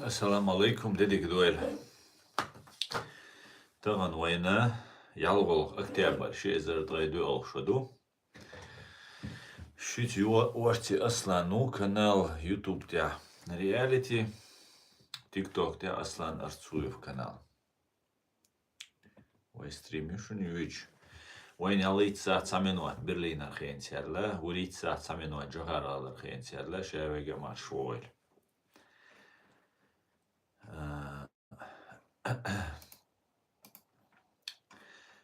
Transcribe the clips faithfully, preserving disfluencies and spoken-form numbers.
Ассаламу алейкум, де дика дойла. Тахана вайна ялхолгӀа октябрь, ши эзар ткъе доьалгӀа шо ду. Шуца юха орци Аслан ю канал YouTube тӀа Реалити, TikTok тӀа Аслан Арцуев канал. Вай стрим ю шуна юьйча. Вайна ялхитта сахьат цхьа минот Берлинара хенца яьлла, вурийтта сахьат цхьа минот Джохар-ГӀалара хенца яьлла, ша вега марш вогӀийла. А,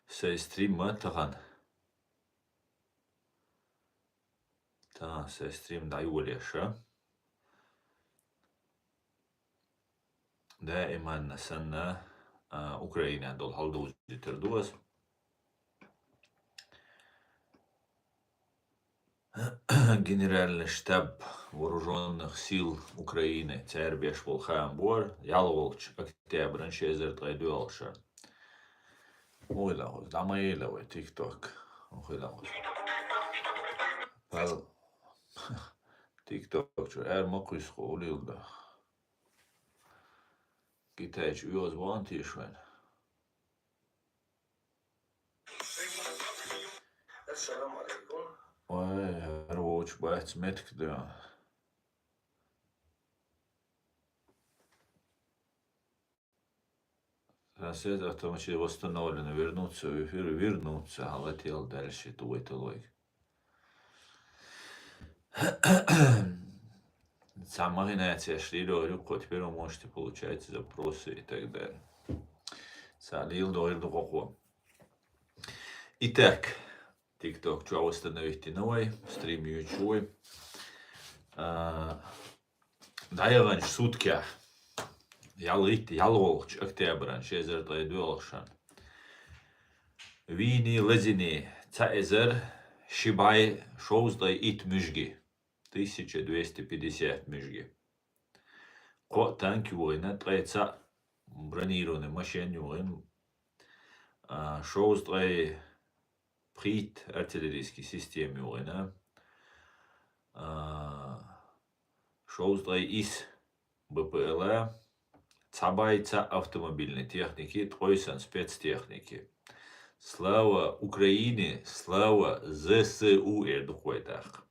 сай стрим ма тахана. Тахана сай стрим дӀайолаеш. Даиманна санна, а, Украина долу хьал довзийтар ду ас. Генеральный штаб вооружённых сил Украины, цара беш болу хаам бора, ялхолгӀачу октябран ши эзар ткъе доьалгӀа шарна. Хьо хила гӀоз, дӀа ма елла вай TikTok. Хьо хила гӀоз. Пал-, TikTok чу эр ма кхуьйсу хьо, улил да. Китайчу оьгӀаз бахана тийша вайна. Ассаламу алейкум. Ой, хӀара вочу бац метка да. Трансляция автоматически восстановлена. Вернуться в эфир. Вернуться. Гьалател дальше. Тугой толойг. Цхьа махинацияш лелориг кхо, теперь вы можете получать запросы и так далее. Цхьа лела догӀур ду кхо. Итак, TikTok чу восстановить дина вай, стрим ю чу вай. А, дӀаяханчу суткехь, ялхитта, ялхолгӀачу октябран ши эзар ткъе доьалгӀа шарна, вийний, лазийний цхьа эзар ши бӀе шовзткъе итт муьжги, тысяча двести пятьдесят муьжги. Кхо танк йогӀийна, ткъе цхьаъ бронированный машен йогӀийна, а, шовзткъе пхийтта артиллерийский система йогӀийна, а, шовзткъе исс БПЛА, цхьа бӀе цхьаъ автомобильный техники, ткъе сан спецтехники. Слава Украине, слава ЗСУ эр ду-кх вай тӀаккха.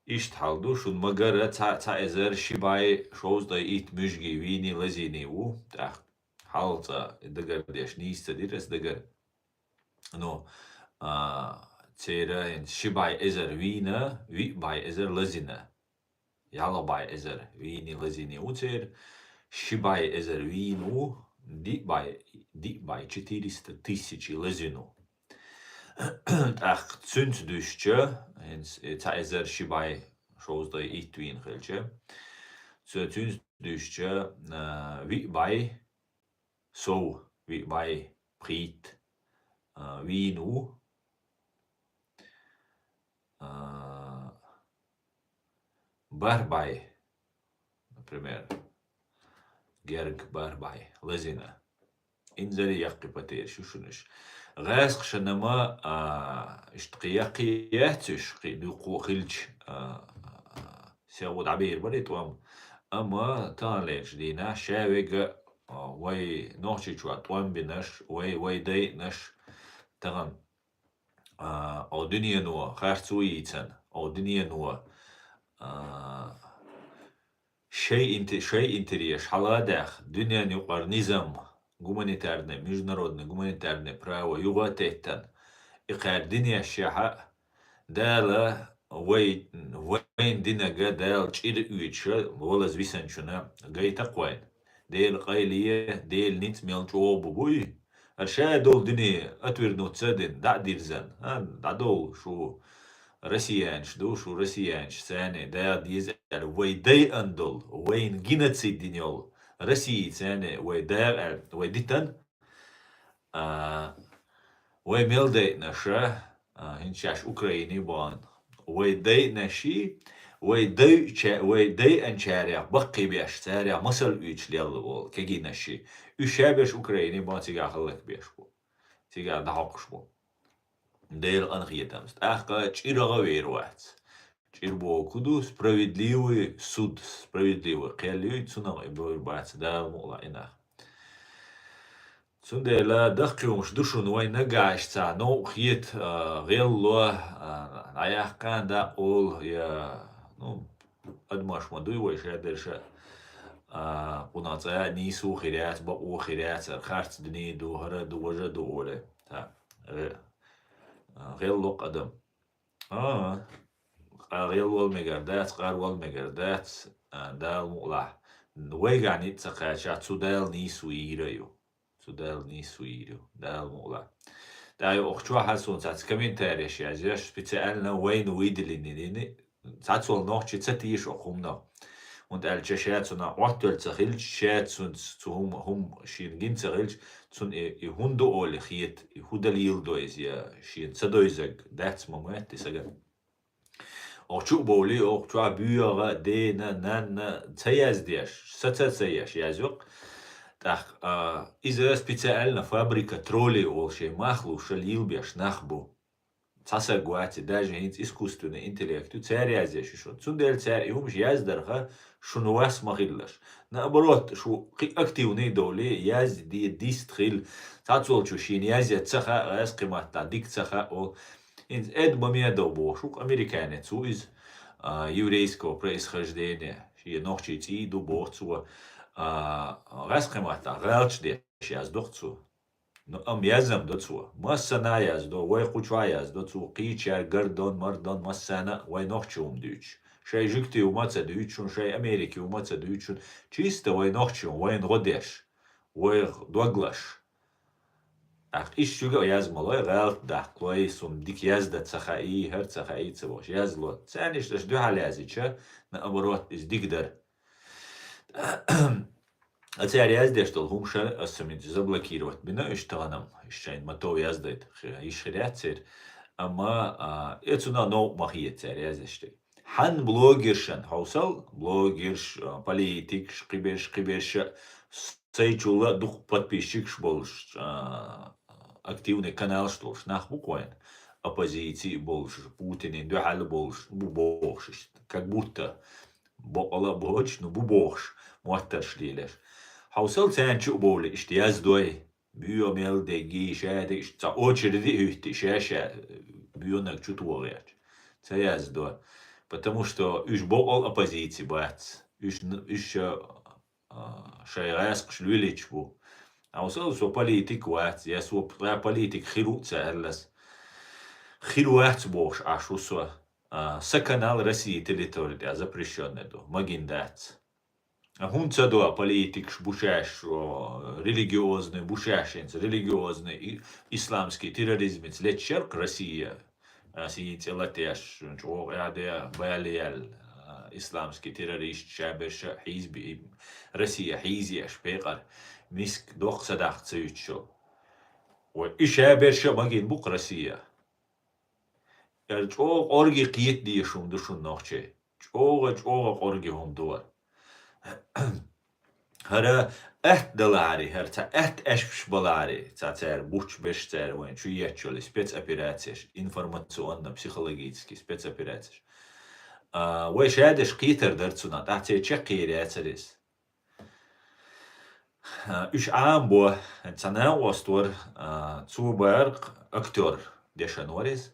Иштта хьал ду, шуна ма-гарра цхьа, цхьа эзар ши бӀе шовзткъе итт муьжги вийний, лазийний ву, тӀаккха хьалха цкъа дагардеш нийса ца дира ас дагара. Ну, а, церан хӀинца ши бӀе эзар вийна, виъ бӀе эзар лазийна. Ялх бӀе эзар вийний, лазийний ву церан, ши бӀе эзар вийна ву, диъ бӀе, диъ бӀе четыреста тысячи лазийна ву. ТӀаккха цуьнца дуьстича, хӀинца, э, цхьа эзар ши бӀе шовзткъе итт вийна хилча, цу-, цуьнца дуьстича, а, виъ бӀе сов, виъ бӀе пхийтта, а, вийна ву, а, бархӀ бӀе, например, герга бархӀ бӀе лазийна. Инзаре яккхий потеряш ю шуна уьш. ГӀаскхашна-м, а, иштта кхин яккхий яц уьш, кхин дуккха а хилча, а, а, сехьа дӀабийр бара и тӀом. Амма таханлерчу дийнахь ша вега, а, вай Нохчийчохь тӀом бинарш, вай, вай дайъанаш тахана, а, о дуьнено харцо йийцан, о дуьнено, а, шай инте-, шай интерес хьала а даьхна, дуьненан юкъара низам, гуманитарное, международное гуманитарное право юха а теттан, и кхаьрдинешшехьа, Дала вай, вайн динага Дала чӀир а оьцуша, валаза висанчунна гайта-кх вайна. Делан къайле, Делан ницкъ мел чӀогӀа бу буй? Ара ша долу дуьне отвернуться а дина, дӀа а дирзан, а, дӀадовла, шу россиянаш ду, шу россиянаш, царна даха деза аьлла, вай дайъана долу, вайна геноцид дина йолу Россия царна вай даха аьлла, вай дитан, а, вай мел дайъанаш, а, хӀинца шаьш Украине бахана. Вай дайъанаши, вай дайъача-, вай дайъанчарех баккхий беш, царех масал оьцуш лелла волу кегийнаши. Уьш ша берш Украине бахана, цигахь хӀаллак беш бу. Цигахь дӀахьокхуш бу. Делан къинхетамца. ТӀаккха чӀирагӀа вер вац. чӀир боху ду, справедливый суд, справедливый кхел ю, цунах и бовр бац Дала мукъалахь и нах. Цундела дахкхуьймаш ду шуна вай нагахь ца новкъа хета, а, гӀелло, а, дӀаяккха дакъа олу, я, ну, адамаш ма дуй вай шадерша, а, кхунах цӀа нийсо хир яц, бакъо хир яц, ара харц дуьне ду, хӀара ду, важа ду олий. Ца, гӀе-, а, гӀелло адам. А, къа гӀелвала мегар дац, къарвала мегар дац, а, Дала мукъалахь. Вайгахь ницкъ ца кхаьчча, цу Дала нийсо йийр ю. Цу Дала нийсо йийр ю. Дала мукъалахь. ТӀаккха оха чохь а суна цхьацца комментареш язъеш, специально вайна выделенныйни, цхьацволу нохчи ца теша оха хӀуманах. ХӀунда аьлча ша цунах Ӏоттавелла ца хилча, ша цунца цу хӀума, хӀума шена гина ца хилча, цунна и, и хӀунда ду олий хета, и хӀун далийла до иза, я шена ца дойзаг дац ма моьтту и сагана. Оха чу а бовлий, оха чохь боьха, дена, нанна ца яздеш, саца ца еш, язйо-кх. ТӀаккха, а, иза специально фабрика троллей олу шайн мах луш лийла беш нах бу. Цхьа саг вац и, даже хӀинца искусственный интеллект ю, цара язъеш ю шуна. Цундела цара и хӀумаш яздарха шуна вас ма хилалаш. Наоборот, шу кхин активный довлий, язде дист хила. Цхьацволчо шена язъян ца хаьа, гӀаьс кхин маттахь дика ца хаьа олу. ХӀинца Эд Мамедов бохуш ву-кх, американец ву иза, а, еврейского происхождения. Шен нохчийн цӀий ду боху цо. А, гӀаьс кхин маттахь гӀалаташ деш яздо-кх цо. Ну, амма язъян до цо. Массанхьа яздо, вай кху чохь яздо цо, кхечара Гордон, Мардон, массарна а вай нохчийн хӀума дуьйцуш. Шайн жуьгтийн хӀума а ца дуьйцуш, шайн Америкин хӀума а ца дуьйцуш, чисто вай нохчийн хӀума, вайна гӀо деш, вайх дог лаш. ТӀаккха иштта шуьга а язъян ма лой, гӀалат даккха лой, суна дика яздан ца хаьий, хӀара ца хаьий ца бохуш, язло. Царна иштта аша дуьхьал язйича, наоборот, иза дика дара. А цара яздеш долу хӀума ша аса ца меца заблокировать бина, уьш тахана-м, уьш шайна мотов яздайта, хи-, йиш хир яц церан. Амма, а, э, цунах новкъа ма хета цара яздеш дерг. Хьан блогершан хьовсал, блогерш, а, политикаш, кхиберш, кхиберш а, сайчул а дукха подписчикаш болуш, а, активный каналаш долуш нах бу-кх вайна. Оппозиций болуш, Путинийн дуьхьал болуш бу бохуш иштта. Как будто боккъала а боцуш, ну, бу бохуш, моттарш лелаш. Хьовсал царна чу а бовлий, иштта яздой, боьха мел дегий, ша дегий, иштта цхьа очереди а хӀуьттий, ша-ша боьханиг чу тохийта. Ца яздо. Потому что уьш боккъал оппозиций бац. Уьш н-, уьш, а, шайн гӀаскхаш лелийча бу. Хьовсал, со политик вац, я со п-, я политик хир ву а ца аьлла ас. Хир вац бохуш Ӏаш ву со. А, сан канал России территори тӀехь запрещённый ду, магийна дац. А хӀунда ца до, политикаш бу шаьш, о, религиозный бу шаьш, хӀинца религиозный, и-, исламский терроризмца леччарх Россия, а, сий цӀе латеш, чӀогӀа аьде, бала яьлла, а, исламский террорист шаберша хьийза би-, Россия хьийза еш, пекъар, миска доккха садаккха ца юьтуш йолу. Вай, и шаберша магийна бу-кх Россия. Яра чӀогӀа къорги кхета дезаш хӀума ду шуна нохчий. ЧӀогӀа, чӀогӀа къорги хӀума ду хӀара. ХӀара атта далахьарий, хӀара цхьа атта аьшпаш балахьарий, цхьа цара буч берш цара вайна чу етташ йолу спецоперацеш, информационно-психологический спецоперацеш. А, вай шадерш кхетар дара цунах, тӀаккха церан чекхъер яцара иза. А, уьш Ӏамабо, цхьа накъост вара, а, цо бара актёр, дешан вара иза.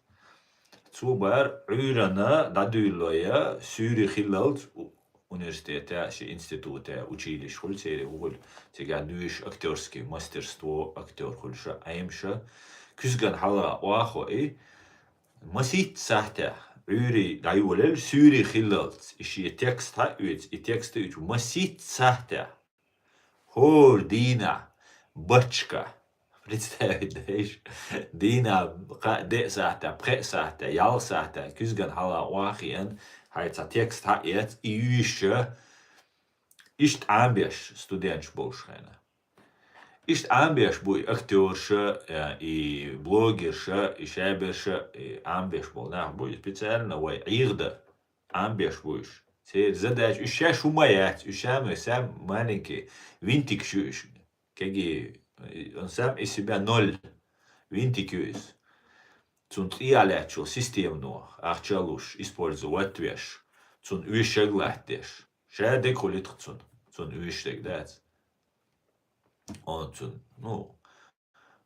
Цо бара Ӏуьйранна дӀадуьйлалой, суьйре хиллалц у-, университетехь, ши институте, училище хуьлу церан, ву хуьлу, цигахь дуьйш актёрский мастерство, актёр хуьлуша, Ӏемаша, куьзган хьала охьахо и, масийтта сахьтехь, Ӏуьйре дӀайолаелла, суьйре хиллалц, и шен текст хьаоьцу, и текст оьцу масийтта сахьтехь. ХӀора дийнахь, бачка. Представить дайша. Дийнахь кхаа-деа сахьтехь, пхеа сахьтехь, ялх сахьтехь, куьзган хьала охьахиъна, хьайн цхьа текст хьаэца, и юьйша, иштта Ӏамбеш студенташ болуш хенахь. Иштта Ӏамбеш бу и актёрша, э, и блогерша, и шаберша, и Ӏамбеш болу нах бу и специально вай Ӏехадан. Ӏамбеш бу уьш. Церан задача, уьш шаьш хӀума яц, уьш сам, сам маленький, винтикаш ю уьш. Кеги, он сам из себя ноль. Винтик ю иза. цунна цӀий а лаьтташ йола система, ахча а луш, использовать веш, цунна уьш шаг латтадеш. Ша дег хуьлу тха цунна, цунна уьш дег дац. Он цунна, ну,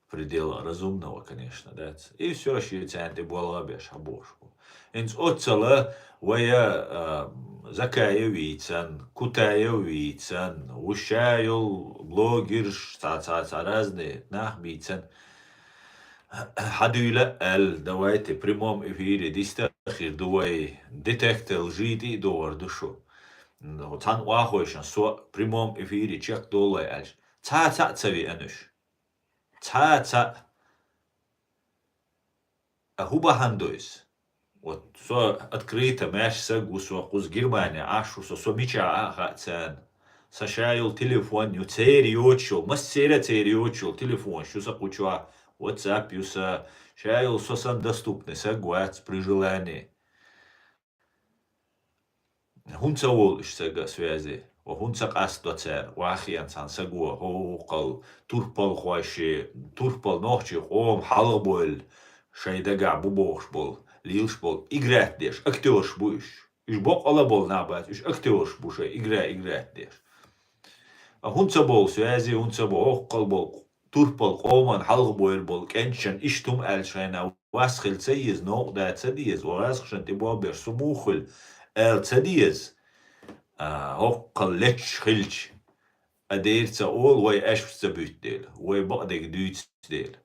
в пределах разумного, конечно, дац. И всё, шен царна тӀе болх а беш, хьабохуш бу. ХӀинца оццала вай, а, Закаев вийцан, Кутаев вийцан, вуьш ша йолу блогерш, цхьа, цхьа, цхьа разный нах бийцан. Хьадуьйла аьлла, давайте, прямом эфире диста хир ду вай, детектор лжи тӀе а догӀур ду шу. Ну, цхьана охьахойшан со прямом эфире чекхдолу вай аьлча, цхьа а цхьаъ ца веана уьш. Цхьа а цхьаъ. А хӀун бахьана ду иза? Вот со открыто маьрша саг ву, со кхуза Германия Ӏаш ву, со, со мичахь а хаьа царна. Сан ша йолу телефон ю, церан йоцуш йолу, массеран а церан йоцуш йолу телефонаш ю сан кху чохь, WhatsApp ю сан, ша йолу со санна доступный саг вац при желании. ХӀунда ца волу уьш сага связи? Ва хӀунда ца къастадо цара? Вахиан цхьана саго, хӀокхул турпалхойши, турпал нохчий къоман хьалхабойла, шайн дагахь бу бохуш болу, лелаш болу, играть деш, актёрш бу уьш. Уьш боккъала болу нах бац, уьш актёрш бу шайн игра, играть деш. А хӀунда ца болу связи, хӀунда ца болу хӀокхул болу турпал къоман хьалхабойла болу кӀенташна иштта хӀума аьлла шайна вас хила ца еза, новкъа да ца деза, ва гӀазкхашна тӀе болх беш со муха хуьлу аьлла ца деза, а, хӀокхул леташ хилча, а дера ца олу, вай аьшпаш ца буьту дела, вай бакъдерг дуьйцу дела.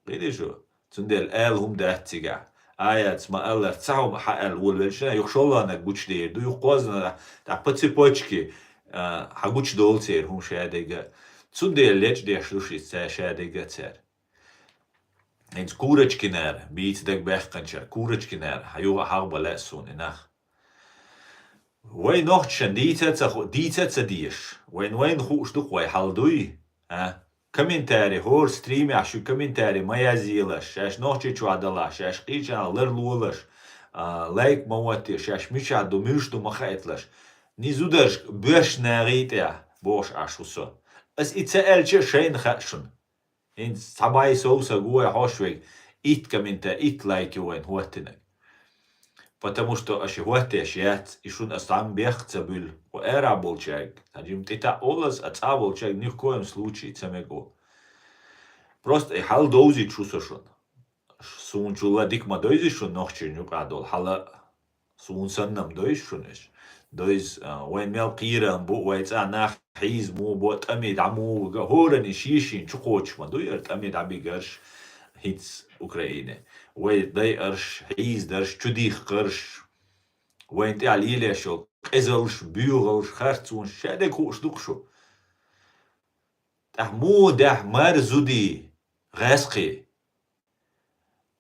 Гиди шу? Цундела ала хӀума дац цигахь. Аяц ма-аллара, цхьа хӀума хьааьлла волавелча, юха шолгӀаниг гучудер ду, юха кхозна, тӀаккха по цепочке, а, хьагучудолу церан хӀума шадерг а. Цундела лечкъадеш ду шица ша-, шадерг а цара. ХӀинца Курочкинара, бийца дагабаьккхинчара, Курочкинара, хьан юха а хьахба лаьа суна и нах. Вай нохчашна дийца а ца ху-, дийца а ца дезаш, вайна, вайна хууш ду-кх вай хьал дуй, а? Комментарий, хӀора стримехь шуьга комментарий ма язъелаш, шаьш нохчий чохь далахь, шаьш кхечарна ларлолаш, а, лайк ма оттаеш, шаьш мичахь ду, муьлш ду ма хаийталаш. Ни зударшка боьрша нагӀий тӀехь, бохуш Ӏаш ву со. Ас и ца аьлча а шайна хаьа шуна. ХӀинца цхьа бӀе сов саг ву вай хьош верг, итт коммента-, итт лайк ю вайна хӀоттинарг. Потому что аша хӀоттеш яц, и шуна аса цхьамма бехк ца буьллу. Кху ара болчаьрга, цхьа жима тӀе таӀ олаза, а цӀа волчаьрга ни в коем случае ца мега ву. Просто и хьал довзийта шу со шуна. Суна чулла дика ма довзи шуна нохчийн юкъахь долу хьала а. Суна санна-м довза шуна уьш. Довза, а, вайн мел кхерам бу, вай цӀа нах хьийза муха бо, тӀаме дӀа муха вига, хӀоранна шен-шен чу кхочуш ма ду яра тӀаме дӀабигарш хӀинца Украине. Вай дайарш, хьийзадарш, чудихкарш, вайн тӀехь лелеш йолу къизалш, буьйгӀалш, харцонаш, шадерг хууш ду-кх шу. ТӀаккха муха даьхьа мар зудий, гӀаьскхий?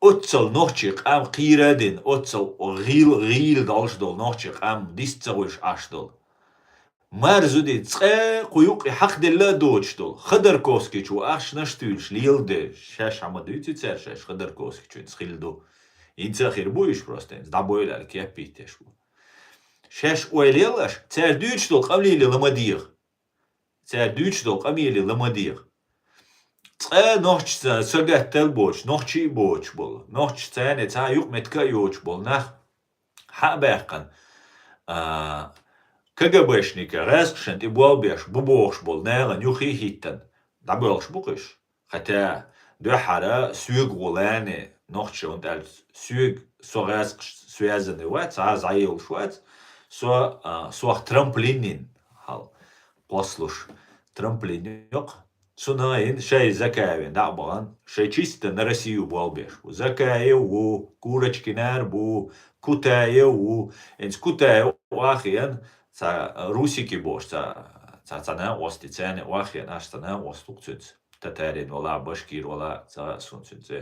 Оццал нохчий къам кхийра а дина, оццал гӀийла, гӀийла долуш долу нохчий къам дист ца гӀуьш Ӏаш долу. Мар зудий цкъа кху юккъе хьакхаделла а доцуш долу. Ходорковский чу ахчанаш туьйлуш леладе, шаьш хьан ма дуьйцу цаьрга шаьш Ходорковский чуьнца хилла ду. ХӀинца а хир бу уьш просто, хӀинца дӀабойла аьлла кеп биттеш бу. Шаьш ойла елаш, цаьрга дуьйцуш долу къамеле ла ма дегӀа. Цаьрга дуьйцуш долу къамеле ла ма дегӀа. Цкъа нохчаца сагатдала боцуш, нохчий а боцуш болу, нохчаца цхьана цхьа юкъаметтиг а йоцуш болу нах хьа а баьккхина, а, КГБшника гӀаьскхашна тӀе болх беш бу бохуш болу нахана юххе а хӀиттина, дӀабоьлхуш бу-кх уьш. Хотя дуьххьара соьга гӀо лаьне нохчо, хӀунда аьлча соьга со гӀаьскхашца связанный вац, цхьа а зӀе йолуш вац, со, а, сох трамплин йина хьал кхоссалуш трамплин йоккха. Цунах йина шай Закаевна дӀа а бахана, шай чисто на Россию болх беш ву. Закаев ву, Курочкинар бу, Кутаев ву. ХӀинца Кутаев охьахиъна, цхьа русики бохуш, цхьа, цхьа, цхьа накъостий, царна охьахиъна, аш цхьа накъост ву-кх цуьнца. Татарин вала, башкир вала, ца хаьа суна цуьнан цӀе,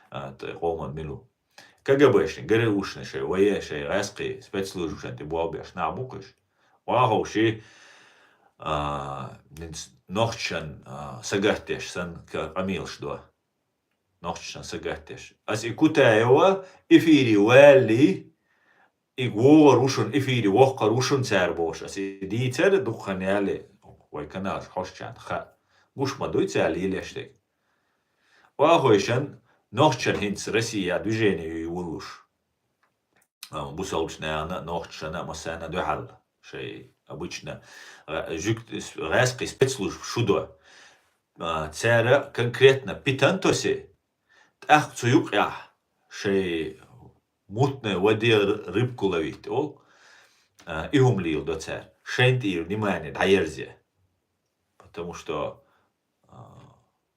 а, тӀе къоман мила ву. КГБшник, ГРУшник шай, вай, шай гӀаьскхий спецслужбашна тӀе болх беш нах бу-кх уьш. Охьаховший, а, нохчашна, а, сагатдеш санна ка-, къамелаш до. Нохчашна сагатдеш. Ас и Кутаева эфире валале, и вогӀур ву шуна, эфире воккхур ву шуна цара бохуш. Ас и дийцар дукха хан яле, вай каналаш хьошучарна хаьа. Гуш ма дуй цара лелеш дерг. Охьахойшан нохчар хӀинца Россия движение ю йолуш. А, бусалбачу наьхна, нохчашна, массарна дуьхьал. Шай обычно, а, жуьгт-, с-, гӀаьскхий спецслужба шу до. А, цара конкретно Питантосе, тӀаккха цу юкъехь шай мутной воде р-, рыбку ловить олу. А, и хӀума лийла до цара. Шайн тӀера внимание дӀаерзе. Потому что, а,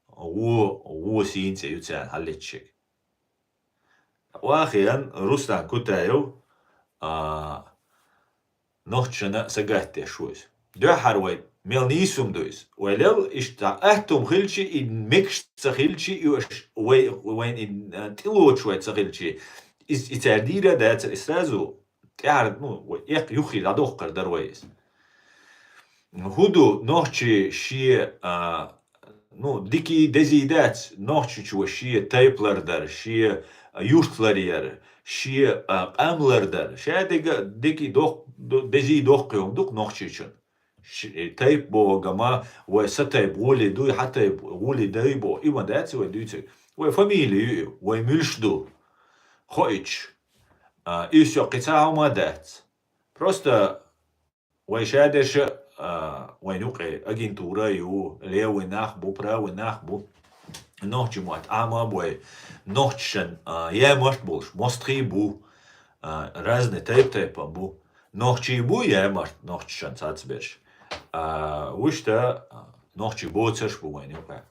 вон, вон сийна цӀе ю царна хьаллеччиг. Вахиан Руслан Кутаев, а, нохчашна сагатдеш ву иза. Дуьххьара вай мел нийсум ду иза. Вай лел иштта атта хӀума хилчи, и мегаш ца хилчи, и аш вай, вайн и, а, тӀелоцуш вай ца хилчи, иза и цара дийра а дацара, и сразу тӀаьхьара, ну, вай эккха юххе дӀадоккхур дара вай иза. ХӀун ду нохчи шен, а, ну, дикий, дезий дац, Нохчийчу шен тайпа лардар, шен юрт ларъяр, шен, а, къам лардар. Ша дега дикий дох-, до-, дезий доккхий хӀума ду-кх Нохчийчун. Ш-, тайпа боху гама, вай са тайпа гӀоли дуй, хьа тайпа гӀоли дай боху. И ма дац вай дуьйцург. Вай фамили ю и, вай муьлш ду. Хоуьйтуш. А, и всё, кхин цхьа хӀума дац. Просто вай шадерш а, а, вайн юкъе агентура а ю, левый нах бу, правый нах бу. Нохчийн мотт Ӏама а бу вай. Нохчашна, а, ямарт болуш, мостагӀий бу, а, разный тайп-тайпана бу. Нохчий бу ямарт нохчашна цхьацберш. А, вуьшта, а, нохчий боцурш бу вайн юкъахь.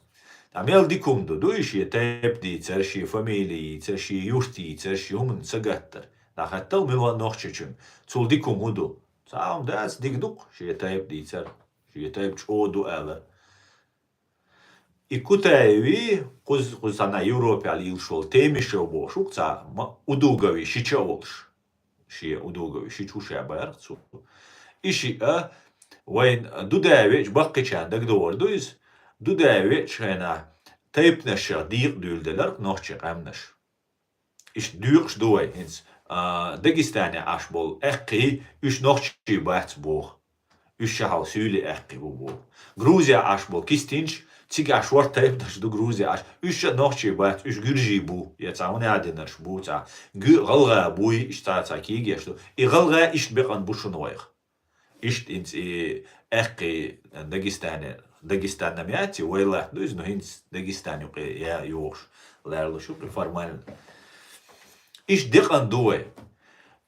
Ткъа мел дика хӀума ду, ду и шен тайпа дийцар, шен фамили йийцар, шен юрт йийцар, шен хӀуманна сагаттар. ДӀахаттал мила ван Нохчийчуьнга. Цул дика хӀума хӀун ду? Цхьа хӀума дац, дика ду-кх шен тайпа дийцар, шен тайпа чӀогӀа ду алар. И Кутаеви, кхуза, кхуза цхьана Европехь лелаш волу Темишев бохуш ву-кх цхьа ма-, Удугови шича а волуш. Шен Удугови шича ву ша бара-кх цо. И шиъ а вайн Дудаев веача баккхийчарна дагадогӀур ду иза. Дудаев веачу хенахь тайпанашах декъа дуьйладелира-кх нохчийн къаьмнаш. Иштта доькъуш ду вай хӀинца. А, Дагестане Ӏаш болу аьккхий, уьш нохчий бац боху. Уьш шахьал суьйлий аьккхий бу боху. Грузия Ӏаш болу кистинчу, цигахь шорта тайпанаш ду Грузия Ӏаш. Уьш а нохчий бац, уьш гуьржий бу, я цхьа хӀун яздинарш бу цхьа. Гу-, гӀалгӀа буй, иштта цхьа кегеш ду. И гӀалгӀа иштта бекъан бу шуна вайх. Иштта хӀинца и аьккхий Дагестане, Дагестан-м яц и, вай латта ду иза, но хӀинца Дагестан юкъе я йохуш, ларлуш ю-кх и формально. Иштта декъан ду вай.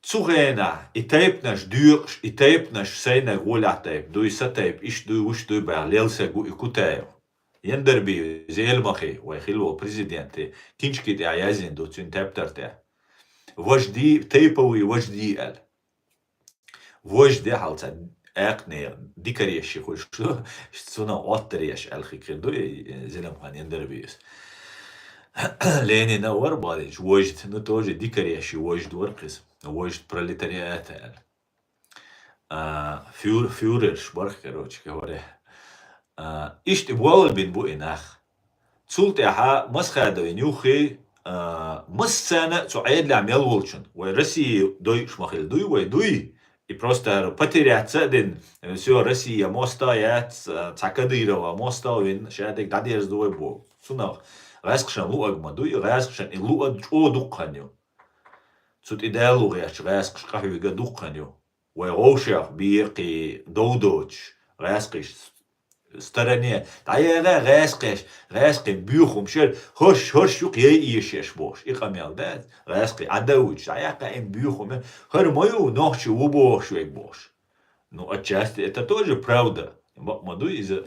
Цу хенахь и тайпанаш доькъуш, и тайпанаш сайнаг гӀолехь тайпа дуй, са тайпа иштта дуй, вуьш дуй баьхна лелла саг ву и Кутаев. Яндарбиев Зелимхи, вай хилла волу президенти, кинчки тӀехь яздина ду, цуьнан тептар тӀехь. Вожди, тайповые вожди аьлла. Вожди хьалца акхне дикареш хуьлуш ду, цунах оттареш аьлла хир ду и Зелимхан Яндарбиевс. Ленина вара бахьанчу вожд, ну, тоже дикареш вожд вара кхиза. Вожд пролетариата аьлла. А, фюр-, фюрерш барх, короче говоря. А, иштта болалбина бу и нах. Цул тӀаьхьа Масхадовин юххе, а, массарна а цу Ӏедалехь мел волчун. Вай Россия дойуш ма хилла дуй, вай дуй. И просто потеряться а дина, всё, Россия моста яц, а, цхьа Кадырова моста вина, шадерг дӀадерза ду вай боху. Цунах гӀаьскхашан луъаг ма дуй, гӀаьскхашан и луъа чӀогӀа дуккха хан ю. Цу тӀе далу гӀерташ гӀаьскхаш къахьоьгу дуккха хан ю. Вай гӀовшех бекхий дов доцуш, гӀаьскхиш стороне, дӀаяла гӀаьскхеш, гӀаьскхин буьйхамаш яра, хӀорш, хӀорш юкъ яй эшеш бохуш, и къамел дац, гӀаьскхий Ӏадавучу, дӀаяккха им буьйхам яра, хӀара ма ю, нохчи ву бохуш вега бохуш. Ну, отчасти это тоже правда. Бакъ ма ду иза.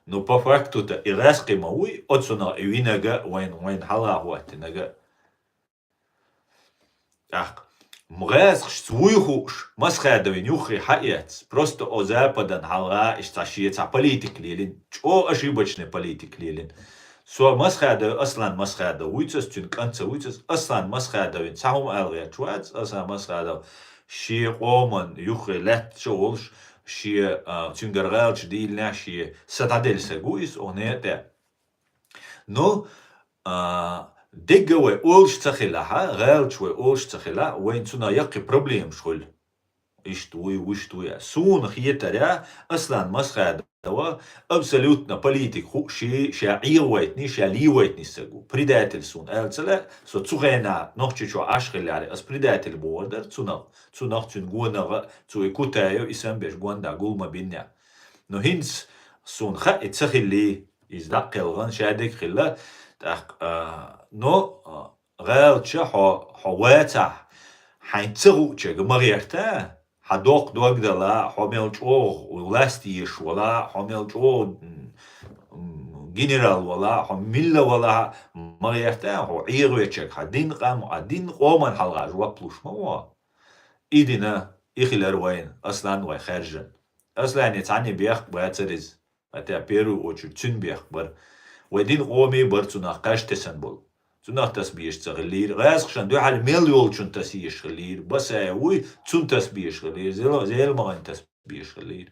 Ну, по факту-то и гӀаьскхий ма вуй, оцунах и винага, вайн, вайн хьалха хӀоттинага. ТӀаккха гӀаьскхашца вуй хууш, Масхадовин юххе хьаэц. Просто о Западан хьалха иштта цхьа шен цхьа политика лелина, чӀогӀа ошибочный политика лелина. Со Масхадов, Аслан Масхадов вуьйцу ас, цуьнан кӀант ца вуьйцу ас, Аслан Масхадовин цхьа хӀума ала гӀерташ вац, Аслан Масхадов шен къоман юххе лаьтташ а волуш, шен, а, цуьнгара гӀалаташ дийлинехь, шен са дӀаделла саг ву иза, оха некъа тӀе. Ну, а, дегга вай олуш ца хилахьа, гӀалаташ вай олуш ца хилахь, вайн цунах яккхий проблемаш хуьлу. Иштта вуй, вуьшта вуй. Суна хетарехь, Аслан Масхадов Ахмадова абсолютно политик хууш, ша Ӏехавайтина, ша лехавайтина саг ва. Предатель суна ала ца лаьа, со цу хенахь Нохчийчохь Ӏаш хиллехьара, ас предатель бохур дара цунах, цунах, цуьнан гонах а, цо и Кутаев, и самбеш гонда гул ма биннехь. Но хӀинца суна хаьа и ца хиллий, иза дӀа а кхелхина, шадерг а хилла, тӀаккха, а, но, а, гӀалатча хьо, хьо вацахь, хьайна ца хуучуьнга ма гӀерта, хьан доккха дог далахь, хьо мел чӀогӀа ласта езаш валахь, хьо мел чӀогӀа, м, м, генерал валахь, хьо милла валахь, ма гӀерта, хьо Ӏехавечуьнга хьан дин къам, хьан дин къоман хьалха жоп луш ма ву. И дина, и хилар вайна, Аслан вай хаьржина. Аслане цхьанне бехк бацара иза. Хотя первую очередь цуьнан бехк бара. Вай дин къоме бара цунах кхаж тесна болу. Цунах тасбеш ца хиллера. ГӀазкхашна дуьхьал мел йолчун тасбеш хиллера. Басаев вуй, цун тасбеш хиллера. Зел-, Зелмаган тасбеш хиллера.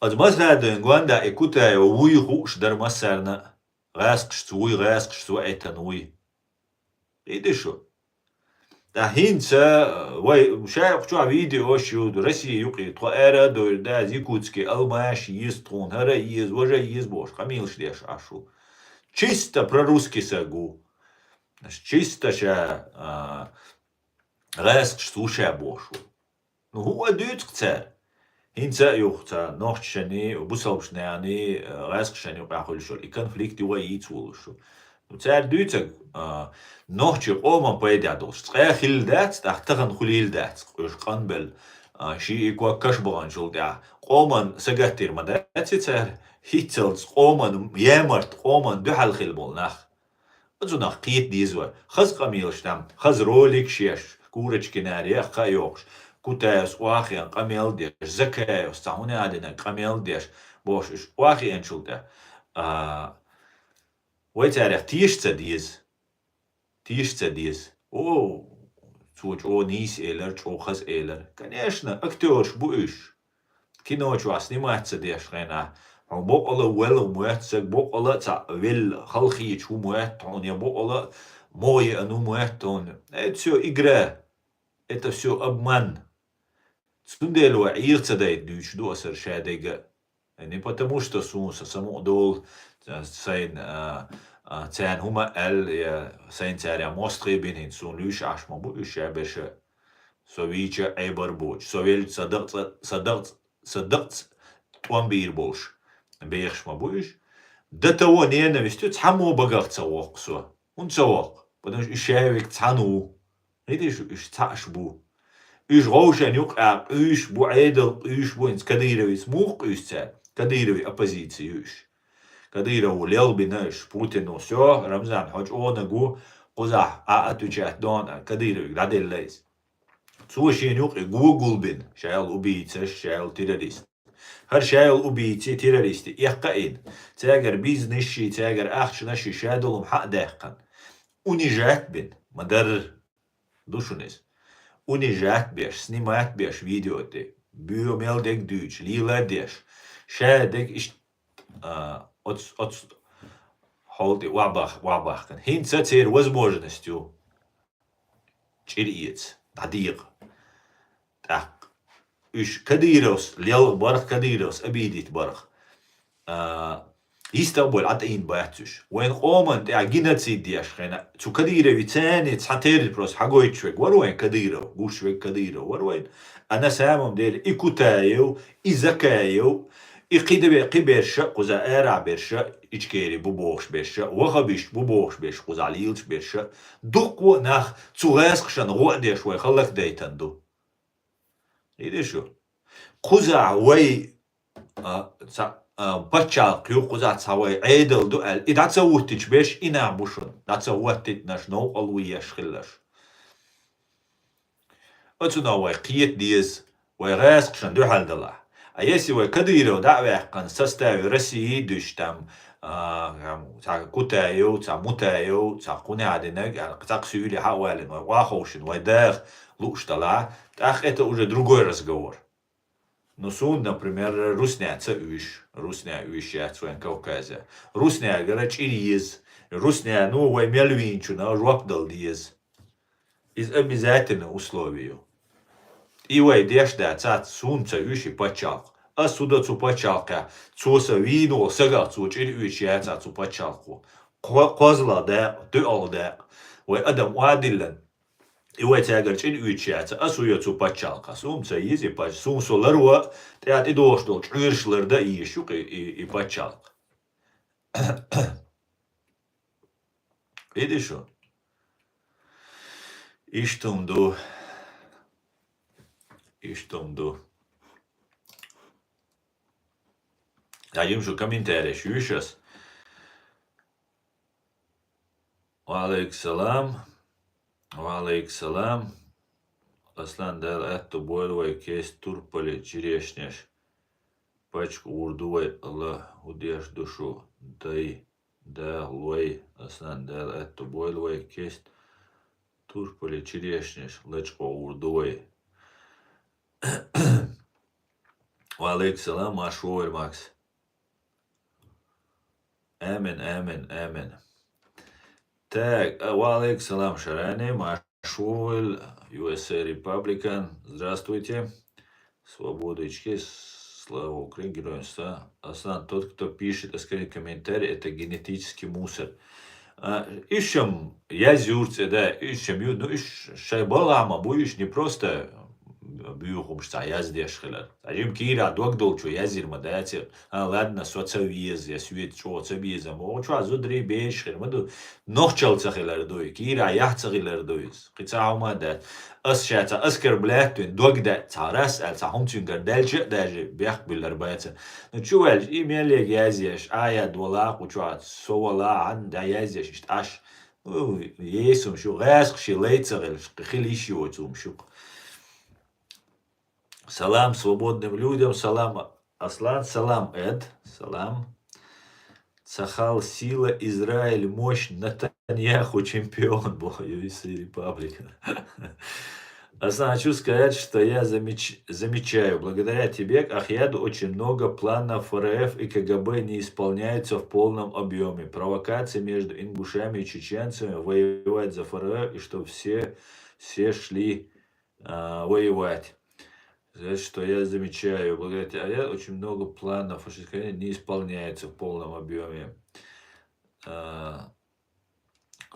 Аса Масхадовн гонда и Кутаев вуй хууш дара массарна а. ГӀазкхашца вуй, гӀазкхашца ваийтина вуй. ХӀиди шу? Ткъа хӀинца вай шайх чохь видеош ю, Россия юкъе тхо ара а дойр да, Якутске алмаш еза тхуна, хӀара еза, важа еза бохуш, къамелаш деш Ӏаш ву. Чисто прорусский саг ву. Чисто ша, а, гӀазкхашца ву ша бохуш ву. Ну, хӀуъа дуьйцу-кх цара. ХӀинца а юха цхьа нохчашний, бусалбашний, гӀазкхашний юкъахь хуьлуш йолу и конфликт юха йийца волуш ю. Ну, цара дуьйцург, а, нохчийн къоман пайдехь долуш. Цкъа а хилла дац, тӀаккха тахана хуьлийла дац, уьш къанбелла, а, шиъ и ког каш баханчул тӀаьхьа. Къоман сагаттийр ма дац и цара, хӀинццалц къоман, ямарт къоман дуьхьал хилла болу нах. Оцунах кхета деза вай. Хаза къамелаш там, хаза роликаш еш, курочкинара яккха а йохуш, Кутаевс охьахиъна къамел деш, Закаевс цхьа хӀума а динарг къамел деш, бохуш уьш охьахиъначул тӀе, а, вай царех теша ца деза. Теша ца деза. О, цо чӀогӀа нийса элира, чӀогӀа хаза элира. Конечно, актёраш бу уьш. Кино чохь снимать ца деш хенахь, хьо боккъала а велла моьтту, саг боккъала а цхьаъ велла, халахеташ ву моьтту хьуна, я боккъала а могӀа еана ву моьтту хьуна. Это всё игра. Это всё обман. Цундела вай Ӏеха ца дайта дуьйцуш ду аса шадерг а. Не потому, что суна сан самукъадолу, сайна, а, а, царна хӀума аьлла, я сайна царех мостагӀий бина, хӀинца суна луьйш Ӏаш ма бу уьш шаберш а. Со вийча а Ӏебар боцуш, со велча сан дакъа цӀа, сан дакъа цӀа, сан дакъа цӀа тӀом бийр болуш бехаш ма бу уьш. До того ненавистью цхьаммо багах ца воккху со. ХӀунда ца воккху? Потому что уьш шаверг цхьаьна ву. ХӀиди шу, уьш цхьаъш бу. Уьш вовшен юкъа къуьйсуш бу, Ӏедал къуьйсуш бу, хӀинца Кадыровица муха къуьйсу цара? Кадыровн оппозици ю уьш. Кадыров ву лелхбина уьш. Путин ву, всё, Рамзан, хьо чӀогӀаниг ву, кхузахь а отвечать дон, а Кадыровга дӀаделла иза. Цо шена юкъе го гулбина, шайолу убийцаш, шайолу террорист. ХӀара шайолу убийци, террористи эккха а йина, цаьгара бизнесший, цаьгара ахчанашший шадолу хӀума хьа а даьккхина. Унижать бина, ма-дарра, ду шуна иза. Унижать беш, снимать беш видео тӀе, боьха мел дерг дуьйцуш, лела а деш, шадерг иштта, а, оц-, оц-, хьол тӀе охьабах-, охьабахкана. ХӀинца церан возможность ю. ЧӀир эца, дӀадекъа. ТӀаккха уьш Кадыровс лелха барх, Кадыровс обидеть барх. А, йистах болу Ӏа тӀаийна бац уьш. Вайн къоман тӀехь геноцид деш хенахь, цу Кадыровица цхьаьна цхьатерра просто хьагойтуш верг вара вайн Кадыров, гуш верг Кадыров вара вайн. А на самом деле и Кутаев, и Закаев, и кхидаве-, кхиберша а, кхуза арахь берша а, Ичкери бу бохуш берша а, вахабиш бу бохуш берша, кхуза лелаш берша а, дуккха а нах цу гӀазкхашна гӀо а деш вай хӀаллакдайтан ду. ХӀиди шу? Кхузахь вай, а, ца, а, пачхьалкх ю, кхузахь цхьа вай Ӏедал ду аьлла, и дӀа ца хӀуттича берш и нах бу шуна, дӀа ца хӀоттийта наш, новкъарло еш хиларш. Оцунах вай кхета деза, вай гӀазкхашна дуьхьал далахь. А если вай Кадыров дӀа а ваьккхина, составе России дуьсуш там, а, там, цхьа Кутаев, цхьа Мутаев, цхьа кхунехь динарг, а, цхьа кху суьйле хьа а валийна, вай охьаховшийна, вай даха лууш далахь, тӀаккха это уже другой разговор. Ну, суна, например, русня ца уьйш, русня уьйш яц вайн Кавказе. Руснягара чӀир еза. Русня, ну, вай мел вийначунна жоп дала деза. Иза обязательно условие ю. И вай деш дацац, суна ца уьйш и паччалкх. Ас хӀу до цу паччалкхехь, цо сан вийна волу сагах цо чӀир уьйш яцахь цу паччалкхо. Кхо-, кхозлагӀа дакъа, доьалгӀа дакъа. Вай адам охьадиллина, и вай цаьргара чӀир уьйш яцахь, ас хӀу йо цу паччалкхах. Суна ца йиза и паччалкх. Суна со ларво, тӀе а тӀедогӀуш долу чкъураш ларда а йийш ю-кх и, и, и паччалкх. Видишь, шу? Иштта хӀума ду. Иштта хӀума ду. ДӀайима шу комментарий, шу йиш ас. Ва алейкум салам. Ва алейкум салам. Аслан, Дала аьтто бойла вай, кест, турпали, черешнеш. Пачка гӀур ду вай, Аллах, хӀу деш ду шу, дай. Да, лой, Аслан, Дала аьтто бойла вай, кест, турпали, черешнеш, лачкъо гӀур ду вай. Ва алейкум салам, марш вогӀийла, Макс. Амин, амин, амин. Так, а, ва алейкум салам, Шарани, марш вогӀийла, U S A Republican, здравствуйте. Свободочки, слава Украине, героям слава. Аслан, тот, кто пишет оскорбительный комментарий, это генетический мусор. А, уьш-м язйуьйту цӀе, да, уьш-м ю-, ну, уьш шайн балхахь ма бу, уьш не просто буьйхамаш цхьа яздеш хилар. Цхьа жима кийрахь дог долчо язйина ма дац и. А, ладно, со ца веза, я соьца чӀогӀа ца беза, ма вогӀучохь зударий, бераш хир ма ду. Нохчалла ца хилар ду и, кийрахь яхь ца хилар ду иза. Кхин цхьа хӀума а дац. Ас ша цхьа оскорблять вина дог даьа, цхьа раз аьлла, цхьа хӀума цуьнгара даьлча а даже бехк буьллур бац. Ну, чу ваьлча, и мел ерг язъеш, а яд вала, кху чохь со вала, хьан дӀа язъеш, иштта Ӏаш. Ну, есум шу, гӀаьскхи ши лай ца хилаш, хила йиш йоцу хӀума шу. Салам свободным людям, салам, Аслан, салам, Эд, салам. Цахал сила, Израиль мощь, Натаньяху чемпион, бо, U S A Republican. Аслан, хочу сказать, что я замеч-, замечаю, благодаря тебе, к Ахьяду, очень много планов Ф Р Ф и К Г Б не исполняются в полном объеме. Провокации между ингушами и чеченцами, воевать за Ф Р Ф, и что все, все шли а, воевать. Значит, что я замечаю, благодаря тебе, а я очень много планов фашистской войны не исполняется в полном объеме. А,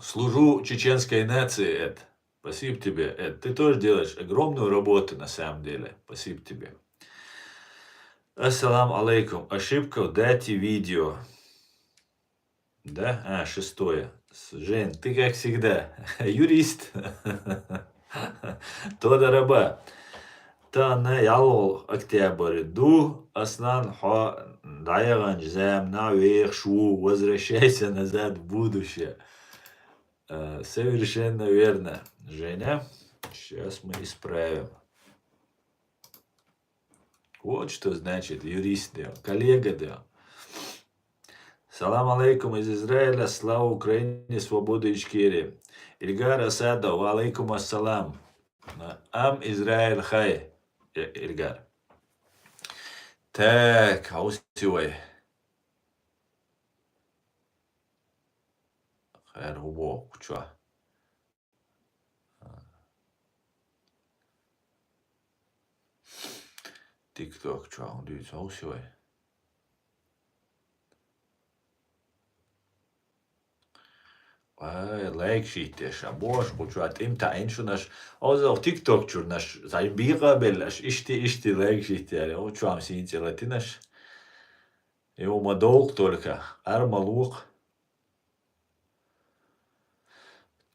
служу чеченской нации, Эд. Спасибо тебе, Эд. Ты тоже делаешь огромную работу на самом деле. Спасибо тебе. Ассаламу алейкум. Ошибка в дате видео. Да? А, шестое. С-, Жень, ты, как всегда, юрист. Тодараба. Тахана ялхолгӀа октябрь ду, Аслан, хьо дӀаяханчу заманахь вехаш ву, возвращайся назад в будущее. Э, совершенно верно, Женя. Сейчас мы исправим. Вот что значит юрист, да, коллега, да. Салам алейкум из Израиля, слава Украине, свобода Ичкерии. Ильгар Асадов, ва алейкум ассалам. Ам Израиль хай, э, Ильгар. Так, хьовсий вай. Хайр хӀун боху чохь? ТикТок чохь хӀун дуьйцу хьовсий вай? Вай, лайк шийтта ша, бохуш, кху чохь тӀим таӀийна шуна аш. Оза тикток чуьра аш, цхьа бийкъа а белла аш, ишти, ишти лайк шийтта яьлла. О, чохь сийна цӀе латина аш. И хӀума довкъу только, ар ма локху.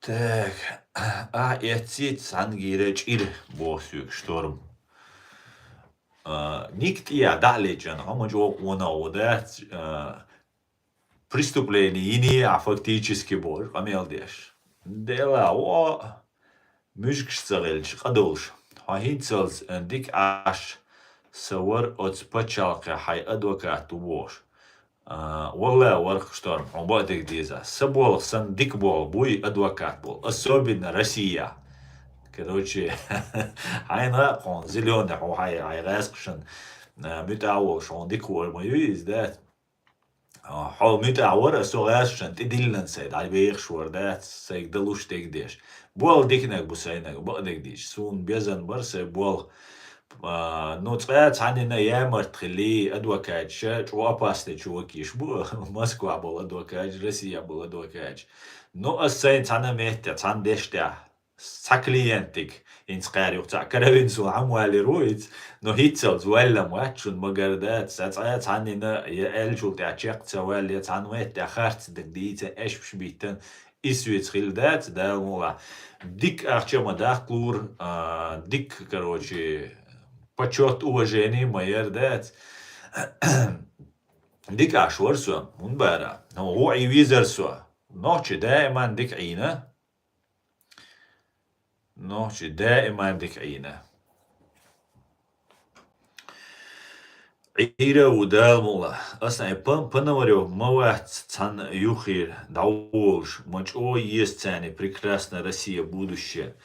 Так, а эццийца цхьаьнггийра чӀир, боху соьга шторм. А, ника тӀехь дӀа а лечкъина, хьо ма чӀогӀа къонах ву дац, а, преступление йиний ахь фактически бохуш, къамел деш. Дела, о, муьжгаш ца хилча, къа долуш. Хьо хӀинцалц, э, дика Ӏаш, сан вар оцу пачхьалкхехь хьайн адвокат ву бохуш. А, валла, варх шторм, хьуна баа дерг деза. Сан болх санна дика болх буй адвокат болу. Особенно Россия. Короче, хьайна а кхуна зелёный хьо хьай, хьай гӀаьскхашан, а, муьтӀахь а волуш, хьуна дика вор ма юй иза, да? А, хьо муьтӀахь вара, со гӀазкхашна тӀедиллина сай, дӀабехаш вара, дац, сайга далуш дегдеш. Болх диканаг бу сайнаг, бакъдерг дийцича. Суна безам бар сай болх. А, ну, цкъа цхьаннена ямарт хилий, адвокатша, чӀогӀа опасный чувакаш бу, Москвахь болу адвокаташ, Россехь болу адвокаташ. Ну, ас сайна цхьана меттехь, цхьана дешна тӀехь, цхьа клиентиг, хӀинца кхаьра юха цхьаъ каравина суна хьан валийр ву иза, но хӀинццалц валлам вац шуна, магар дац, сан цкъа цхьаннена я аьллачул тӀаьхьа чекх ца валла, я цхьана меттехь харц дерг дийца, эшпаш биттан, исвица хилла дац, Дала мукъалахь. Дика ахча ма даккхалура, а, дика, короче, почёт, уважение ма яр дац. Дика Ӏаш вара со, хӀунда бара? Ну, гӀо Ӏийна везара со. Нохчий даиман дика Ӏийна. Нохчий даиман дика Ӏийна. Ӏийра ву, Дала мукъалахь. Ас най Пон-, Пономарёв ма вац цхьана юххера дӀаволуш, ма чӀогӀа еза царна прекрасная Россия будущее.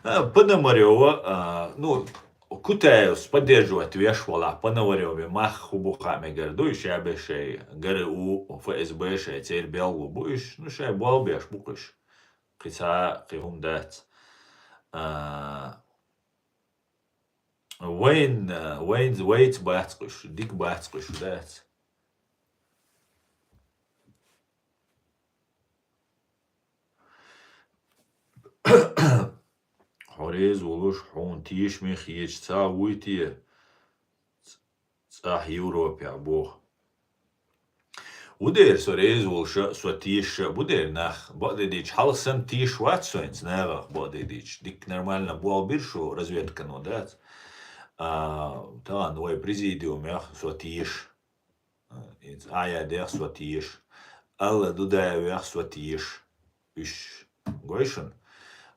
А, Пономарёва, а, ну, Кутаевс поддерживать веш валахь, Пономарёве мах хӀун бу хаа мегар ду, и шаьбе шай ГРУ, ФСБ шай церан белгало бу уьш, ну, шай болх беш бу-кх уьш. Кхин цхьа, кхин хӀума дац. А, вайн, вайн, вайца бац-кх уьш, дика бац-кх уьш, дац. Хьо реза волуш, хьуна тешаме хеташ ца вуй те? ЦӀахь Европехь боху. Ву дера со реза волуша, со тешаша а бу дера нах. Бакъдерг дийцича, хьалха санна тешаш вац со хӀинца нахах, бакъдерг дийцича. Дика нормально болх бира шу разведкано, дац. А, тахана вай президиумех со теша. А, хӀинца Ӏаядех со теша. Алла Дудаевех со теша. Уьш, гой шуна,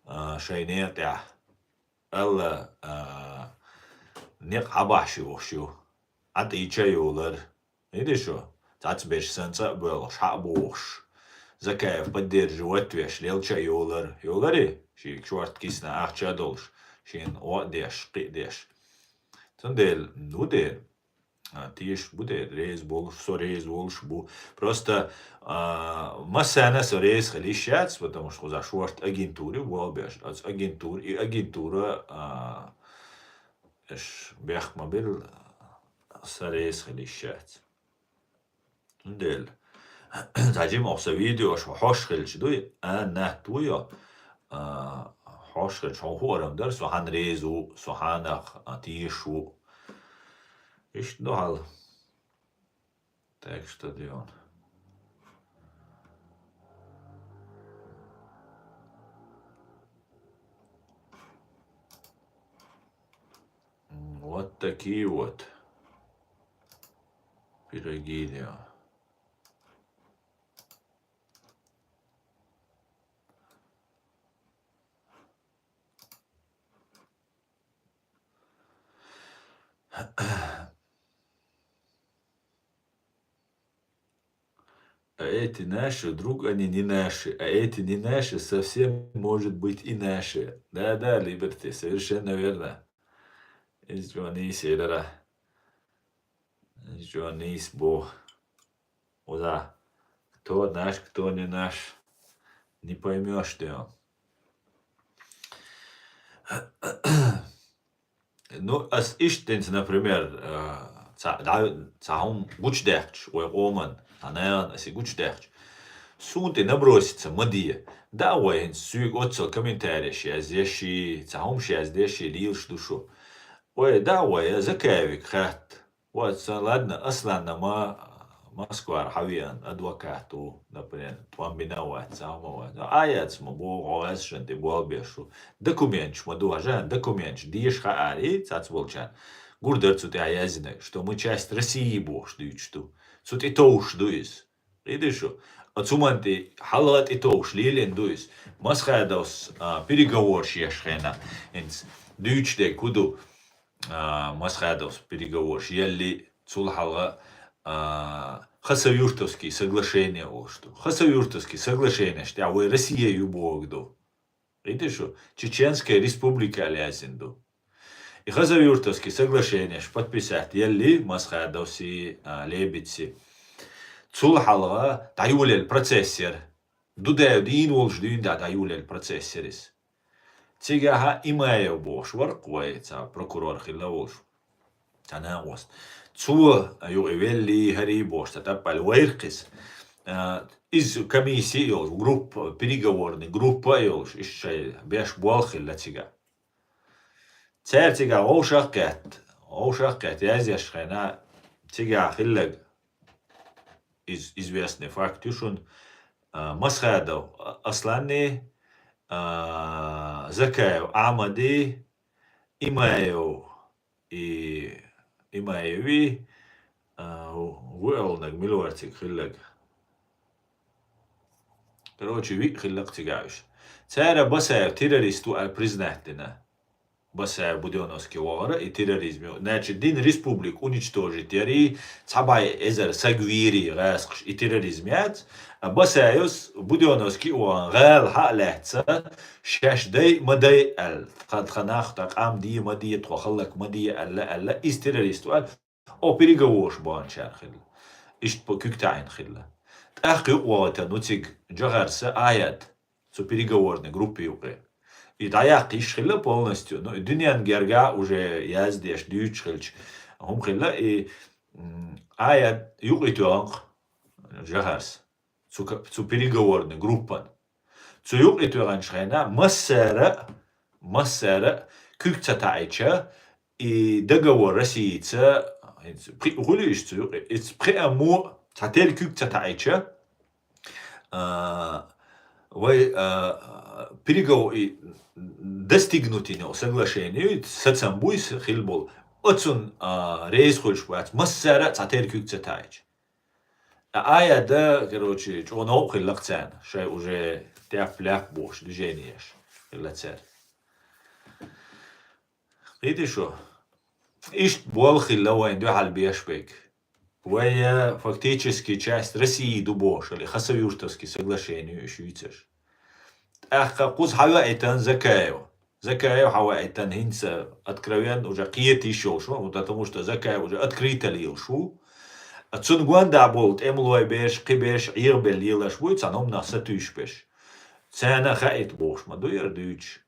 а, шайн некъа тӀехь. Алла, а, некъ Ӏабахьаш йохуш ю. Ӏатийча а йолар. Иди шу, цхьацца берш санна цӀа а боьлхуш, хьа а бохуш. Закаев поддерживать веш, лелча а йолар. Йолари? Шийга шорта кисана ахча а долуш, шена гӀо а деш, кхин а деш. Цундела, ну дера, а, теша бу дера, реза болуш, со реза волуш бу. Просто, а, массарна со реза хила йиш яц, потому что кхузахь шорта агентура ю болх беш. Оцу агентура, и агентура, а, аш бехк ма билла, сан реза хила йиш яц. Цундела, цхьа жима оха сан видеош хьош хилча дуй, а, натта вуй, а, хьош хилча, хьуна хӀорамма дара, со хьан реза ву, со хьанах, а, тешаш ву. Иштта ду хьал. Так что, Дион. М, вот такие вот пироги, Дион. А эти наши, вдруг они не наши, а эти не наши, совсем может быть и наши. Да-да, Либерти, совершенно верно. Иза чӀогӀа нийса элира. Иза чӀогӀа нийса боху. Уза, кто наш, кто не наш, не поймёшь ты. Ну, ас иштта, например, э, ца, да, цхьа хӀума гучудаьккхича вай къоман, цхьа нахана ас и гучудаьккхича, суна тӀе наброситься ма де. Да, вай хӀинца соьга оццал комментареш яздеш и, цхьа хӀумаш яздеш и лелаш ду шу. Вай, да, вай, я Закаевга хатта. Вот, сан, ладно, Асланна ма Москвара хьан веана адвокат ву, например, тхьамбина а вац, цхьа хӀума а вац. Ӏа яц ма боху, хьо гӀазкхашна тӀе болх беш ву. Документаш ма ду, хьажа, документаш деша хаари, цац болчарна. Гур дара цу тӀехь яздинарг, что мы часть России бохуш дуьйцуш ду. Цу тӀе товш ду иза. Кхийтий шу? Оцу хӀуманна тӀе хьалха а тӀетовш лелийна ду иза. Масхадовс, а, переговорш еш хенахь, хӀинца дуьйцуш дерг хӀун ду, а, Масхадовс переговорш елли, цул хьалха, а, Хасавюртовский соглашение олуш ду. Хасавюртовский соглашениеш тӀехь вай Россия ю бохург ду. Кхийтий шу? Чеченская республика аьлла яздина ду. И Хасавюртовский соглашениеш подписать елли Масхадовси, а, Лебедьси. Цул хьалха дӀайолаелла процесс яра. Дудаев дийна волчу дуьйна дӀа дӀайолаелла процесс яра иза. Цигахь Имаев бохуш вара-кх вай цхьа прокурор хилла волуш. Цхьа накъост. Цо юкъа веллий, хӀарий бохуш, цхьа тӀаппале вайра-кх иза. А, иза комиссия а йолуш, группа, переговорный группа а йолуш, иштта шайн беш болх хилла цигахь. Цара цигахь вовшах а кхетта, вовшах а кхетта, яздеш хенахь, цигахь хилларг из-, известный факт ю шуна, а, Масхадов Асланни, а, Закаев Ахьмади, Имаев и Имаеви, а, вуьалнаг милварциг хиллаг. Короче, виъ хиллакх цигахь уьш. Цара Басаев террорист ву аьлла признать дина. Басаев Будённовский вахара и терроризм ю. Значит, дина республика уничтожить яри, цхьа бӀе эзар саг вийри гӀаскхаш и терроризм яц. А Басаевс Будённовский вахана гӀала хьа а лаьцна, шаьш дай а ма дай аьлла, тхан, тхан нах тхан къам де ма де, тхо халлак ма де аьлла, аьлла, иза террорист ву аьлла, о переговораш баханчара хилла. Иштта по куьг таӀийна хилла. ТӀаккха юкъа вахийтина ву цига Джохарса Аят, цу переговорный группе юкъе. И дӀаяккха йиш хилла полностью, ну, и дуьненна гергахь уже яздеш, дуьйцуш хилча, хӀума хилла, и, м, Аят юкъа йитоьгӀанкъ Джохарса. Цу ка-, цу переговорный группан. Цу юкъа йитоьгӀанчу хенахь массара а, массара а куьг ца таӀийча, и договор Россица, пхи-, хуьлу иштта цу юкъе, иза пхиаммо цхьа тера куьг ца таӀийча, а, вай, а, переговор, и достигнуть йина соглашение, сацам буй с-, хила болу. Оцунна, а, реза хуьлуш бац, массара а цхьа тера куьг ца таӀийча. Ткъа Аяда, короче, чӀогӀа новкъа хиллакх царна, шайн уже тяп-ляп бохуш движениеш хилла цаьрга. Кхетий шу? Иштта болх хилла вайн дуьхьал беш берг. Вай, э, фактически часть России ду бохуш, или Хасавюртовский соглашение уьш юьйцуш. ТӀаккха кхуза хьаваийтина Закаев. Закаев хьаваийтина хӀинца откровенно уже кхета йиш йолуш ву, потому что Закаев уже открыто лелаш ву. А цунна гондахь болу тӀемалой берш, кхин берш Ӏехабелла лелаш буй, цхьана хӀуманах сатуьйсуш берш. Царна хаийта бохуш ма ду яра дуьйцуш.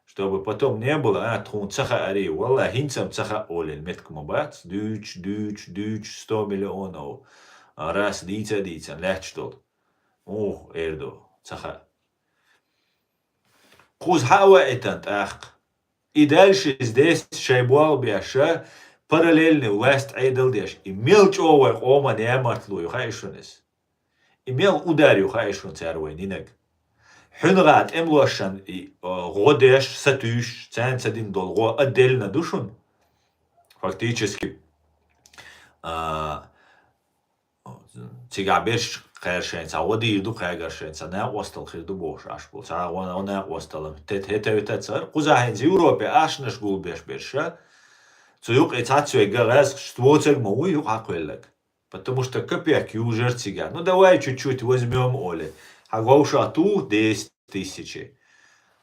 Чтобы потом не было, а, тхуна ца хаарий, валлахӀи, хӀинца-м ца хаьа олийла меттиг ма бац, дуьйцуш, дуьйцуш, дуьйцуш, сто миллионов, а, раз дийца а дийцина лаьтташ долу. Ух, эр ду, ца хаьа. Кхуза хьа а ваийтина тӀаккха. И дальше здесь шайн болх беш, параллельный власть Ӏедал деш. И мел чӀогӀа вай къоман ямартло ю, хаьий шуна иза? И мел удар ю, хаьий шуна, цара вайн йинарг? Хьуьнагара тӀемалошна и, а, гӀо деш, сатуьйсуш, царна ца дина долу гӀо отдельно ду шуна? Фактически, а, цигахь берш кхаьршина цхьа гӀо дийр ду, кхаьргара шайн цхьа накъостал хир ду бохуш Ӏаш болу. Цхьа гӀо, гӀо накъостал, тет-, хӀета-вета цара. Кхузахь хӀинца Европе ахчанаш гулбеш берш, цу юкъе цхьацца вега гӀаьскхаш воцург ма вуй юкъа хьакхвелларг. Потому что капек южар цигахь. Ну, давай чуть-чуть возьмём, олий. Хьан вовшах ту десять тысячей.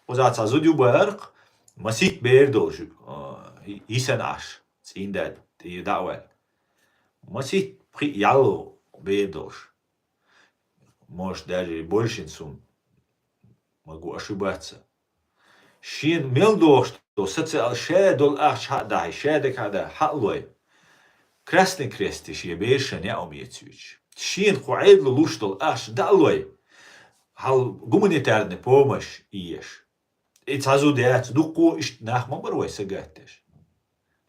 Кхузахь цхьа зуда ю бахарх, масийтта бер долуш, а, йисина Ӏаш, цӀийнда тӀе дӀа а ваьлла. Масийтта пхиъ-ялх бер долуш. Может, даже и большин сум. Могу ошибаться. Шена мел дохуш долу социал ша долу ахча хьа а дахьий, ша дага хьа а дахьий, хьа а лой. Красный Крест шен берашна яа хӀума эца вича. Шена кху Ӏедало луш долу ахча дӀа а лой. Хьал гуманитарный помощь еш. И цхьа зуда яц, дуккха а иштта нах ма бара вай сагатдеш.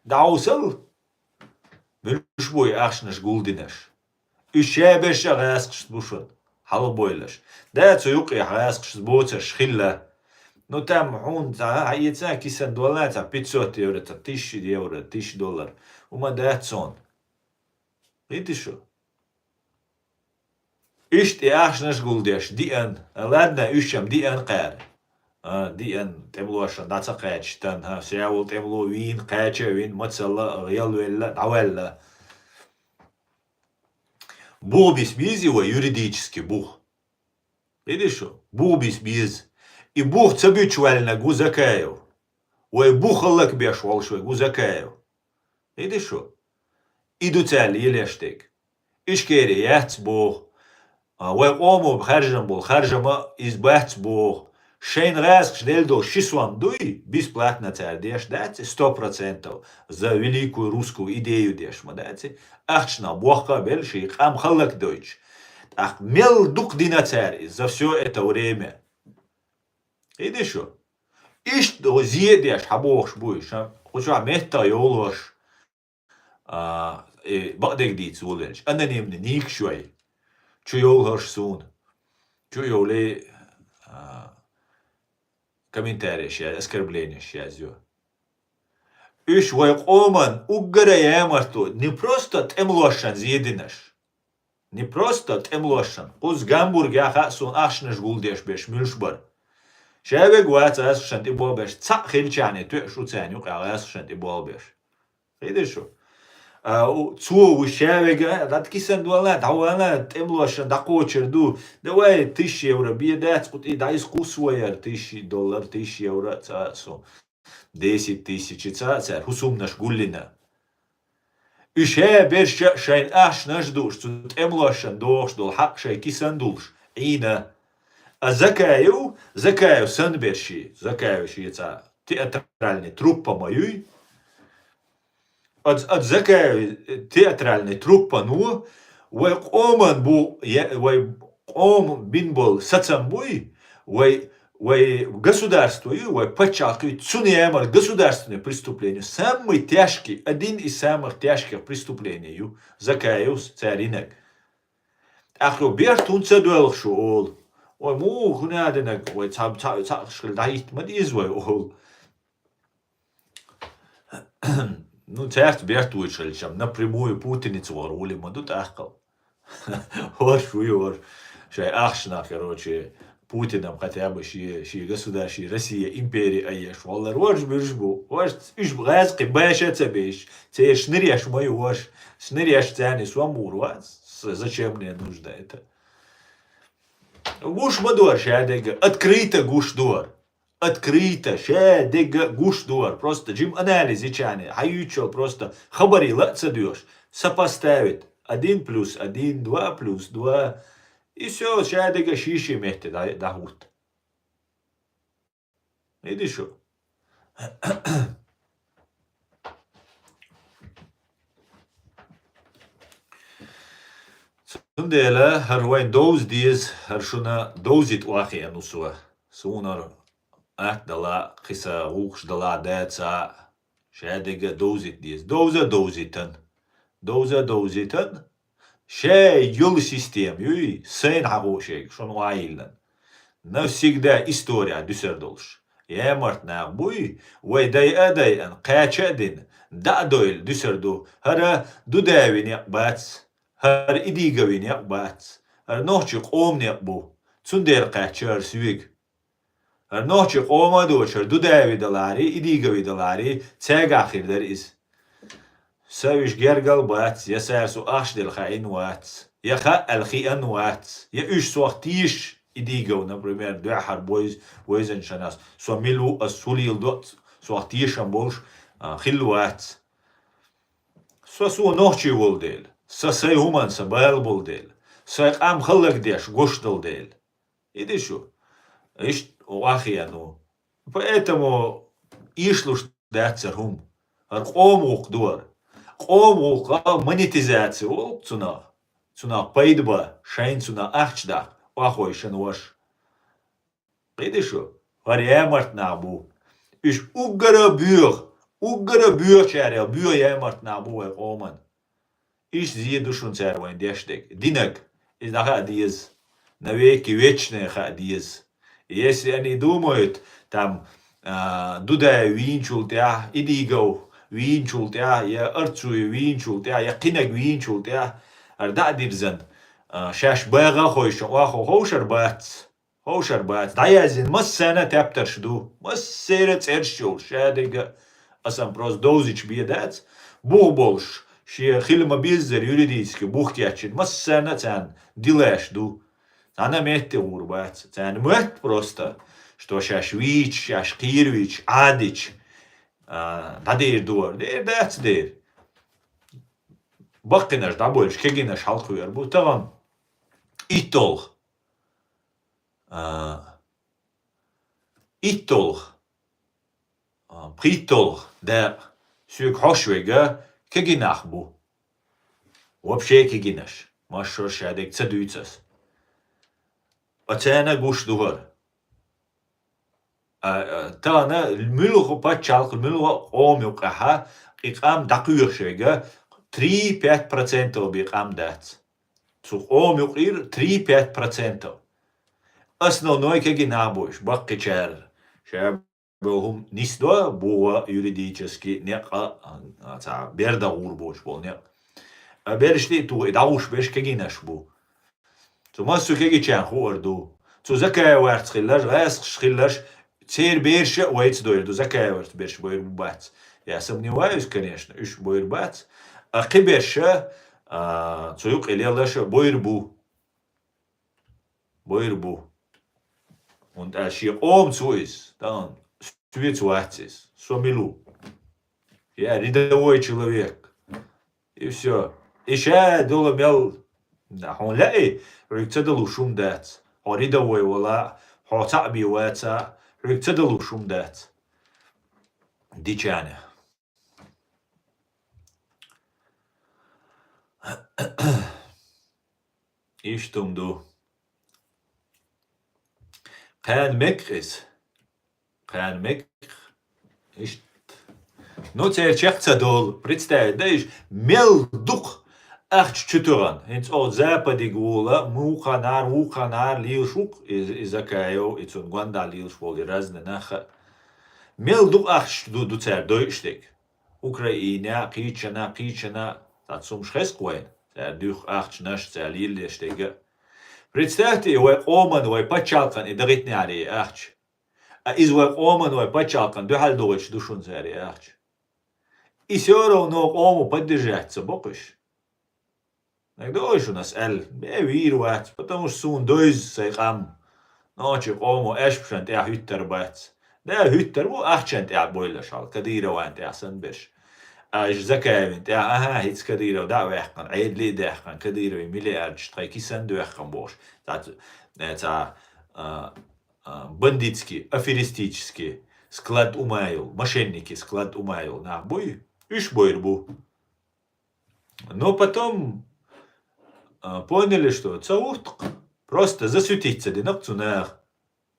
ДӀахьовсал, муьлш бу и ахчанаш гулдинарш. Уьш шаберш а гӀаьскхашца бу шуна, хьалабойлаш. Да, цу юкъе гӀаьскхашца боцурш хилла. Ну, там хьуна цхьа хьаэца кисана доллар, цхьа пятьсот евро, цхьа тысяча евро, тысяча доллар. ХӀума дац цунна. Видишь шу? Иштта и ахчанаш гулдеш, диъан, ладна, уьш-м диъан кхара. А, диъан, тӀемалошна дӀа ца кхаьчийтан, хӀа, севал тӀемало вийна, кхаьча а вийна, мацалла, гӀелвелла, дӀаваьлла. Бух бис безий вай, юридически бух? Видишь шу? Бух бис беза. И бух ца буьтуш ваьллинарг ву Закаев. Вай бух хӀаллакбеш волуш верг ву Закаев. Видишь шу? И ду цара лелеш дерг. Ишкери яц боху. А, вай къомо харжам болу, харжама иза бац боху. Шайн гӀазкхаш делла долу ши сом дуй, бесплатно цара деш дац, сто процентов за великую русскую идею деш ма дац. Ахчанах бохка а белла ши къам халлакдойтуш. ТӀаккха мел дукха дина цара иза за всё это время. Иди шу. Иштта зе а деш хьабохуш буй, ша кху чохь меттах йовлош. А, э, бакъдерг дийца волавелча, анонимный никаш йой. Чу йовлахарш суна. Чу йовлий, а, комментарийш яз, оскорблениеш язйо. Уьш вай къоман уггара ямартло, не просто тӀемалошан зединаш. Не просто тӀемалошан. Кхуза Гамбургехь хаьа суна ахчанаш гулдеш берш муьлш бара. Ша вега вац гӀазкхашна тӀе болх беш, цхьаъ хилчахьана тоьаш ву царна юкъахь гӀазкхашна тӀе болх беш. Хиди шу? А, у, цо ву ша вега, дӀа кисан долла, дӀавана, тӀемалошна дӀакхочур ду. Давай, тысяча евро бе дац, кху тӀе дӀа иза кхуссавайар, тысяча доллар, тысяча евро, цхьа а су. Десять тысяч цхьа а цара хӀусамнаш гуллина. Уьш хӀа берш а шайн ахчанаш а дууш, цу тӀемалошна дохуш долу хьакъ шайн кисан а дулуш, Ӏийна. А Закаев, Закаев санна берш и, Закаев шен цхьа театральный труппа ма юй. Оцу, оцу Закаев театральный труппано вай къоман бу, е-, вай къоман бина болу сацам буй, вай, вай государство ю, вай пачхьалкх ю, цунна ямарт государственное преступление, самый тяжкий, один из самых тяжких преступлений ю, Закаевс царинаг. ТӀаккха берт хӀунда ца доьлху шу олу? Ой, муха хӀуна а динарг, вай цхьа, цхьа, цхьа хила дӀахӀитта ма деза вай олу. Ну, цаьрца берт вуьйцуш хилчам, напрямую путиница вара гӀули ма ду тӀаккха. ХӀорш вуй, хӀорш. Шайн ахчанах, короче, Путинам хотя бы ши, ши государ-, ши Россия импери айеш. Валлар, хӀорш буьрш бу. ХӀорш уьш гӀазкхи баша ца беш. Церш ниреш ма ю хӀорш. Сниреш царни сом мур вац. С-, зачем мне нужно это? Гуш ма дора ша дега. Открыто гуш дора. Открыто, ша дега гуш дора. Просто жим анализ ичане, хьаюьйчул просто хабарила а ца доьш. Сопоставить. Один плюс один, два плюс два. И всё, ша дега ши-ши метте да-, дахурт. Иди шу. Цундела хӀара вайн довза деза, хӀара шуна довзийта охьеана со. Суна атта дала, кхиса гӀуллакхаш дала дацахь, ша дега довзийта деза. Довза довзийтан. Довза довзийтан. Ша йолу система юй, сайна хьагӀо шайга, шуна охьайиллан. Навсегда история дуьсар долуш. Ямарт нах буй, вай дайа а дайана, кхача а дина, дӀа а дойла дуьсар ду. ХӀара Дудаеви некъ бац, хӀара Идигови некъ бац, хӀара нохчи къоман некъ бу. Цундела кхаьчча хӀара соьга. ХӀара нохчи къоман а доцуш, хӀара Дудаеви далари, Идигови далари, цаьргахь хир дара иза. Сан уьш гергал бац, я сара со ахча делла хаийна вац, я хаъал хиъна вац, я уьш сох тешаш, Идигов, например, дуьххьара бойз-, войзанчу шанас, со мила ву, ас хӀун леладо, сох тешам болуш, а, хилла вац. Со, со нохчи волу дела, сан сай хӀуманна сан бала болу дела, сайн къам халлагдеш гуш долу дела. Иди шу. Иштта охьеана. Поэтому ийшлуш дацара хӀума. ХӀара къоман гӀуллакх ду хӀара. Къоман гӀуллакха монетизация волу цунах. Цунах пайда бан, шайна цунах ахча даккха, охьахойшан ваша. Кхиди шу? ХӀара ямарт нах бу. Уьш уггара боьха, уггара боьхачарех боьха ямарт нах бу вай къоман. Иштта зе ду шуна цара вайн деш дерг. Динаг. Иза дӀахаа деза. Навеки вечное хаа деза. Если они думают, там, а, Дудаев вийначул тӀаьхьа, Идигов вийначул тӀаьхьа, я Арцуев вийначул тӀаьхьа, я кхинаг вийначул тӀаьхьа, хӀара дӀа а дирзан, а, шаьш багӀа а хойшан, охьахо ховшар бац. Ховшар бац. ДӀаязйина массарна а тептарш ду. Массеран а цӀераш йолуш. Ша дерг а асан просто довзича бен дац. Бух болуш, шен хила ма-беззара юридически бух кечйина массарна а царна делаш ду. Цхьана а метте гӀур бац. Царна моьтту просто, что шаьш вийча, шаьш кхийра вийча, Ӏадича, а, дӀадийр дора. Дер дац дер. Баккхийнаш дӀабойлаш, кегийнаш хьалкхуьур бу тахана. ИтталгӀа. А, ИтталгӀа. А, пхийтталгӀа дакъа. Соьга хьош вега кегий нах бу. Вообще кегийнаш. Масса шадерг ца дуьйцу ас. Оцарна гуш ду хӀара. А, а, тахана муьлха паччахьалкх, муьлха къома юкъахь къам дӀакхоьхьуш вега три-пять процентов бен къам дац. Цу къома юкъера три-пять процентов. Основной кегий нах бу уьш, баккхийчара. Ша боху хӀума нисдо, боху юридически некъ а, а, цхьа бер дан гӀур боцуш болу некъ. А бераш тӀе а тухий, дӀагӀуш берш кегийнаш бу. Цу массо а кегийчарна хуур ду. Цу Закаеварц хилларш, гӀаскхаш хилларш, церан бераш а вайца дойр ду, Закаеварц берш бойр бу бац. Я сомневаюсь, конечно, уьш бойр бац. А кхин берш а, а, цу юкъе лелларш а бойр бу. Бойр бу. ХӀунда аьлча шен къомаца ву иза, тахана соьца вац иза. Со мила ву? Я рядовой человек. И всё. И ша долу мел, хьуна лаьий, хьоьга ца далуш хӀума дац. Хьо рядовой вала, хьо цхьаъ бен ваца, хьоьга ца далуш хӀума дац. Дичане. Иштта хӀума ду. Кхана мекх иза. Кхана мекх. Иштта. Ну, церан чекх ца долу. Представить дан уьш, мел дукха ахча чу туьгӀан. ХӀинца оха Западига волу, мукханара, вукханара лелаш ву-кх и, и Закаев, и цунна гондахь лелаш волу и разный нах а. Мел дукха ахча ду, ду цара дойуш дерг. Украина, кхечана, кхечана, цхьацца хӀумаш хеза-кх вайна, цара дуьххьа ахчанаш, цара лелош дерг а. Представьте, и вай къоман, вай пачхьалкхан и дахийтинехьара и ахча. А иза вай къоман, вай пачхьалкхан дуьхьал дохуьйтуш ду шуна цара и ахча. И всё равно къомо поддержать ца боккхуш. НагадогӀий шуна ас аьлла, бен вийр вац, потому что суна дойза сайн къам. Нохчийн къомо аьшпашна тӀехь хӀуьттар бац. Да, хӀуьттар бу ахчанна тӀехь бойлаш хьал, Кадыровна тӀехь санна берш. Аш Закаевна тӀехь, аха, хӀинца Кадыров дӀа а ваьккхина, Ӏедале а даьккхина, Кадыровн миллиардаш тхайн кисана доьхкина бохуш. Цхьа, э, цхьа, а, а, бандитский, аферистический склад ума йолу, мошенники склад ума йолу нах буй? Уьш бойр бу. Но потом, а, поняли, что ца ву-кх. Просто засветиться дина-кх цу наха.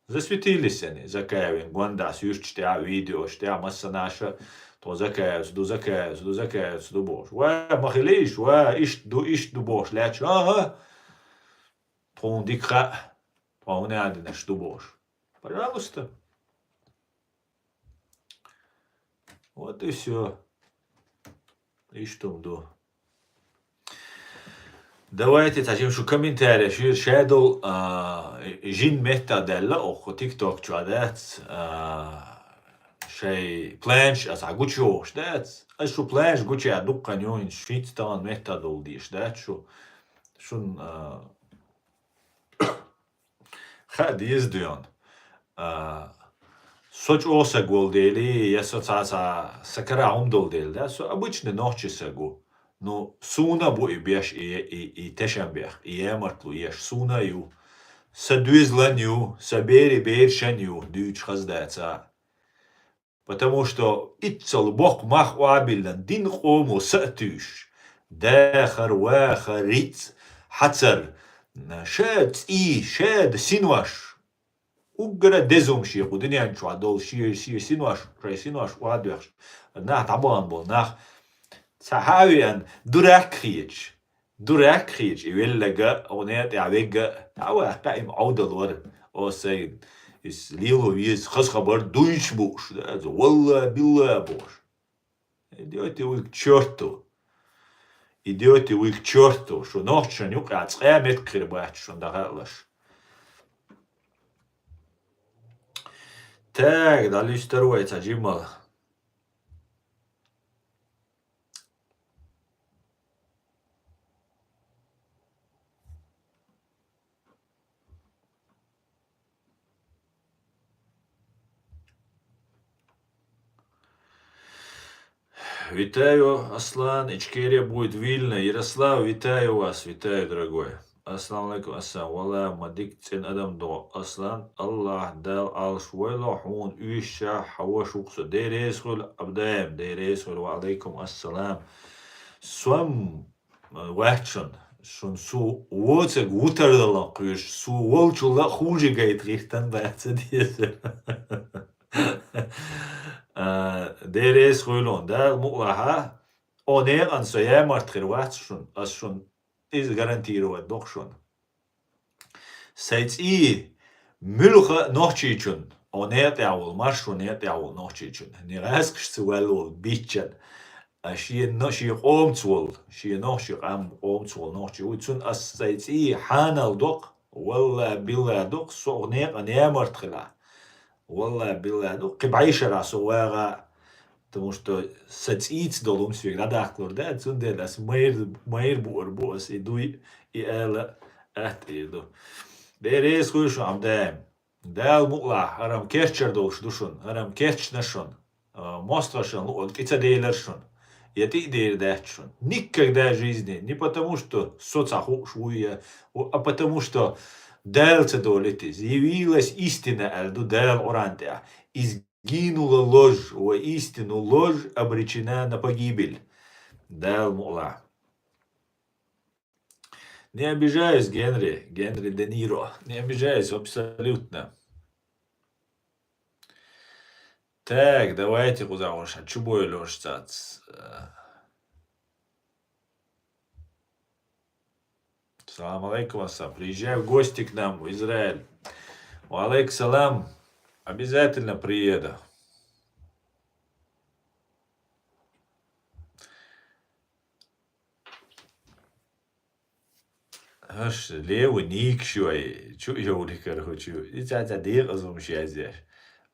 Засветились они, Закаевн гондахь суьрташ тӀехь, видеош тӀехь, массанаша, тхо Закаевс ду, Закаевс ду, Закаевс ду бохуш. Ва, ма хилийша, ва, иштта ду, иштта ду бохуш лаьтташ. ХӀан-хӀа. Тхуна дика хаьа, тхо хӀун аьлла динарш ду бохуш. Пожалуйста. Вот и всё. Иштта хӀума ду. Давайте, цхьа жима шу комментарий, шу шадолу, а, жин метта даьлла, окху TikTok чохь дац, а, шайн планш аса гучуйохуш дац. Ас шу планш гучуян дуккха ю, хӀинца шийтта тахана метта долу деш дац шу. Шун, а, Хаа деза доьгӀна. А, со чӀогӀа саг волу дели, я со цхьа, цхьа, сан кара хӀума долу дели, да, со обычный нохчи саг ву. Ну, суна а бу и беш, и, и, и тешам бех, и ямартло еш, суна а ю. Сан доьзалан ю, сан бери берашан ю, дуьйцуш хаза даца. Потому что иццал боккха мах охьабиллан дин къомо са а туьйсуш, дахар, вахар, рицкъ, хьацар, ша цӀий, ша синош, уггара дезум шех кху дуьнен чохь долу ши, ши синош, шайн синош охьадоьхуш, нах дӀабахана болу нах, цхьа хьан а веана, дурак хеташ. Дурак хеташ, и веллага, оха некъа тӀехь вегга, дӀа а ваккха, и Ӏовдал вара. О, сайн, иза лело веза, хаза хабар дуйчу бууш, да, иза, валла, билла бохуш. Идёте вы к чёрту. Идёте вы к чёрту. Шу нохчашна юкъахь цкъа а меттиг хир бац шуна дӀахаалаш. Так, дӀалуьстур вай цхьа жимма. Витаю, Аслан, Ичкерия будет Вильна. Ярослав, витаю вас, витаю, дорогой. Ассаламу алейкум, Аслан. Валла, ма дика цӀена адам ду, Аслан. Аллахь Дала Ӏалаш войла хьуна, уьш ша хьавош ву-кх со. Дера эсхуьла, Абдаем, дера эсхуьла, ва алейкум ассалам. Сом, э, вац шун. Шун су воцаг вутар далан кхуьш, су волчулла хуже гайта гӀиртан баца деза. А, дера эсхуьла хьуна, Дала мукълахьа, о некъан со ямарт хир вац шун, ас шун иза гарантировать докх шун. Сай цӀий муьлха нохчийчун, о некъ тӀехь волу, маршо некъ тӀехь волу нохчийчун, не гӀаскаш ца ваьлла волу биччан, а шен но-, шен къомаца волу, шен нохчий къам къомаца волу нохчий ву, цун ас сай цӀий хьанал докх, валла билла докх, со некъан ямарт хила. Валла билла докх, кхин бӀешара со вагӀа, потому что са цӀийца долу хӀумс вега дӀадаккхалур дац, цундела ас майр, майр буур бу ас, и дуй, и ала атта ир ду. Дера эсхуьла шун, Абдаем. Дала мукълахь, хӀара-м керчара долуш ду шун, хӀара-м керчна шун, а, мостагӀашна луъург тӀе ца делар шун, я тӀе а дер дац шун. Никогда в жизни, не потому что со ца хууш ву я, а потому что Дала ца долийта иза. Явилась истина, аьлла ду Дала Къуръан тӀехь. Изгинула ложь, воистину ложь обречена на погибель. Дала мукълахь. Не обижаюсь, Генри, Генри Де Ниро. Не обижаюсь абсолютно. Так, давайте кхузахь ваша чу бойла ваша цац. Салам алейкум, Асан. Приезжай в гости к нам в Израиль. Ва алейкум салам. Обязательно приеду. Аш лева никшой, чу йовликар хучу. И цаца декъазум шазер.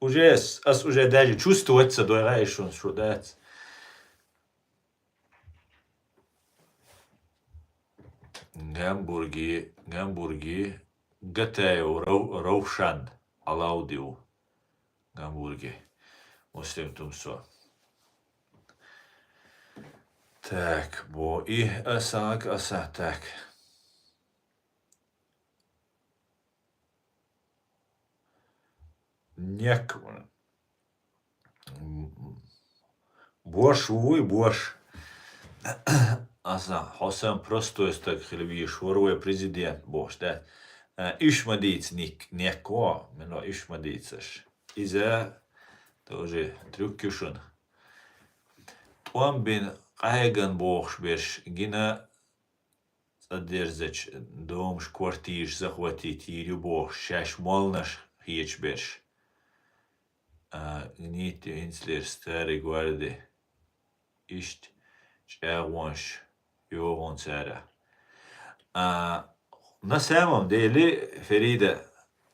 Уже ас, ас уже даже чувствовать ца дойгӀа шун шу дац. Гамбурги, Гамбурги, Гатаев Рав-, Равшан, Алаудиу. Гамбурги. Муслим Тумсо. Так, бо и асак, аса, так. Нек. Бош вуй, бош. Аса, хьо сан простой стаг хила вийш, вара вай президент бохуш, да? А, уьш ма дийца ник-, некко, мено уьш ма дийцаш. Иза тоже трюк ю шуна. ТӀом бина къахьеган бохуш берш гина цӀа дерзачу домаш, квартираш захватить йийр ю бохуш, шаьш молнаш хеташ берш. А, гнить, гӀинцлера старой гварди. Иштта чӀагӀонаш йогӀун цара. А, на самом деле, Ферида,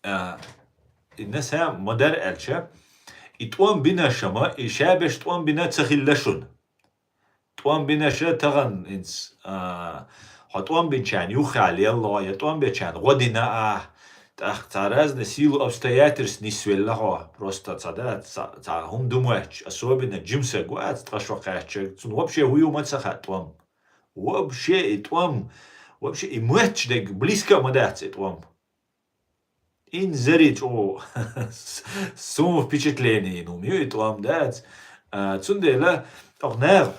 а, и на сам-, ма дара аьлча, и тӀом бинаршама, и шаберш тӀом бина ца хилла шуна. ТӀом бинаша тахана инц, а, хьо тӀом бинчарна юххехь лелло, я тӀом бечарна гӀо дина ахь, тӀаккха цхьа разный силу обстоятельств нисвелла хьо. Просто цхьа да, цхьа, цхьа хӀума ду моьттуш, особенно жима саг вац, ткъа шо кхаьчча, цунна вообще хӀу ю ма ца хаьа тӀом. Вообще и тӀом, вообще и моьттуш дерг близко а ма дац и тӀом. Инзаре чӀогӀа сум впечатление йина хӀума ю и тӀом дац. А, цундела, тӀаккха наха,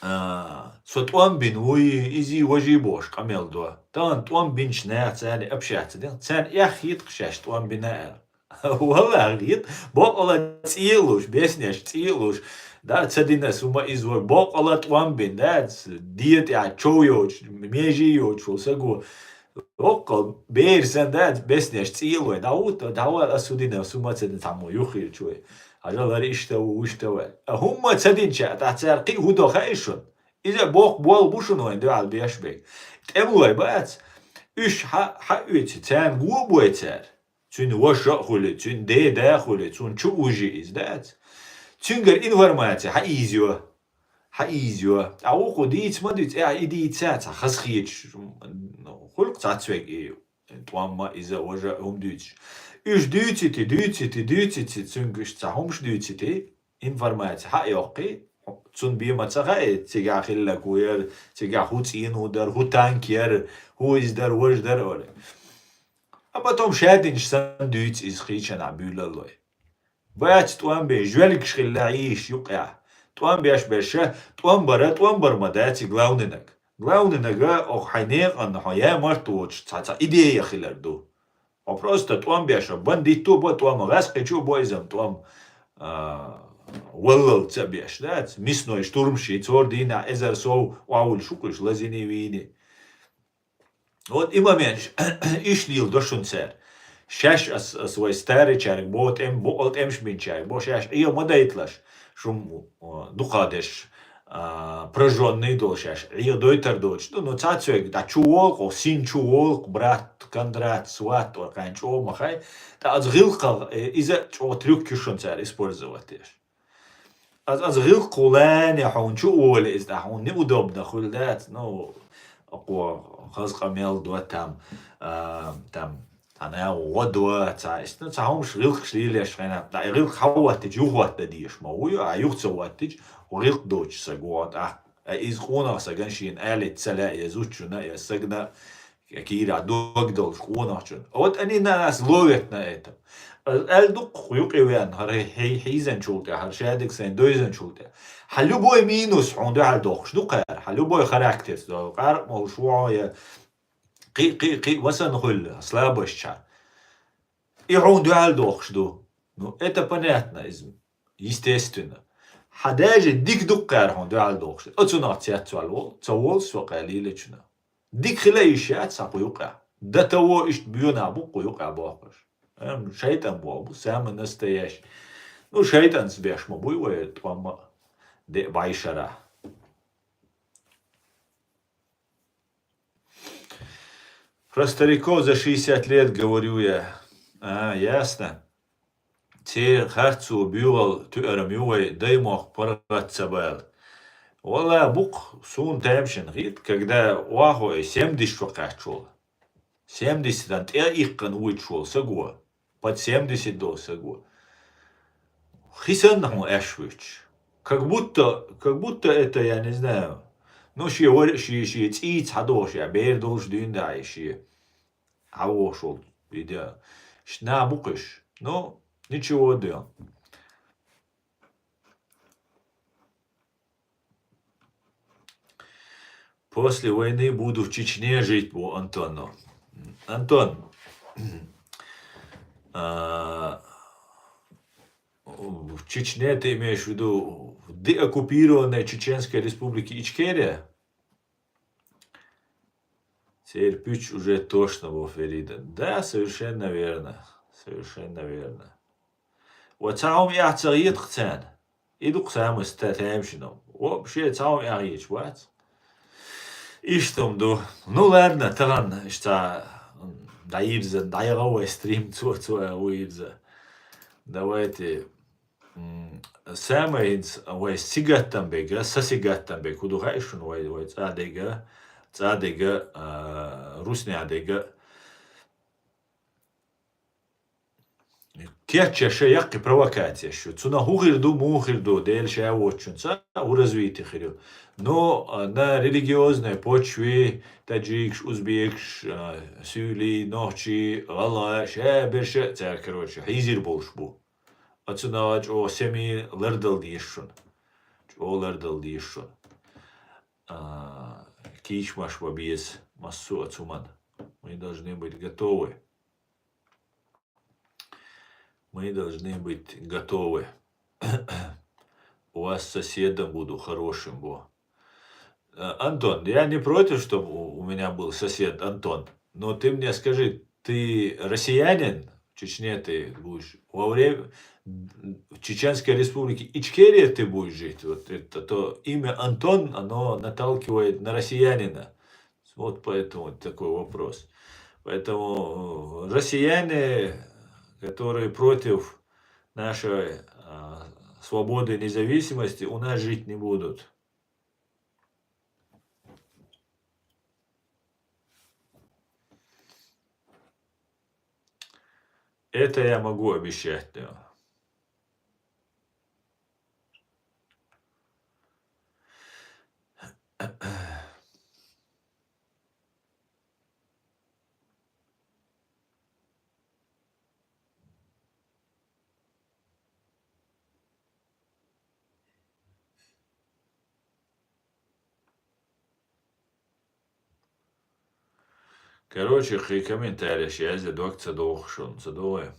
а, со тӀом бина вуй, изий, важий бохуш къамел до. Тахана тӀом бинчу наха царна общаться де, царна эхь хетта шаьш тӀом бина аьлла. Валлахьи, хета, боккъала цӀе а луш, беснеш цӀе а луш, да, ца дина ас хӀума иза вара, боккъала тӀом бина, да, де тӀехь чов йоцуш, меже йоцуш волу саго, боккъала бер санна, да, беснеш цӀе а лой, дӀа ву, дӀа вала, ас хӀу дина, ас хӀума ца дина, цхьаммо юххийчу вай. Хьажал, хӀара иштта ву, вуьшта ву. А хӀумма ца динча, тӀаккха цара кхин а хӀу до хаьий шуна? Иза боккха болх бу шуна вайн дуьхьал беш берг. ТӀемалой бац, уьш хьа-, хьаоьцу, царна го а бой цара. Цуьнан ваша а хуьлий, цуьнан ден да а хуьлий, цунна чу а вужий иза, дац? Цуьнгара информаци хьаийзайо. Хьаийзайо. Ткъа вукхо дийца ма дуьйцу, ахь и дийца цхьа хазахеташ, ну, хуьлу-кх цхьацца верг и тӀом а, иза а, важа а хӀума дуьйцуш. Уьш дуьйцийти, дуьйцийти, дуьйцийти, цуьнга уьш цхьа хӀумаш дуьйцийти, информаци хьа а йоккхий, цунна бен ма ца хаьа, цигахь хилларг хӀун яра, цигахь хӀун цӀено дара, хӀун танк яра, хӀун иза дара, важа дара олий. А потом шадинчу санна дуьйцу иза хийчанахь буьйлаллой. Бац тӀом бен, жоьлгаш хилла йийш юкъехь. ТӀом беш берш, тӀом бара, тӀом бар ма дац и главный наг. Главный нага оха хьайн некъанна хьо я март воцуш цхьа, цхьа идея хилар ду. Хьо просто тӀом беш, бандитто бо тӀом, гӀаскхичо бо иза тӀом, а, валлалца беш, дац? Мясной штурм ши, цхьа дийнахь эзар сов охьавуьлуш ву-кх уьш, лазийна вийна. Вот и моменташ, иштта леладо шуна цара. Шаьш ас, ас вай старичаьрга бо, тӀем-, боккъал тӀемаш бинчаьрга бо, шаьш Ӏеха ма дайталаш, шун, а, дукхахдерш, а, поражённый долу шаьш, Ӏеха дойтар доцуш ду, ну, цхьацца вайга, дӀа чу волу-кх, син чу волу-кх, брат, Кондрат, сват, ой, кхайн чӀогӀа ма хай, ткъа аса гӀиллакхах, э, иза а чӀогӀа трюк ю шуна цара использовать деш. Аса, аса гӀиллакхо лайна хьуна чу а волий иза, тӀаккха хьуна неудобно хуьлу дац, ну, кхо хаза къамел до там, а, там, цхьа наха гӀо до, цхьа иштта, ну, цхьа хӀумаш гӀиллакхаш лелош хьайна, ткъа и гӀиллакх хьан хӀоттича юха хӀотта дезаш ма вуй, а юха ца хӀоттича, гӀиллакх доцуш саг ву, тӀаккха, а иза къонах сагана шена алица ца лаьа, я зудчунна, я сагана, кийрахь дог долуш къонахчун. Вот они на нас ловят на этом. Аьлла ду-кх юкъе веана, хӀара хьий-, хьийзанчул тӀе, хӀара шадерг сайн девзанчул тӀе. Хьан любой минус хьуна дуьхьал дохуш ду кхара, хьан любой характер, къаркъа молуш ву хьо я кхин, кхин, кхин, масанна хуьлу, слабость чхьа. И хьуна дуьхьал дохуш ду. Ну, это понятно, иза, естественно. Хьан даже дика ду кхара хьуна дуьхьал дохуш ду. Оцунах цецваьлла волу, ца волу со кхара лелачунах. Дика хила йиш яц хьан кху юкъехь. До того иштта боьнахь бу кху юкъехь бохкуш. Эм, шайтӀан боху бу, самый настоящий. Ну, шайтӀанца беш ма буй вай, тӀом а, де а бӀешарахь. Про стариков за шестьдесят лет говорю я. А, ясно. Церан харцо, буьйгӀал туьарам ю вай даймохк паргӀат ца бала. Валла, бу-кх, суна тамашийна хета, когда охьахой семьдесят чу кхаьчча волу. Семьдесятан тӀе а иккхина вуьйцуш волу саго, под семьдесят долу саго. Хи санна хьуна аьшпаш вуьйцуш. Как будто, как будто это, я не знаю, ну, шен вар-, шен, шен цӀийца хьадогӀуш, я бер долуш дуьйна дахьа шен. Хьан вохуш волу? Иде. Ш-, нах бу-кх уьш. Ну, ничего, дел. После войны буду в Чечне жить, бу Антону. Антон, а, в Чечне ты имеешь в виду в деоккупированной Чеченской Республике Ичкерия? Церан пуьча уже тошна, бо Ферида. Да, совершенно верно. Совершенно верно. Ва цхьа хӀума эхь ца хетах царна. И ду-кх самый ста-, тамашийна. Вообще цхьа хӀума эхь хеташ вац. Иштта хӀума ду. Ну ладно, тахана иштта дӀайирза, дӀайгӀа вай стрим, цо, цо а вуьйрза. Давайте. М, самое хӀинца вай сигаттам бега, са сигаттам бега, хӀун ду хаьа шуна вай, вай цӀа дега, цӀа дега, а, русня дега. Кечъеш яккхий провокацеш ю. Цунах хӀун хир ду, муха хир ду, Дела ша воцучунца, хӀун развитие хир ю. Но, а, на религиозной почве таджикаш, узбекаш, а, суьйлий, нохчий, гӀалгӀай, ша берш а цара, короче, хьийзийр болуш бу. Оцунах чӀогӀа семьи лардала дезаш шуна. ЧӀогӀа лардала дезаш шуна. А, кийчмаш бан беза массо а цу хӀуманна. Мы должны быть готовы. Мы должны быть готовы. У вас соседом буду хорошим, бо. Э, Антон, я не против, чтобы у, у меня был сосед Антон. Но ты мне скажи, ты россиянин? В Чечне ты будешь. Во время, в Чеченской Республике Ичкерия ты будешь жить. Вот это то имя Антон, оно наталкивает на россиянина. Вот поэтому такой вопрос. Поэтому, э, россияне, которые против нашей, а, свободы и независимости, у нас жить не будут. Это я могу обещать, да. Короче, кхы комментареш язде дог ца доху шун, ца догӀе.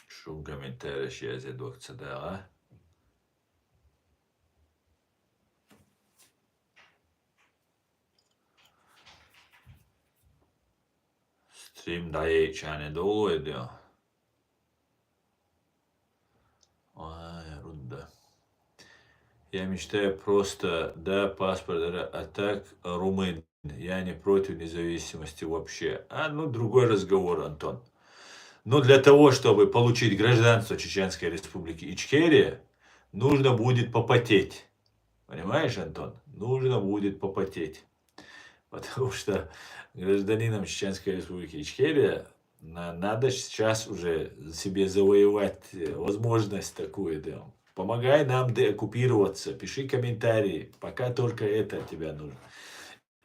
Шун комментареш язде дог ца дагӀа. Стрим дӀаяйчане долу и де. Ай, рудда. Я мечтаю просто, да, паспорт, да, а так румын. Я не против независимости вообще. А, ну, другой разговор, Антон. Но для того, чтобы получить гражданство Чеченской Республики Ичкерия, нужно будет попотеть. Понимаешь, Антон? Нужно будет попотеть. Потому что гражданином Чеченской Республики Ичкерия на- надо сейчас уже себе завоевать э, возможность такую. Да. Помогай нам деоккупироваться, пиши комментарии, пока только это от тебя нужно.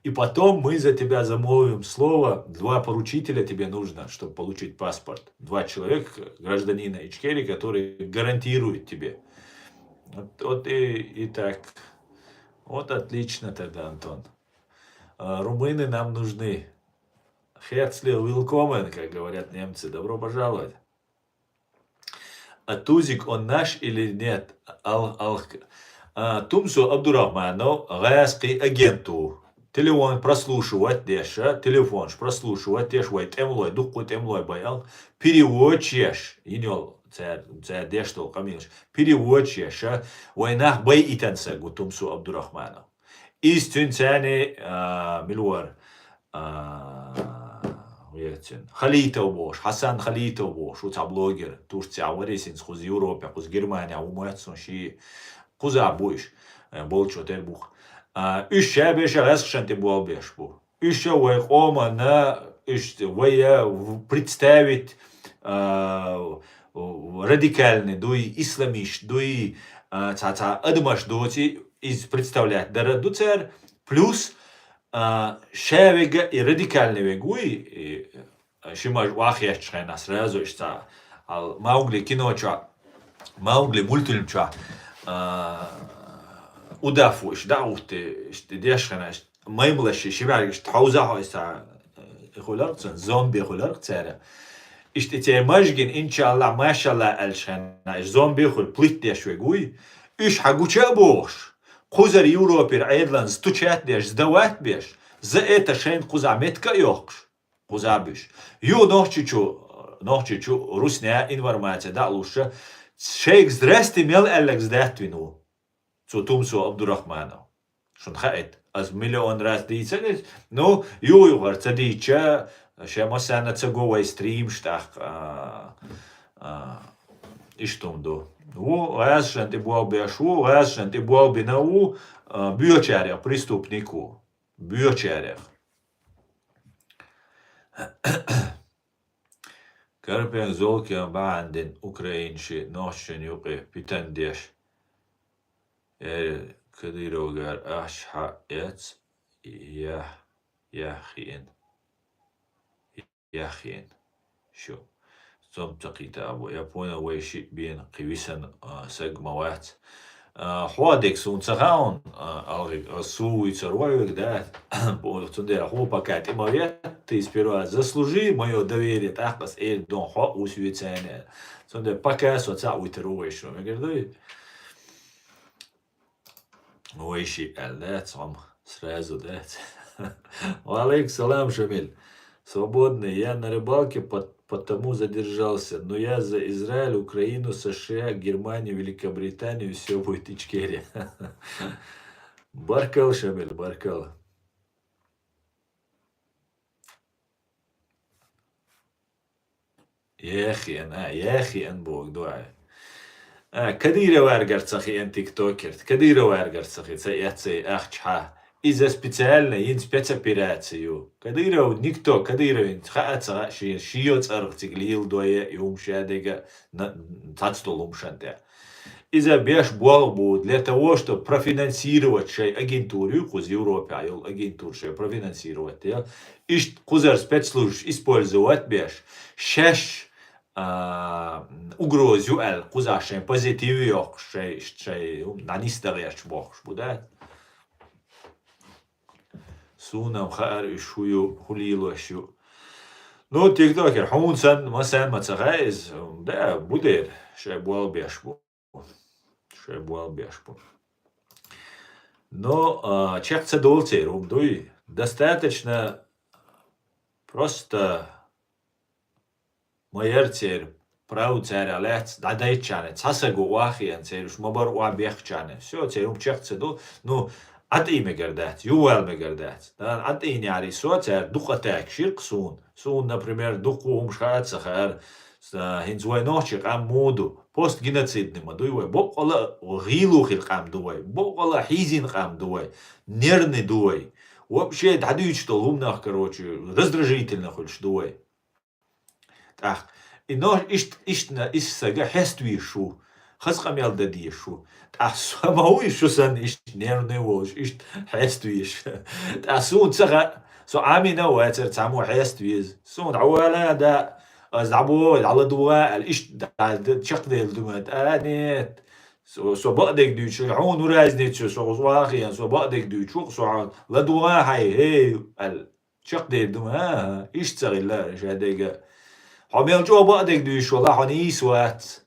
И потом мы за тебя замолвим слово, два поручителя тебе нужно, чтобы получить паспорт. Два человека, гражданина Ичкерии, которые гарантируют тебе. Вот, вот и, и так. Вот отлично тогда, Антон. А, румыны нам нужны. Herzlich willkommen, как говорят немцы. Добро пожаловать. А Тузик, он наш или нет? Ал, ал, а, Тумсо Абдурахманов, гӀаскхи агент ву. Телефон прослушивать деш, а, телефонаш прослушивать деш, вай тӀемалой, дуккха тӀемалой байъал, переводчик еш, йина йолу цара, цара деш долу къамелаш, переводчик еш, а, вай нах байъитан ца гу Тумсо Абдурахманов. Иза цуьнан царна, а, мила вара, а, вецин, Халитов бохуш, Хьасан Халитов бохуш, ву цхьа блогер, Турцехь вара иза, хӀинца кхуза Европехь, кхуза Германехь ву моьтту суна ши, кхузахь бу уьш, э, болчо тера бу-кх. А, уьш ша беша гӀаскхашна тӀе болх беш бу. Уьш ша вай къоманна, уьш вай представить, а, радикальный дуй, исламист дуй, а, цхьа-цхьа адамаш доций, иза представлять дара ду цара. Плюс, а, ша вега и радикальный вега вуй, и, а, ши маж охьахеттачу хенахь сразу иштта, а, Маугли кино чохь, Маугли мультфильм чохь, а, удав ву иштта дӀа а хӀуттий, иштта деш хенахь, иштта маймалаш ши бӀаьргаш тхьовза хьо иштта, э, хуьларх цунна, зомби хуьларх цара. Иштта церан мажгин, иншаллахь, машаллахь аьллачу хенахь, иштта зомби хуьлу плит деш вега вуй. Уьш хьан гуча а бохуш, кхузара Европера Ӏедалан стучать деш, сдавать беш, за это шайна кхузахь меттиг а йоккхуш, кхузахь буьш. Юха нохчичу, нохчичу русня информация дӀа а луш, шайга здрасте мел аьлларг сдатвина ву. Цу Тумсо Абдурахманов. Шуна хаийта, ас миллион раз дийцина иза. Ну, юха-юхара ца дийча, шен массарна ца го вай стримаш тӀаккха, а, а, иштта хӀума ду. Ву, гӀазашна тӀе болх беш ву, гӀазашна тӀе болх бина ву, а, боьчарех преступник ву. Боьчарех. Карпен золкем бахьана дина украинчи нохчашна юкъе питан деш. Э, Кадыровгара ахча хьаэц, я, я хиъна. Я хиъна. Шу. Цом ца кхийта абу. Я понял, вай шиъ бен кхин висана, а, саг ма вац. А, хьо дерг суна ца хаьа, а, алгӀиг, а, су вуьйцур вай вега, да? Цундела хьо пока тӀе ма ветта, ты сперва заслужи моё доверие, тӀаккха ас эр дон хьо ву соьца аьлла. Цундела пока со цхьаъ вуьтур ву вай шу, мегар дуй? Вай шиъ аьлла дац, хьо-м сразу дац. Ва алейкум салам, Шамиль. Свободный. Я на рыбалке, пот- потому задержался. Но я за Израиль, Украину, США, Германию, Великобританию, всё будет Ичкерия. Баркал, Шамиль, баркал. Яхиан, а, яхиан бог дуай. А, Кадыроваргар ца хиъан тиктокерт. Кадыроваргар ца хи, ца эццай ахча хьа. Иза специально йин спецоперацию. Кадыров никто, Кадыровин хаа ца хаа ши, шио цӀарах цига лийла дойя и хӀума шадега на- цац долу хӀума шан тӀе. иза беш болх бу для того, чтобы профинансировать шай агентура, ю кхуза Европе йола агентура шай профинансировать, я. Иштта кхузара спецслужбаш использовать беш, шаьш, а, угроза ю аьлла, кхуза шайн позитив йоккхуш, шай, шай, м, нанис дагӀерч бохуш бу, да? Суна-м хаар уьш хӀу ю, хӀу лелош ю. Ну, тиктокер, хьуна санна, ма санна ма ца хаьа иза, да, бу дера, шай болх беш бу. Шай болх беш бу. Но, а, чекх ца долу церан хӀума дуй. Достаточно просто ма яра церан, правда царах лаьцна, дӀадайтачарна, цхьа саг ву охьахиъна церан, уьш ма бара охьабехкачарна. Всё, церан хӀума чекх ца ду. Ну, ӀатӀий мегар дац, юхавала мегар дац. Дан ӀатӀийна яри со, цара дукха атака ширкх суна. Суна, например, дукха хӀумаш хаа ца хаьара, са-, хӀинца вай нохчий къам муха ду? Постгеноцидный ма дуй вай? Боккъала а гӀийло хилла къам ду вай? Боккъала а хьийзина къам ду вай? Нервный ду вай? Вообще дӀадуьйцуш долу хӀуманах, короче, раздражительно хуьлуш ду вай? ТӀаккха и нохчо иштта, иштта, иштта сага хьеставеш ву, хаза къамел дан дезаш ву. ТӀаккха со ма вуй шу санна иштта нервный волуш, иштта хьеставеш. ТӀаккха суна ца хаьа, со Ӏамийна а вацара цхьаммо хьеставеза. Суна дӀавала а да, ас дӀабо, дӀаладугӀа аьлла, иштта дӀа-, дӀа-, чекхдевлла ду ма, а, нет. Со, со бакъдерг дуьйцуш, хьуна ву разница, со охьахиъна, со бакъдерг дуьйцуш ву, со хьуна ладугӀа хьай, хӀей, аьлла. Чекхдер ду, а, а, иштта ца хилла ша дега. Хьо мел чӀогӀа бакъдерг дуьйцуш валахь, хьо нийса вац.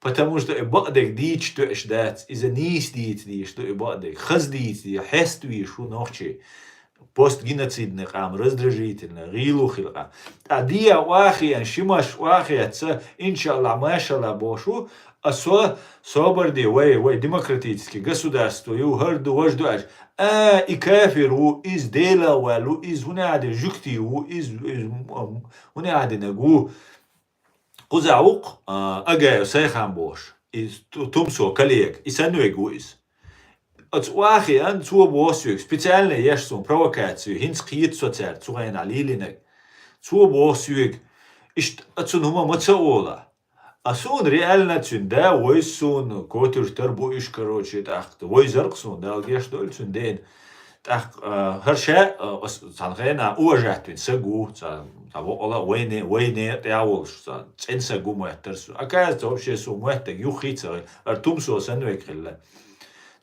Потому что и бакъдерг дийцаш тоьаш дац, иза нийса дийца дийш ду и бакъдерг. Хаза дийца дийш, хьеставеш ву нохчий. Постгеноцидный къам, раздражительный, гӀийло хилла къам. ТӀаккха дехьа охьахиъна, ши маш охьахецна, иншааллахь, машаллахь бохуш ву, а со, собар де, вай, вай демократический государство ю, хӀара ду, важа ду аьлча, а, и кафир ву, иза Делах ваьлла ву, иза хӀунда аьлла жуьгтий ву, иза, иза, м, хӀунда аьлла ву. Кхузахь ву-кх, а, Агаев Сайхан бохуш, и Ту-, Тумсо коллега, и санна вега ву иза. Оцу охьахиъна, цо боху соьга, специально еш суна провокацию, хӀинца кхета со цаьрга, цу хенахь лелийнарг. Цо боху соьга, иштта оцунна хӀума ма ца олахь. А суна реально цуьнан да вайза суна, котуьртара бу уьш, короче, тӀаккха вайзар-кх суна, Дала гечдойла цуьнан дена. ТӀаккха, а, хӀара ша, а, ас цхьана хенахь уважать вина саг ву, цхьа, цхьа боккъала а вайне, вайне а тӀехь волуш, цхьа цӀена саг ву моьттара суна. Оказывается, вообще суна моьттарг юххе а ца хилла, хӀара Тумсо санна вега хилла.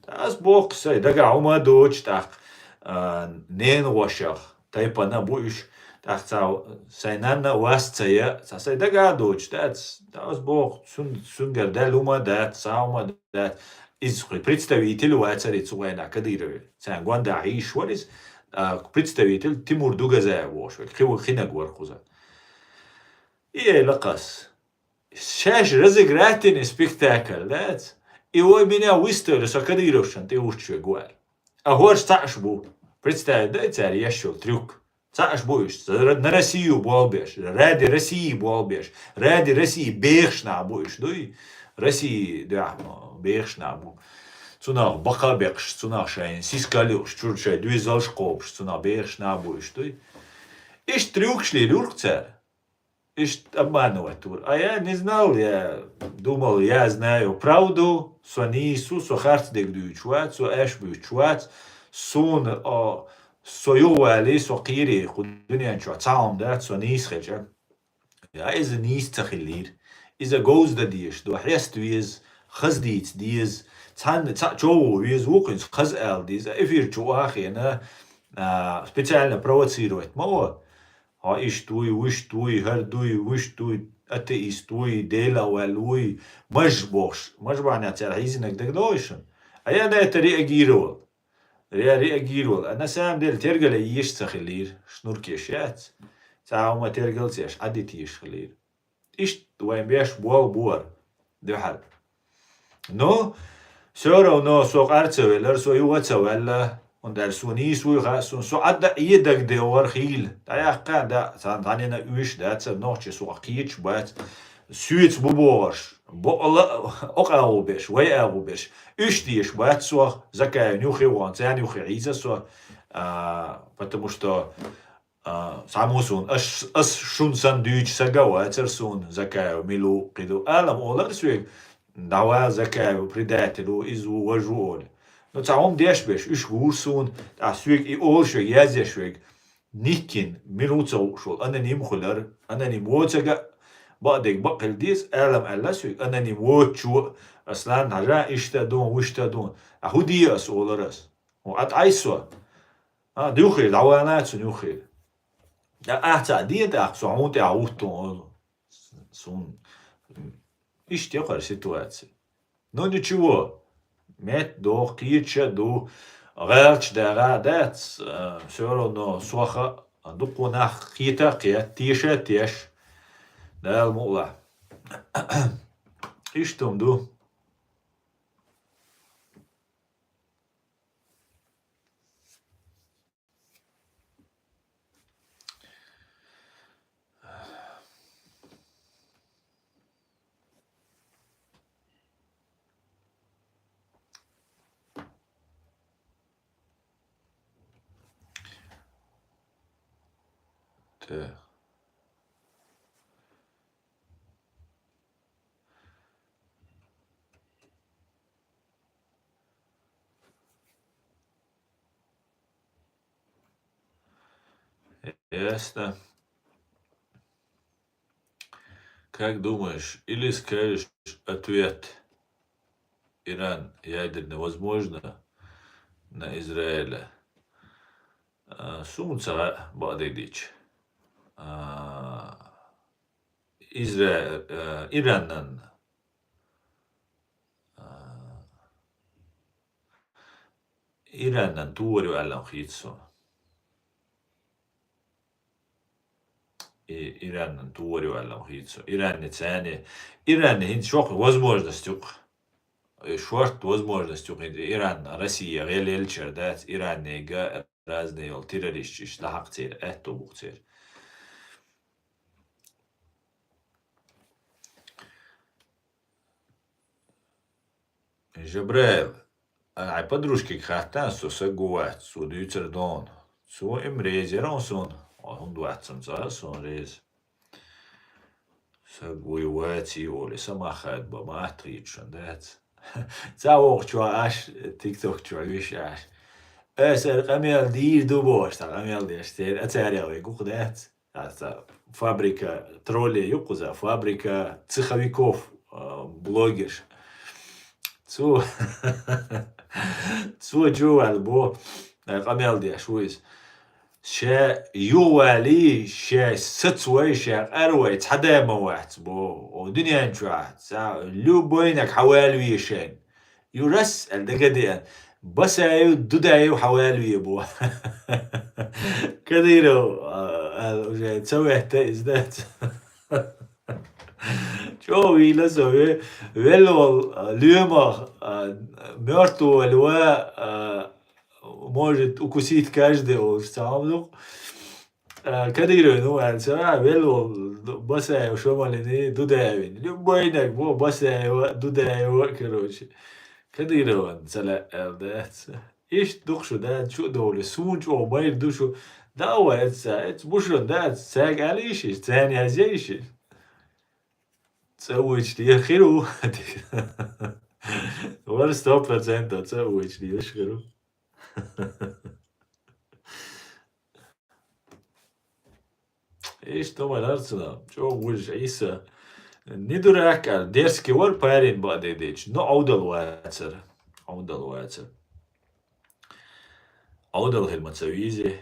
Ас боху-кх сайн дагахь хӀума а доцуш тӀаккха, а, ненан вошах. Тайпана бу уьш. ТӀаккха цхьа сайн нанна а, вас а ца яа, цхьа сайн дагахь а доцуш дац. Ас боху, цун-, цуьнгара даьлла хӀума а дац, цхьа хӀума а дац. Иза кхуьнан представитель вацара и цу хенахь Кадыровн. Царна гондахьа хьийзаш вара иза, а, представитель Тимур Дугазаев волуш вара. Кхин ву-, кхинаг вара кхуза. И элира-кх ас. Шаьш разыгрательный спектакль дац. И вай меня выставили, со кадыровцашна тӀе уьттуш вега ву аьлла. А хӀорш цхьаъш бу. Представить дай цара еш йолу трюк. Цхьаъш бу уьш. На Россию болх беш. Ради России болх беш. Ради России бехаш нах бу уьш, дуй? России дуьхьа бехаш нах бу. Цунах бакха а бекхаш, цунах шайн сискал юкъуш, чуьра шайн дуьйзалш а кхобуш, цунах бехаш нах бу уьш, дуй? Иштта трюкаш лелийра-кх цара. Иштта обманывать вара. А я не знал, я думал, я знаю правду, со нийса ву, со харцдерг дуьйцуш вац, со аьшпаш буьйцуш вац, суна, о, со юхавалий, со кхерий, кху дуьнен чохь цхьа хӀума дац, со нийса хилча. Я иза нийса ца хиллера. Иза говза дан дезаш ду, хьеста веза, хаза дийца деза, цхьанна цхьаъ чӀогӀа веза, вукхуьнца хаза ала деза, эфир чу охьахиъна, а, специально провоцировать ма во. Хьо иштта вуй, вуьшта вуй, хӀара дуй, вуьшта дуй, атеист вуй, Делах ваьлла вуй, маж бохуш. Маж бахьанехь цара хьийзинарг дагадогӀий шуна? А я на это реагировал. Ре-, реагировал. А на самом деле тергале еш ца хиллера, шнуркеш яц. Цхьа хӀума тергал ца еш, Ӏадита еш хиллера. Иштта вайн беш болх бу хӀара дуьхьал. Ну, всё равно со къар ца велара, со юха ца ваьлла, хӀунда аьлча со нийса вуй хаьа суна, со Ӏадда а Ӏе дагадевгӀар хийла. ДӀаяккха а да, цхьана дӀанена уьш дац, нохчий со кхеташ бац, соьца бу бохуш, бакъала а, оха агӀо берш, вай агӀо берш. Уьш дезаш бац со, Закаевна юххе вахана, царна юххе хьийза со, а, потому что А, цхьаммо суна, ас, ас шуна санна дуьйцу сага а вацара суна, Закаев мила ву, кхин ду. Алам олара соьга, дӀавала Закаев, предатель ву, иза ву, важа ву олий. Ну, цхьа хӀума деш беш, уьш гур суна, тӀаккха соьга и олуш верг, язъеш верг, никкин, мила ву ца хууш волу, аноним хуьлура, аноним воцург а, бакъдерг бакъ хила деза, Ӏалам аьлла соьга, аноним воцучо, Аслан, хьажа, иштта ду, вуьшта ду, а хӀун де ас олура ас? Хьо Ӏа тӀаьхьа со? А, юххера, дӀавала цунна юххера. Ахьа цхьаъ де тӀаккха, со хьуна тӀехь хӀуттун олу. Суна иштта яхара ситуация. Ну, ничего. Метта доху, кхеташ а ду, гӀерташ дагӀа а дац, а, всё равно сох а дуккха нах кхета а кхета, теша а теша. Дала мукъ лахь. Иштта хӀума ду. Так. Ясно. Как думаешь, или скажешь ответ? Иран ядерный возможно на Израиле? А, суна ца хаьа, бакъдерг дийцича. А, Изра-, а, Иранан, а, Иранан товр ю аьлла хийца суна. И Иранан товр ю аьлла хийца суна. Иранна царна, Иранна хӀинца чохь возможность юкъа. Э, шорта возможность юкъа хӀинца Иран, Россия гӀелъелчара дац, Ираннега разные йолу террористаш иштта лахьакхацера, аьтту бухцера. Жабраил, а, хьайн подружкига хаттахь, со саг ву вац, цо дуьйцур дона. Цо имма реза яра суна, хӀунда вац сан цкъа а суна реза. Саг вуй ваций олий, самахад бан ма атта хийцуш дац. Ца вохучохь аш, тикток чохь виш аш. Аса ара къамел дийр ду бохуш, сан къамел деш, церан а царел вай гух дац. Аса фабрика троллей ю кхуза, фабрика цеховиков, а, блогерш. Цо, цо чу ваьлла бо, а, къамел деш ву иза. Ша юхавалий, ша сацавой, ша къаравой, цхьа да ма вац бо. О, дуьнен чохь, ца, любойнаг хьан валаве шайн. Юрас, аьлла, дагадеана. Басаев, Дудаев хьан валаве бо. Кадыров, а, аьлла, уже ца ваьтта иза дац. ЧӀогӀа вийла со ве-, велла волу, а, лоьмах, а, мёртвый волу ва, а, может укусить каждый олуш цхьа хӀума ду-кх. А, Кадыровна ву аьлла ца ваьа, велла волу Басаев Шамалини Дудаевин. Любойнаг бо Басаева, Дудаева, короче. Кадыровна ца лаьа аьлла дац. Иштта ду-кх шу, да, чу а довлий, суна чӀогӀа майра ду шу. Да, ва, эца, эца бу шуна, да, эца, цаьрга алийша, царна язъяйша. ЦӀа вуьйцуш дезаш хир ву. Вара сто процентов цӀа вуьйцуш дезаш хир ву. Иштта ма ларцана, чӀогӀа вуьжуш Ӏийса. Не дурак аьлла, дерзкий вара парень бакъдерг дийцича, но Ӏовдал вацара. Ӏовдал вацара. Ӏовдал хир ма ца везий.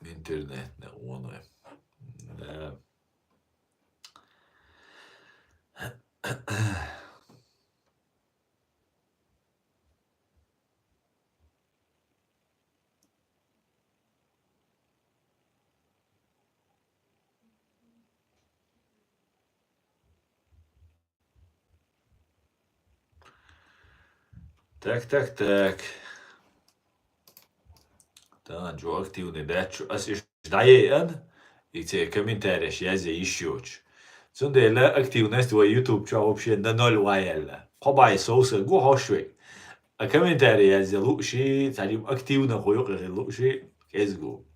Интернетный он. Да. Так, так, так. Тахана чӀогӀа активный дац шу. Ас иштта дӀаяйъан, и церан комментареш язъян йиш йоцуш. Цундела активность вай YouTube чохь вообще на ноль ваьлла. Кхо бӀе сов саг ву хьош вай. А комментарий язъян луъуший, цхьа жима активно кху юкъа хила луъуший, кӀезиг ву.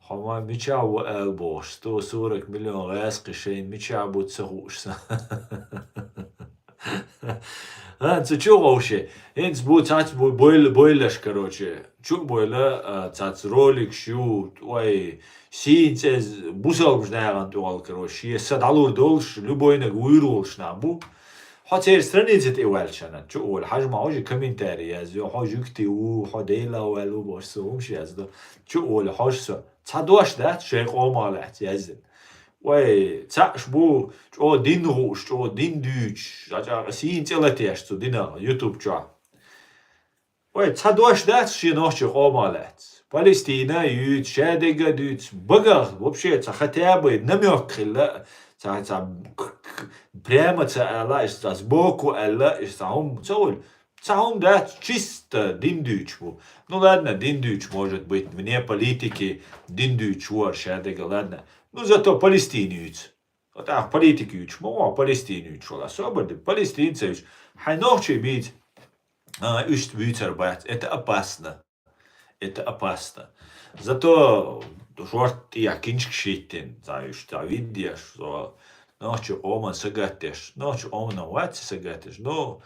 Хьо ма мичахь ву аьлла бохуш, сто сорок миллион гӀаьскхи шайна мичахь бу ца хууш сан. ХӀан, цу чу а гӀовше. ХӀинца бу цхьацца бу бойла-, бойлаш, короче. Чу а бойла, а, цхьацца роликаш ю, ой, сийна цӀе бусалбачу нахана тӀехула, короче, шен са дӀалур долуш, любойнаг вуьйр волуш нах бу. Хьо церан страница тӀе ваьлча, чу а волу, хьажа ма хьожа комментарий язйо, хьо жуьгти ву, хьо Дела ваьлла ву бохуш, со хӀумаш яздо. Чу а волу, хьожа со. Цхьа дош дац шайн къомах лаьцна яздина. Вай, цхьаъш бу, чӀогӀа дин гӀуш, чӀогӀа дин дуьйцуш, жа-, жа-, сийна цӀе латеш цу динах, YouTube чохь. Вай, цхьа дош дац шен нохчийн къомах лаьцна. Палестина юьйцу, шадерг а дуьйцу, багах, вообще, цхьа хотя бы намёк хилла, цхьа, цхьа к-, к-, прямо ца ала, иштта сбоку аьлла, иштта хӀума ца хуьлу. Цхьа хӀума дац, чисто дин дуьйцуш бу. Ну ладно, дин дуьйцуш, может быть, вне политики дин дуьйцуш ву хӀара шадерг а, ладно. Ну зато Палестина юьйцу. Вот тӀаккха политика юьйцуш ма ву, Палестина юьйцуш вала. Собар де, Палестина ца юьйцуш. Хьайн нохчий бийца, а, уьш вуьйцур бац. Это опасно. Это опасно. Зато жорта тӀехь кинчкаш хӀиттина, цхьа уьш, цхьа видеош, со нохчийн къоман сагатдеш. Нохчийн къоман вац сагатдеш. Ну,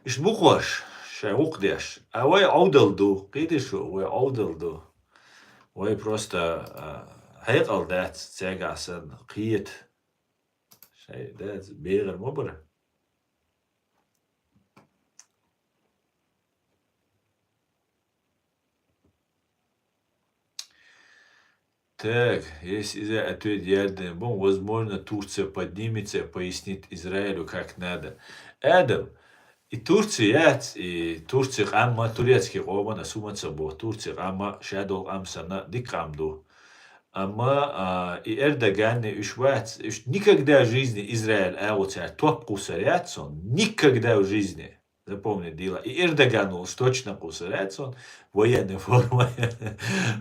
иштта бу кхош, шайн вукху деш. А вай Ӏовдал ду, кхийдаш ву, вай Ӏовдал ду. Вай просто, а, хьекъал дац, цаьргахь санна, кхета. Шайн дац, бегӀар ма бара. Так, если из-за ответ Ярден бон, возможно, Турция поднимется и пояснит Израилю как надо. Адам, и Турция яц, и Турция къамма, турецкий къоман ас хӀума ца боху, Турция къамма, шадолу къам санна, дика къам ду. Амма, а, и Эрдоган, и уьш вац, уьш никогда в жизни Израиль агӀо цара топ кхуссар яц сон, никогда в жизни. Запомни дела. И Эрдоган волуш точно кхуссар яц сон, военный форма.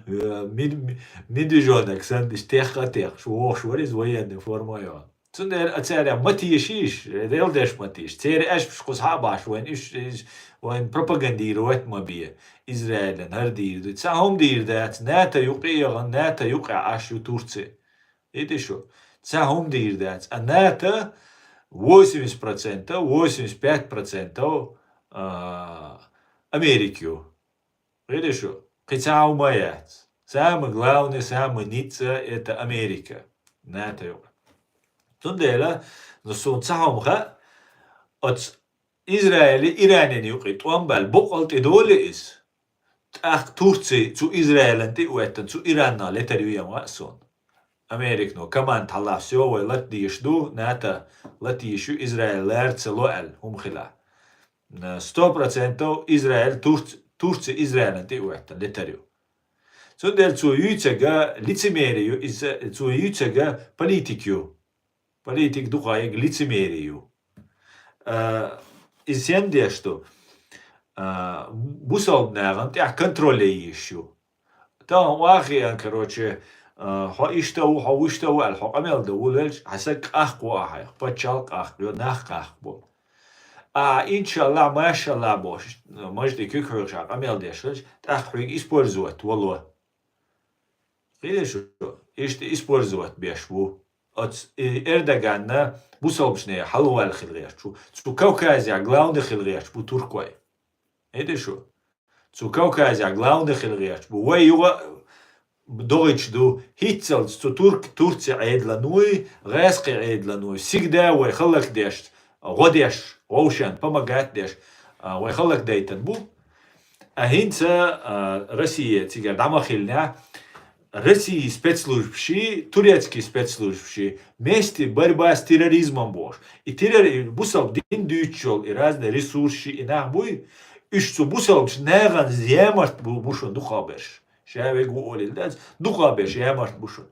Мед-, медвежонок санна, иштта техха а техаш, вохуш вара иза военный форма а йолу. Цундела а цара ма тешийша, рел деш ма тешийша. Церан аьшпаш кхуза хьа а баш, вайн уьш, уьш, вайн пропагандировать ма бе. Израилан хӀара дийр ду. Цхьа хӀума дийр дац, НАТО юкъа а яхана, НАТО юкъа Ӏаш ю Турция. Иди шу. Цхьа хӀума дийр дац. А НАТО восемьдесят процентов, восемьдесят пять процентов, а, Америка ю. Видишь, кхин цхьа хӀума яц. Самый главный, самый ницкъ — это Америка. НАТО юкъа. Цундела, ну, суна цхьа хӀума хаьа, оцу Израиле Иранан юкъе тӀом баьлла боккъал тӀедолу иза. ТӀаккха Турци цу Израилан тӀе а веттан, цу Иранна летар ю ен ваьа суна. Американо команда хьалха, всё, вай лата дезаш ду, НАТО лата дезаш ю, Израиль лара ца ло аьлла, хӀума хила. Сто процентов Израиль, Турц-, Турци Израилан тӀе а веттан летар ю. Цундела цо юьйцург лицемери ю, иза, цо юьйцург политик ю. Политик дукха яга лицемери ю. А, иза сен деш ду? А, бусалба нахана тӀехь контроль е йиш ю. Тахана вахиан, короче, а, хьо иштта ву, хьо вуьшта ву аьлла, хьо къамел дан вулвелча, хьан саг къахкхо а хьайх, паччалкх къахкхо, нах къахкхо. А, иншаллахӀ, машаллахӀ бохуш, мажа тӀе куьг хьоьхуш а къамел деш хилча, тӀаккха хьоьга использовать вало. Хилла шу, иштта использовать беш ву. Оцу и Эрдоганна бусалбачу нехан хьалаваьлла хила гӀерташ ву. Цу Кавказехь главный хила гӀерташ бу туркой. Хилла шу? Цу Кавказехь главный хила гӀерташ бу. Вай юха догӀуьйтуш ду, хӀинццалц цу турк-, Турци Ӏедалан вуй, гӀаьскхи Ӏедалан вуй, сигда вай халлакдеш, гӀо деш, вовшан помогать деш, а, вай халлакдайтан бу. А хӀинца, а, Россия цигара дӀа ма хиллинехь, России спецслужбаши, турецкий спецслужбаши вместе борьба с терроризмом бохуш. И террори-, бусалба дин дуьйцуш йолу и разные ресурсаши, и нах буй, уьш цу бусалбачу нахана ямарт бу, бу шуна дукхахберш. Ша вега ву олийла дац, дукхахберш ямарт бу шуна.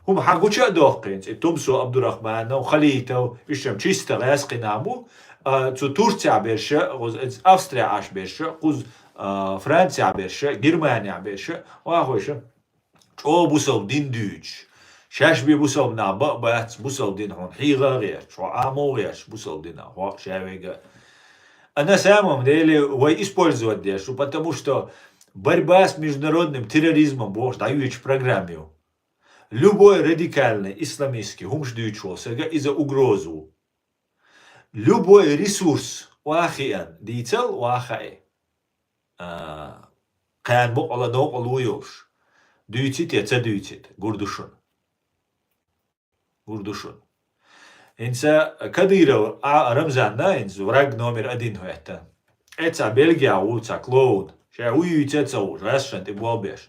ХӀума хьан гуча а доккхийна, и Тумсо Абдурахманов, Халитов, уьш чам чиста гӀаьскхи нах бу, а, цу Турцехь берш, кхуза, Австрехь Ӏаш берш, кхуза, а, Францехь берш, Германехь берш, вахойша, чӀогӀа бусалба дин дуьйцуш. Шаьш бен бусалба нах ба а бац, бусалба дин хьуна хьийга а гӀерташ, хьо Ӏамо а гӀерташ, бусалба дина, хьо ша вега. А на самом деле вай использовать деш ду, потому что борьба с международным терроризмом бохуш дӀаюьйцу программа ю. Любой радикальный исламистский хӀумаш дуьйцуш волу сага иза угроза ву. Любой ресурс охьахиъна дийцал, охьахаий. А, кхана бокъала новкъа лу йолуш. Дуьйцит я ца дуьйцит, гур ду шуна. Гур ду шуна. ХӀинца Кадыров а, Рамзанна, хӀинца враг номер один хӀоьттина. Эца Бельгия ву ца клоун. Ша вуй юьйца ца вуж, гӀаьсшан тӀе болбеш.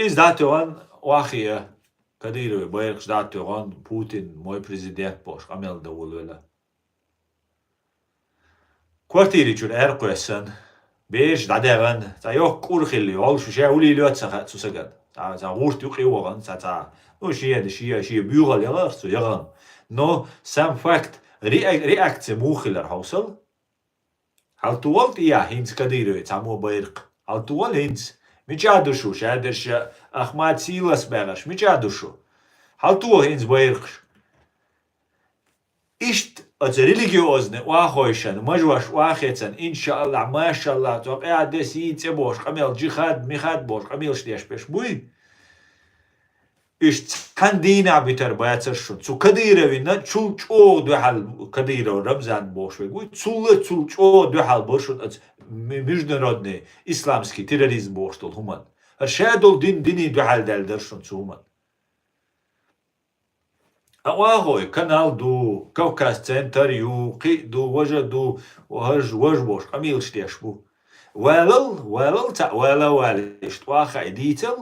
Иза дӀатоьгӀан охьахиъа, Кадырове байракхаш дӀатоьгӀан, Путин мой президент бохуш, къамел дан волавелла. Квартири чуьра аьркхоьссана, бераш дӀадаьгӀана, цхьа йоккха кӀур хилла йолуш, ша улий лоьцу ца хаьа цу сагана. Цхьа, цхьа гӀурт юкъе вахана, цхьа, цхьа, ну, шен, шен, шен буьйгӀал яхара цу яхана. Но сам факт, реа-, реакция муха хилар хьовсал? Хьалтувал тӀе яхь хӀинца Кадырове цхьаммо байракх? Хьалтувал хӀинца? Мича ду шу, шадерш Ахмат сийлас баьгӀарш? Мича ду шу? Хьалтувал хӀинца байракхаш? Иштта оцу религиозный охьахойшан, мажош охьахецан, иншааллахь, машаллахь, цо къаьхьа де сийна цӀе бохуш, къамел джихад, михад бохуш, къамелаш деш берш буй? Иштта цхьана дийнахь битар бацара шуна. Цу Кадыровина чул чӀогӀа дуьхьал, Кадыров Рамзан бохуш верг вуй, цул а цул чӀогӀа дуьхьал бара шуна оцу м-, международный исламский терроризм бохуш долу хӀуманна. ХӀара ша долу дин, диний дуьхьал даьлла дара шуна цу хӀуманна. Охьахой, канал ду, Кавказ центр ю, кхин а ду, важа ду, важа, важа бохуш, къамелаш деш бу. Валал, валал, цхьаъ вала а валийша, тӀаккха и дийцал,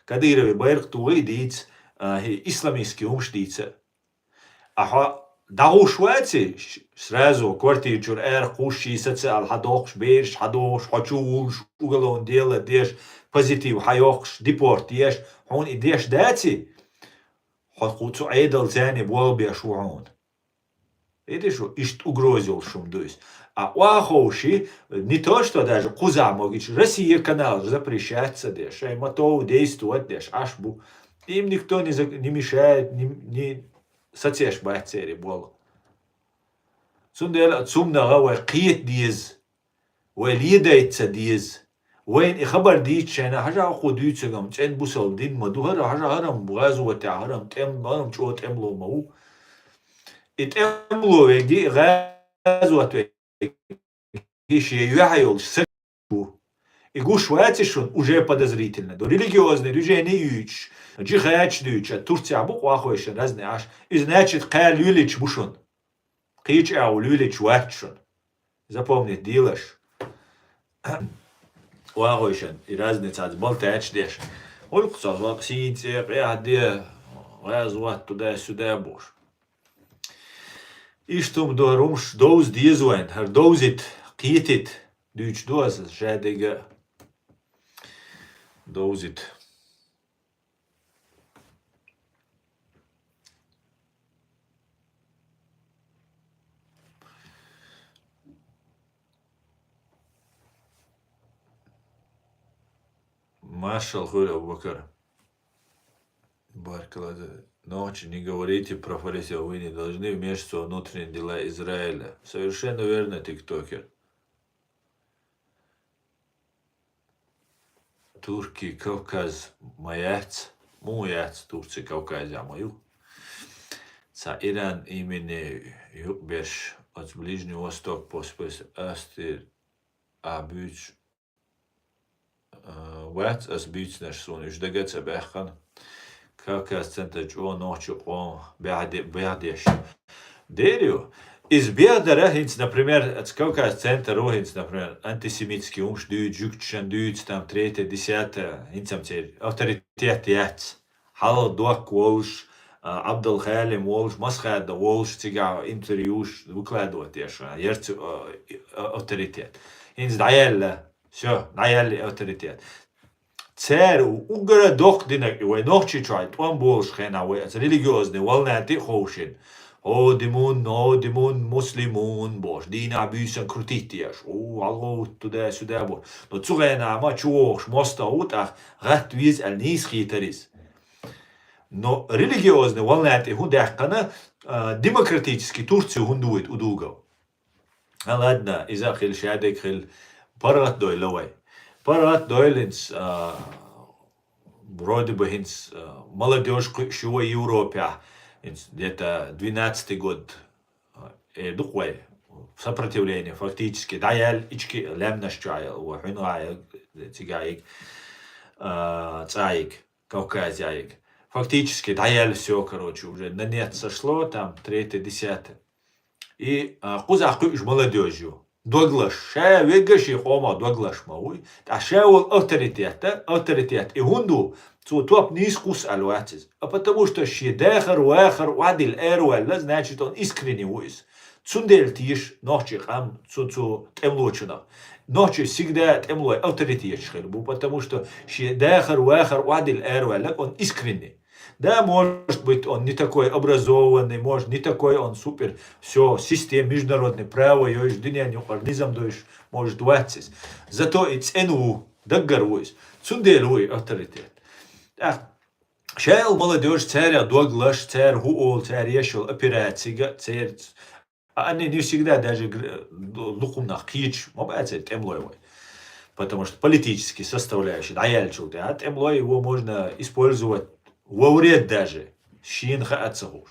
Кадырове байракх тухий дийца, а, хӀи, исламистский хӀумаш дийца. Ахьа дӀагӀуш ваций, ш-, сразу квартира чуьра аьркхуш, ший социал хьадоккхуш, бераш хьадохуш, хьо чу вуллуш, уголовное дело деш, позитив хьайоккхуш, депорт еш, хьуна и деш даций? Хьо кху цу Ӏедал царний болх беш ву хьуна. Видишь, иштта угроза йолуш хӀума ду иза. А охьаховший, не то что даже кхузахь могича, Россия канал запрещать ца деш, шайн мотов действовать деш, Ӏаш бу. Им никто не зак-, не мешает, не, не сацеш бац церан болх. Цундела цумнагӀа вай кхета деза. Вай ледайта ца деза. Вайна и хабар дийца шайна, хьажа кху дуьйцург-м цӀена бусалба дин ма ду хӀара, хьажа хӀара-м гӀазотехь, хӀара-м тӀем-, хӀара-м чӀогӀа тӀемало ма ву. И тӀемало верг и гӀазот верг и шен юьхь йолуш саг ву. И гуш ваций шуна, уже подозрительно ду. Религиозный движение юьйцуш, джихадчу дуьйцуш, Турцехь бу къохойшан разный Ӏаш. И, значит, кхаьлла лелийча бу шуна. Кхечу агӀо лелийча вац шуна. Запомнить дийлаш. Вагойшан, и разницаца балтаьча деш. Гьуьлкху ца вакъ сийна цӀе къехьа де, гӀазот туда-сюда бохуш. Иштта хӀума ду хӀара хӀумаш довза деза вайн. ХӀара довзит, кхетит, дуьйцу ду аса шадерг а довзит. Маршал хуьлда, Абу-Бакар. Баркалла. Ночи не говорите про Палестину, вы не должны вмешиваться во внутренние дела Израиля. Совершенно верно, тиктокер. Туркия Кавказ ма яц, муха яц Турция Кавказехь ма ю. Цхьа Иран имени юкъаберш оцу Ближний Восток пос-, пос-, астир а буьйцуш, а, вац ас буьйцинарш, суна уьш дага а ца баьхкана. Кавказ центр чӀогӀа нохчийн къоман бехде-, бехдеш. Дера ю. Иза бехдара хӀинца, например, аца Кавказ центр ву хӀинца, например, антисемитский хӀумаш дуьйцу, жуьгташна дуьйцу, там, третье, десятое, хӀинца-м церан авторитет яц. Хьалха доккха волуш, а, Абдул-Халим волуш, Масхадов волуш, цигахь интервьюш выкладывать еш, а, ярца, а, а, авторитет. ХӀинца дӀаяьлла, всё, дӀаяьлла авторитет. Цара у-, уггара доккха динарг и вай Нохчийчохь тӀом болуш хенахь вай аса религиозный волнати а ховшина. О, димун, о, димун, муслимун, бохуш, дийнахь буьйсан крутить еш. О, хьалгӀовтта туда-сюда бохуш. Но цу хенахь ма чу вогӀуш мостагӀа ву тӀаккха, гӀатта веза аьлла нийса хийтар иза. Но религиозный волнати хӀун даьккхина, а, демократический Турция хӀунда вуйта удугов? А, ладно, иза а хила, шадерг хила, паргӀатдойла вай. паргӀат дойлинц, а, вроде бы хӀинц, а, молодёжь кхуьуш ю вай Европе, хӀинц где-то двенадцатый год, а, э, дукх вай, сопротивление, фактически, дӀаяьлла ички лаьмнаш чу Ӏаял, ва хьуьнга Ӏаял, цига Ӏаиг, а, цӀа Ӏаиг, Кавказе Ӏаиг. Фактически, дӀаяьлла всё, короче, уже на нет сошло, там, третье, десятое. И, а, кхузахь кхуьуш молодёжь ю. Доглаш. Ша вегга ши къомах доглаш ма вуй. ТӀаккха ша волу авторитет, авторитет и хӀунда ву? Цо топ нийса кхуссу аьлла вац иза. А потому что шен дахар, вахар охьадилла араваьлла, значит, он искренний ву иза. Цундела теша нохчийн къам цу, цу тӀемалочунах. Нохчий всегда тӀемалой авторитеташ хир бу, потому что шен дахар, вахар охьадилла араваьлла, он искренний. Да, может быть, он не такой образованный, может, не такой он супер, всё, система, международное право йойуш, дуьненаюкъара низам дойуш, может, вац иза. Зато и цӀена ву, даггара ву иза. Цундела ву и авторитет. ТӀаккха ша йолу молодёжь, цаьрах доглаш, цара хӀун олу, цара еш йолу операцига, церан А они не всегда даже гр-, ду-, дукха хӀуманах кхеташ ма бац тӀемалой вай. Потому что политический составляющий дӀаяьллачул тӀаьхьа тӀемалой, его можно использовать во вред даже. Шена хаа ца хууш.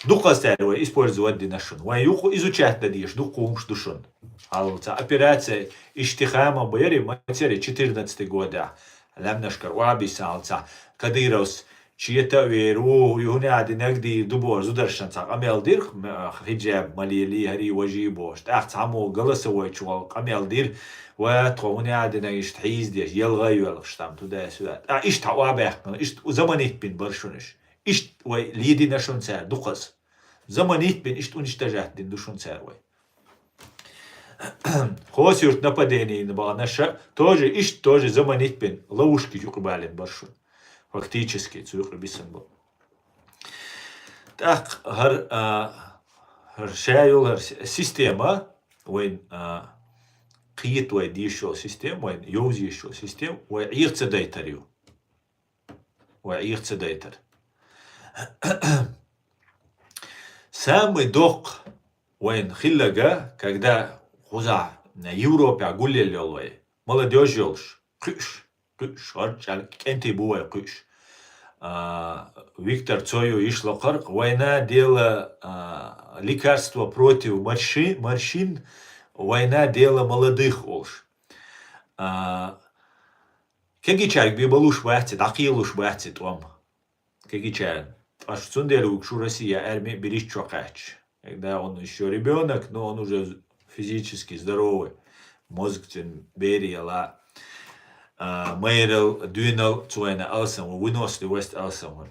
Дукхаза цара вай использовать дина шуна. Вай юха изучать дан дезаш дукха хӀумаш ду шуна. Хьалха цхьа операция «Иштихама» бан яра, ма яра четырнадцатый годехь. Лаьмнашкара охьабисса хьалха цхьа Кадыровс чета а вер ву, и хӀун а динарг дийр ду бохуш зударшна цхьа къамел дира, м-, хиджаб ма лелий, хӀара важий бохуш. ТӀаккха цхьаммо голосовой чу волу къамел дира, ва тхо хӀун а динарг иштта хьийзадеш, ялгӀа а йоьлхуш там туда-сюда. ТӀаккха иштта хьа охьабаьхкина, иштта заманит бина бара шуна уьш. Иштта вай ледина шуна цара дукхаза. Заманит бина иштта уничтожать дина ду шуна цара вай. Хасавюрт нападенина бахьанаша тоже, иштта тоже заманит бина ловушки юкъа балийна бара шуна. Фактически, цу юкъа бисина бу. ТӀаккха хӀара, а, хӀара ша йолу хӀара си-, система, вайн, а, кхета вай дезаш йолу система, вайн йовза езаш йолу система, вай Ӏеха ца дайтар ю. Вай Ӏеха ца дайтар. Самый доккха вайн хилларг, когда кхузахь Европехь гулъелла йолу вай, молодёжь йолуш, кхуьуш, кхуьуш, хӀорд чӀаьрга кӀентий бу вай кхуьуш. А, Виктор Цой ю йишлакхарх, война дело, а, лекарство против морщи-, морщин, война дело молодых олуш. А, Кегийчаьрга бен балуш бац и, дӀакхелуш бац и тӀом. Кегийчарна. Ткъа шу цундела вуьгу шу Россия арми бириччо кхаьчча. Когда он ещё ребёнок, но он уже физически здоровый. Мозг цуьнан бере яла. А, майрал, дуьйнал, цу вайна алсам ву, выносливость алсам ву.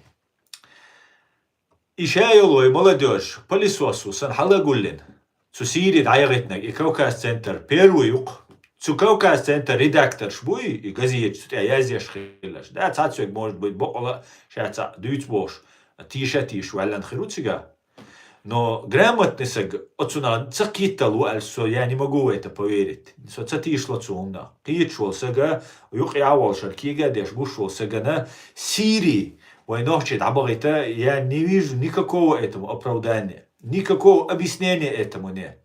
И ша йолу вай молодёжь, пылесос ву сан хьала гуллина. Цу Сири дӀаяхийтинарг и Кавказ-центр первый юкъ. Цу Кавказ-центр редакторш буй, и газеташ цу тӀе яздеш хиларш. Да, цхьаццайг, может быть, бакъала а ша цхьаъ дуьйцу бохуш, тийша а тийша ваьллан хир ву цигахь. Но грамотный саг оцунах ца кхеттал ву аьлла, со, я не могу в это поверить. Со ца тийшало цу хӀуманах. Кхеташ волу сага, юкъа а волуш, кега а деш гуш волу сагана, Сири вай нохчий дӀабахийта, я не вижу никакого этому оправдания, никакого объяснения этому нет.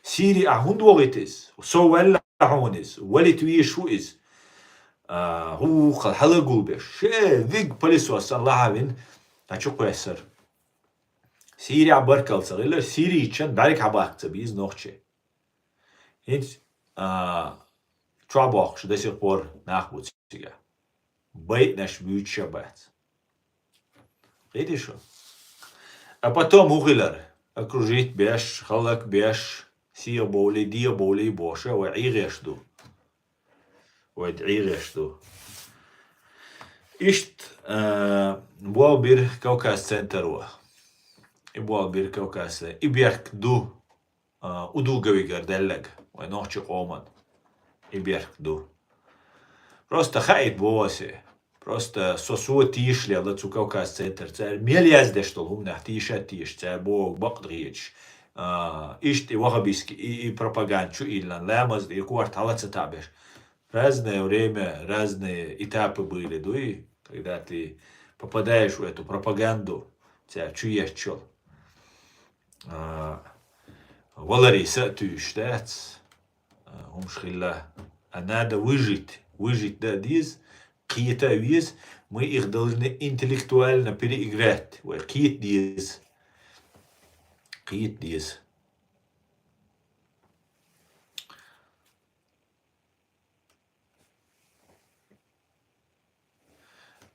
Сири ахь хӀунда вахийта иза? Со ваьлла хьуна иза, валийта везаш ву иза. А, хӀу-, хьала гулбеш. Ше виг пылесос санна лахьа вина, а чу кхоьссара. Сирехь баркалла ца хилла, сирийчан бӀаьрг хьабаккха ца беза нохчий. ХӀинца, а, чохь боккхуш до сих пор нах бу цигахь. Байинарш буьйцуш а бац. Кхетий шу? А потом хӀун хилар? Окружить беш, хӀаллак беш, сиха бовлий, деха бовлий бохуш, вай ӀийгӀеш ду. Вай ӀийгӀеш ду. Иштта, а, болх бира Кавказ-центр ву. И болх бира Кавказ-центр. И бехк ду. А, удугавигар деллаг, вай нохчи къоман и бехк ду. Просто хаийта боху асе. Просто со, со тийшалела цу Кавказ-центр. Цара мел яздеш долу хӀуманах тийша а тийша, цара боху бакъ дагӀеташ. А, иштта и вахабистский, и, и пропаганда чу иллан, ламаз и корта хьала ца таӀбеш. Разное время, разные этапы были, дуй, когда ты попадаешь в эту пропаганду, цара чу етташ йолу. А, валарий са а туьйсуш дац, а, хӀумаш хилла. А надо выжить. Выжить да деза, кхета веза, мы их должны интеллектуально переиграть. Вай кхета деза. Кхета деза.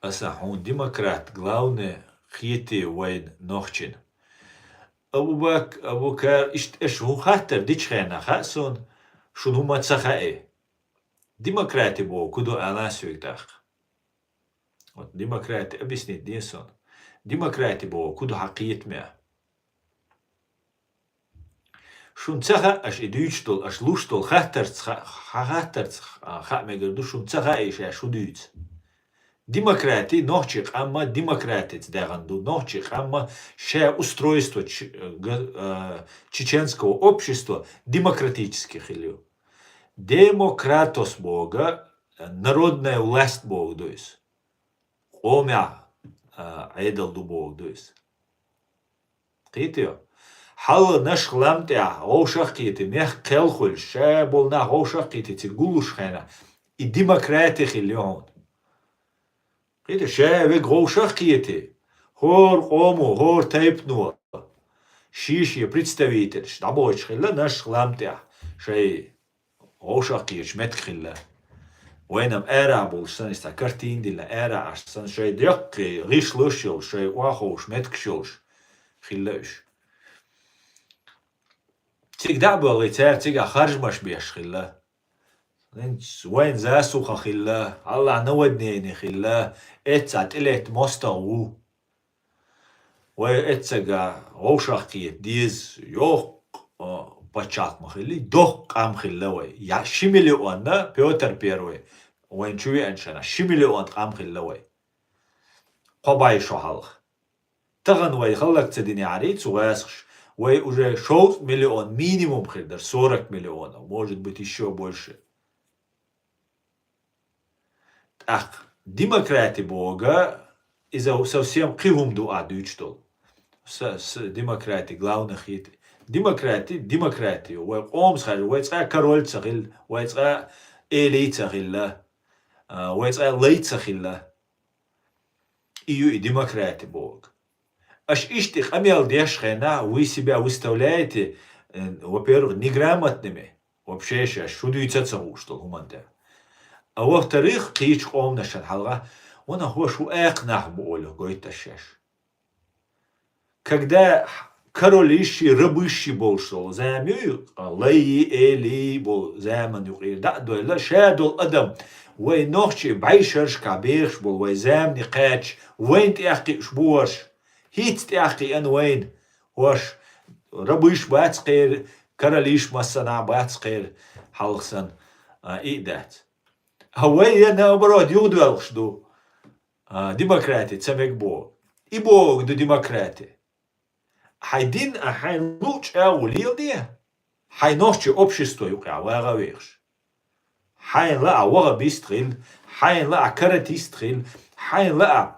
Аса хьуна демократ, главное, кхетий вайна нохчийн. Абу-Бак-, Абукар, иштта аша хӀун хаттар дича хенахь хаьа суна, шуна хӀума ца хаьий. Демократи боху ку ду ала соьга тӀаккха. Вот демократи объяснить де суна. Демократи боху ку ду хьан кхетаме. Шуна ца хаьа, аша и дуьйцуш долу, аша луш долу хаттарца ха-, хьан хаттарца, а, хаа мегар ду, шуна ца хаьа и шаьш хӀун дуьйцу. Демократи нохчийн къам а демократица даьхна ду, нохчийн къам а ша устройство ч-, га-, а, чеченского общества демократически хилла ю. Демократос боху, народная власть боху ду иза. Къомехь, а, Ӏедал ду боху ду иза. Кхетий? Хьалха нашха лам тӀехь вовшах а кхетий, мехкан кхел хуьлуш, ша болу нах вовшах а кхетий, цига гуллуш хенахь, и демократи хилла ю хьуна. Кхетий, ша вега вовшах а кхетий, хӀора къомо, хӀора тайпано шен-шен представителаш дӀабойтуш хилла нашха лам тӀехь, шайн вовшах кхеташ меттиг хилла. Вайна-м арахь болуш санна, иза цхьа картина диллина, арахь Ӏаш санна, шайн деккхий гӀишлош йолуш, шайн охьаховшу меттигаш йолуш хилла уьш. Цига дӀа а боьлхий, цара цигахь харжамаш беш хилла. Вайна засуха хилла, хьалха наводнение хилла, эццахь тӀелетта мостагӀа ву. Вай эццага вовшах кхета деза, йоккха, а, пачхьалкх ма хилла, доккха къам хилла вай. Я ши миллион, Пётр Первый вайна чу веанчу хенахь, ши миллион къам хилла вай. Кхо бӀе шо хьалха. Тахана вай хӀаллак ца динехьарий цу гӀазкхаша, вай уже шовзткъа миллион минимум хир дара, сорок миллионов, может быть, ещё больше. ТӀаккха демократи боху, иза совсем кхин хӀума ду ахь дуьйцуш долу. С-, с-, демократи, главный хит. Демократи, демократи ю. Вай къомас хаьржа, вай цкъа король ца хилла, вай цкъа эли ца хилла, а, вай цкъа лай ца хилла. И ю и демократи боху. Аша иштта и къамел деш хенахь, вы себя выставляете, э, во-первых, неграмотными, вообще шаьш шу дуьйца а ца хууш долу хӀуманна тӀе. А во-вторых, кхечу къоманашна хьалха, ванах, хӀорш хӀун акха нах бу олух гойту аш шаьш. Когда королиши, рабыши болуш долу зама ю, лайи, эли болу заман юкъера дӀа а дойла, ша долу адам, вай нохчий бӀешерашкахь бехаш болу, вай замане кхаьчча, вайна тӀехь кхиуш бу хӀорш. ХӀинца тӀехь кхиъна вайна хӀорш, рабыш бац кхеран, королиш массанхьа бац кхеран, хьалха санна, а, и а дац. А вай, я наоборот, юхадоьлхуш ду, а, демократи ца мега боху. И бохург ду демократи. Хьайн дин а, хьайн луъу чӀагӀо леладе, хьайн нохчийн общество юкъахь вагӀа а вехаш. Хьайн лаахь ваххабист хила, хьайн лаахь каратист хила, хьайн лаахь,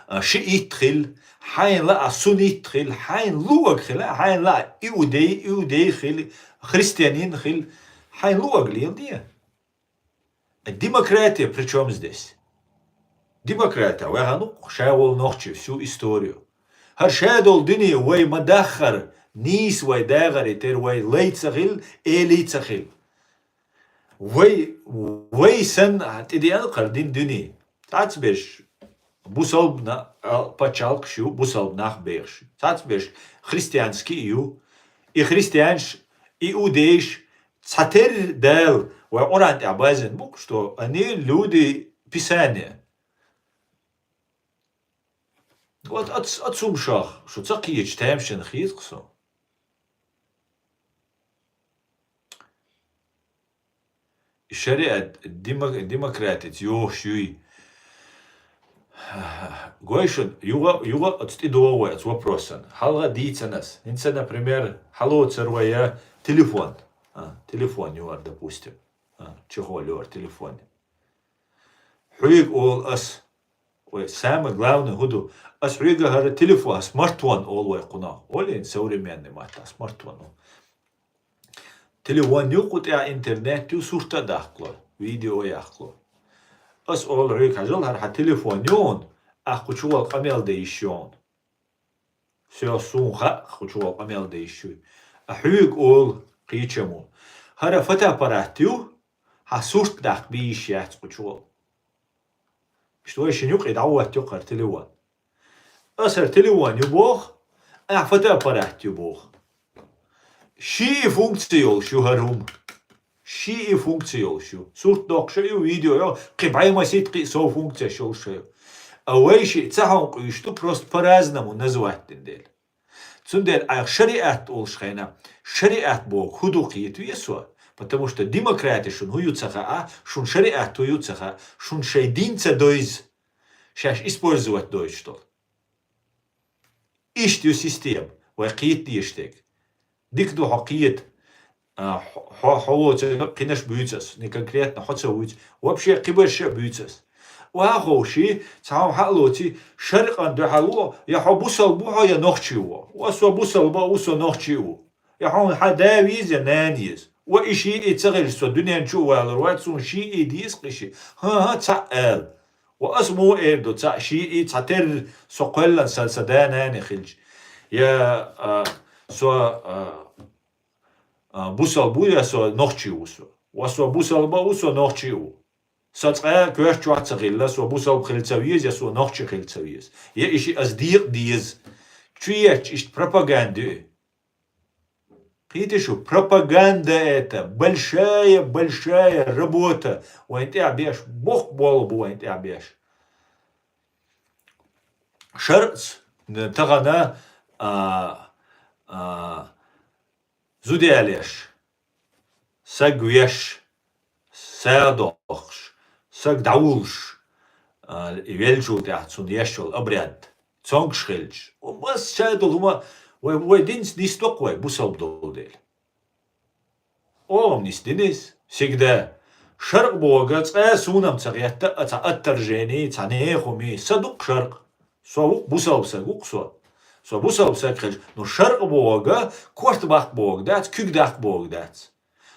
а, шиит хила, хьайн лаахь суннит хила, хьайн луъург хила, хьайн лаахь иудей, иудей хила, христианин хила, хьайн луъург леладе. Демократия при чём здесь? Демократия ваьхьа ну ша волу нохчий всю историю. ХӀара ша долу дуьне вай ма даххара, нийса вай дагӀаре терра вай лай ца хила, эли ца хила. Вай, вай санна тӀедеана кхара дин дуьне. Цхьацберш бусалбна, а, пачхьалкхаш ю, бусалба нах бехаш. Цхьацберш христианский ю. И христианаш, иудейш, цхьатерра Дала, вай Къуръан тӀехь базина бу, что они люди Писания. Вот оц-, оцу хӀумнашах шу ца кхеташ, тамашийна хеза-кх со. И шариат демо-, демократица йохуш юй. Гой шуна, юха, юха оцу тӀедогӀу вай оцу вопросан. Хьалха дийцина ас. ХӀинца, например, хьалоцар вай, а, телефон. А, телефон юхара, допустим. А, чехол юхара телефон. Хьоьга олу ас, вай самое главное хӀун ду? Ас хьоьга хӀара телефон, смартфон олу вай кхунах. Олий современный матта, смартфон олу. Телефон ю, кху тӀехь интернет ю, сурт а даккхало, видео яккхало. Ас олу хьоьга, хьажал, хӀара хьан телефон ю хьуна, ахь кху чу вала къамел де йиш ю хьуна. Всё, суна хаьа, кху чу вала къамел де йиш ю. А хьоьга олу кхечамо: хӀара фотоаппарат ю, хьан сурт даккха бийш яц кху чу вала. Иштта вай шина юкъе дӀахӀоттайо хӀара телефон. Ас хӀара телефон ю боху, ахь фотоаппарат ю боху. Шиъ и функци йолуш ю хӀара хӀума. Шиъ и функци йолуш ю. Сурт доккхуш а ю, видео йо, кхин бӀе масийтта кхин а сов функцеш йолуш а ю. А вай шиъ ца хьуна къуьйсуш ду, просто по-разному назвать дина дела. Цундела айхьа шариат олуш хенахь, шариат боху хӀун ду кхета веза со, потому что демократи шуна хӀун ю ца хаьа, шуна шариат хӀун ю ца хаьа, шуна шайн дин ца дойза, шаьш использовать дойтуш долу. Иштта ю система, вай кхета дезаш дерг. Дика ду хьо кхета. А, хьо, хьо, хьо воцург кхинаш буьйцу ас, не конкретно хьо ца вуьйцу, вообще кхиберш а буьйцу ас. Ва ховший, цхьа хьо хьа а лоций, шаркъан дуьхьал ву, я хьо бусалба ву хьо, я нохчи ву. Ва со бусалба а ву, со нохчи а ву. Я хьуна хьан да веза, я нана еза. Ва и шиъ и ца хилча, со дуьнен чу а валур вац, суна шиъ и деза кхин шиъ. ХӀан-хӀа, цхьаъ ала. Ва ас муха эр ду, цхьаъ шиъ и, цхьатерра со кхоьллина сан, сан да-нана хилча. Я, а, со, а, а, бусалба ву, я со нохчи ву со. Ва со бусалба а ву, со нохчи а ву. Сан цкъа а коьрта чохь ца хилла, со бусалба хила ца веза, я со нохчи хила ца веза. Я и шиъ ас декъа деза. Чу етташ иштта пропаганда ю и. Кхетий шу, пропаганда это, большая, большая работа. Вайн тӀехь беш, боккха болу бу вайн тӀехь беш. Шаръаца, н-, тахана, а, а, зуда ялеш, саг веш, сагӀа доккхуш, саг дӀавуллуш, а, и веллачул тӀаьхьа цунна еш йолу обряд, цомгуш хилча, ва массачул долу хӀума вай, вай динца нисдоккху вай, бусалба долу дела. Оха-м нисдина иза, всегда. Шаркъ бохург цкъа а суна-м ца гӀетта а, цхьа отторжение, цхьа нехан хӀума, сан ду-кх шаркъ. Со ву-кх, бусалба саг ву-кх со. Со бусалба саг хилча, ну, шаркъ бохург корта баккха бохург дац, куьг даккха бохург дац.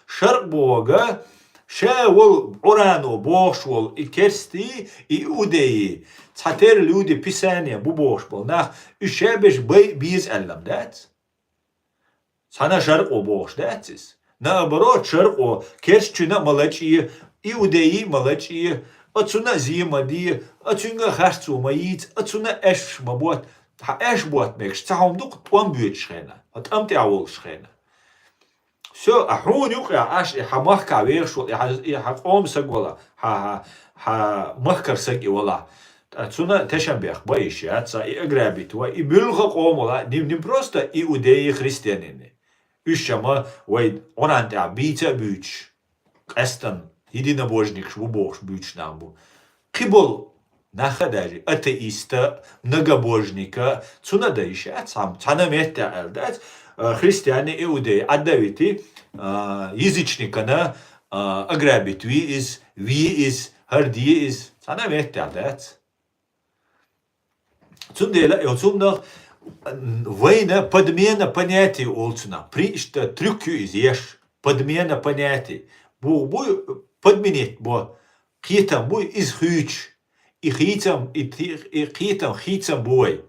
Шаркъ бохург ша волу Къуръано бохуш волу и керстий, и иудейи, цхьатерра люди Писания бу бохуш болу нах, уьш ша берш бай беза аьлла-м дац. Цхьана шаркъо бохуш дац иза. Наоборот, шаркъо керстчуьнан а ма лачкъае, иудейи а ма лачкъае, оцунна а зе ма де, оцуьнга а харцо ма йийца, оцунна а аьшпаш ма ботта. Хьан аьшпаш ботта мегаш цхьа хӀума ду-кх тӀом боьдучу хенахь, хьо тӀам тӀехь волуш хенахь. Всё, а хьуна юкъахь Ӏаш и хьан махкахь вехаш волу, и хьан, и хьан къоман саг валахь, хьан, хьан, хьан махкара саг и валахь, ткъа цунна тешнабехк бан йиш яц, цхьа и ограбить ван, и муьлхха къоман валахь, не, не просто иудейи, христианини. Уьш ма вай Къуръан тӀехь бийца а буьйцуш, къаьстина единобожникаш бу бохуш буьйцуш нах бу. Кхин болу нах а даже, атеиста, многобожника, цунна дан йиш яц цхьамма, цхьана меттехь аьлла дац, а, христиане, иудей, Ӏадда а вити, а, язычникана, а, ограбить ви иза, ви иза, хӀара де иза, цхьана меттехь дац. Цундела, оцу хӀуманах, м, вайна подмена понятий олу цунах. При-, иштта трюк ю иза еш. Подмена понятий. Бу, бу, подменить бо. Кхетам бу, иза хуьйцуш. И хийцам, и ти-, и кхетам, хийцам бу вай.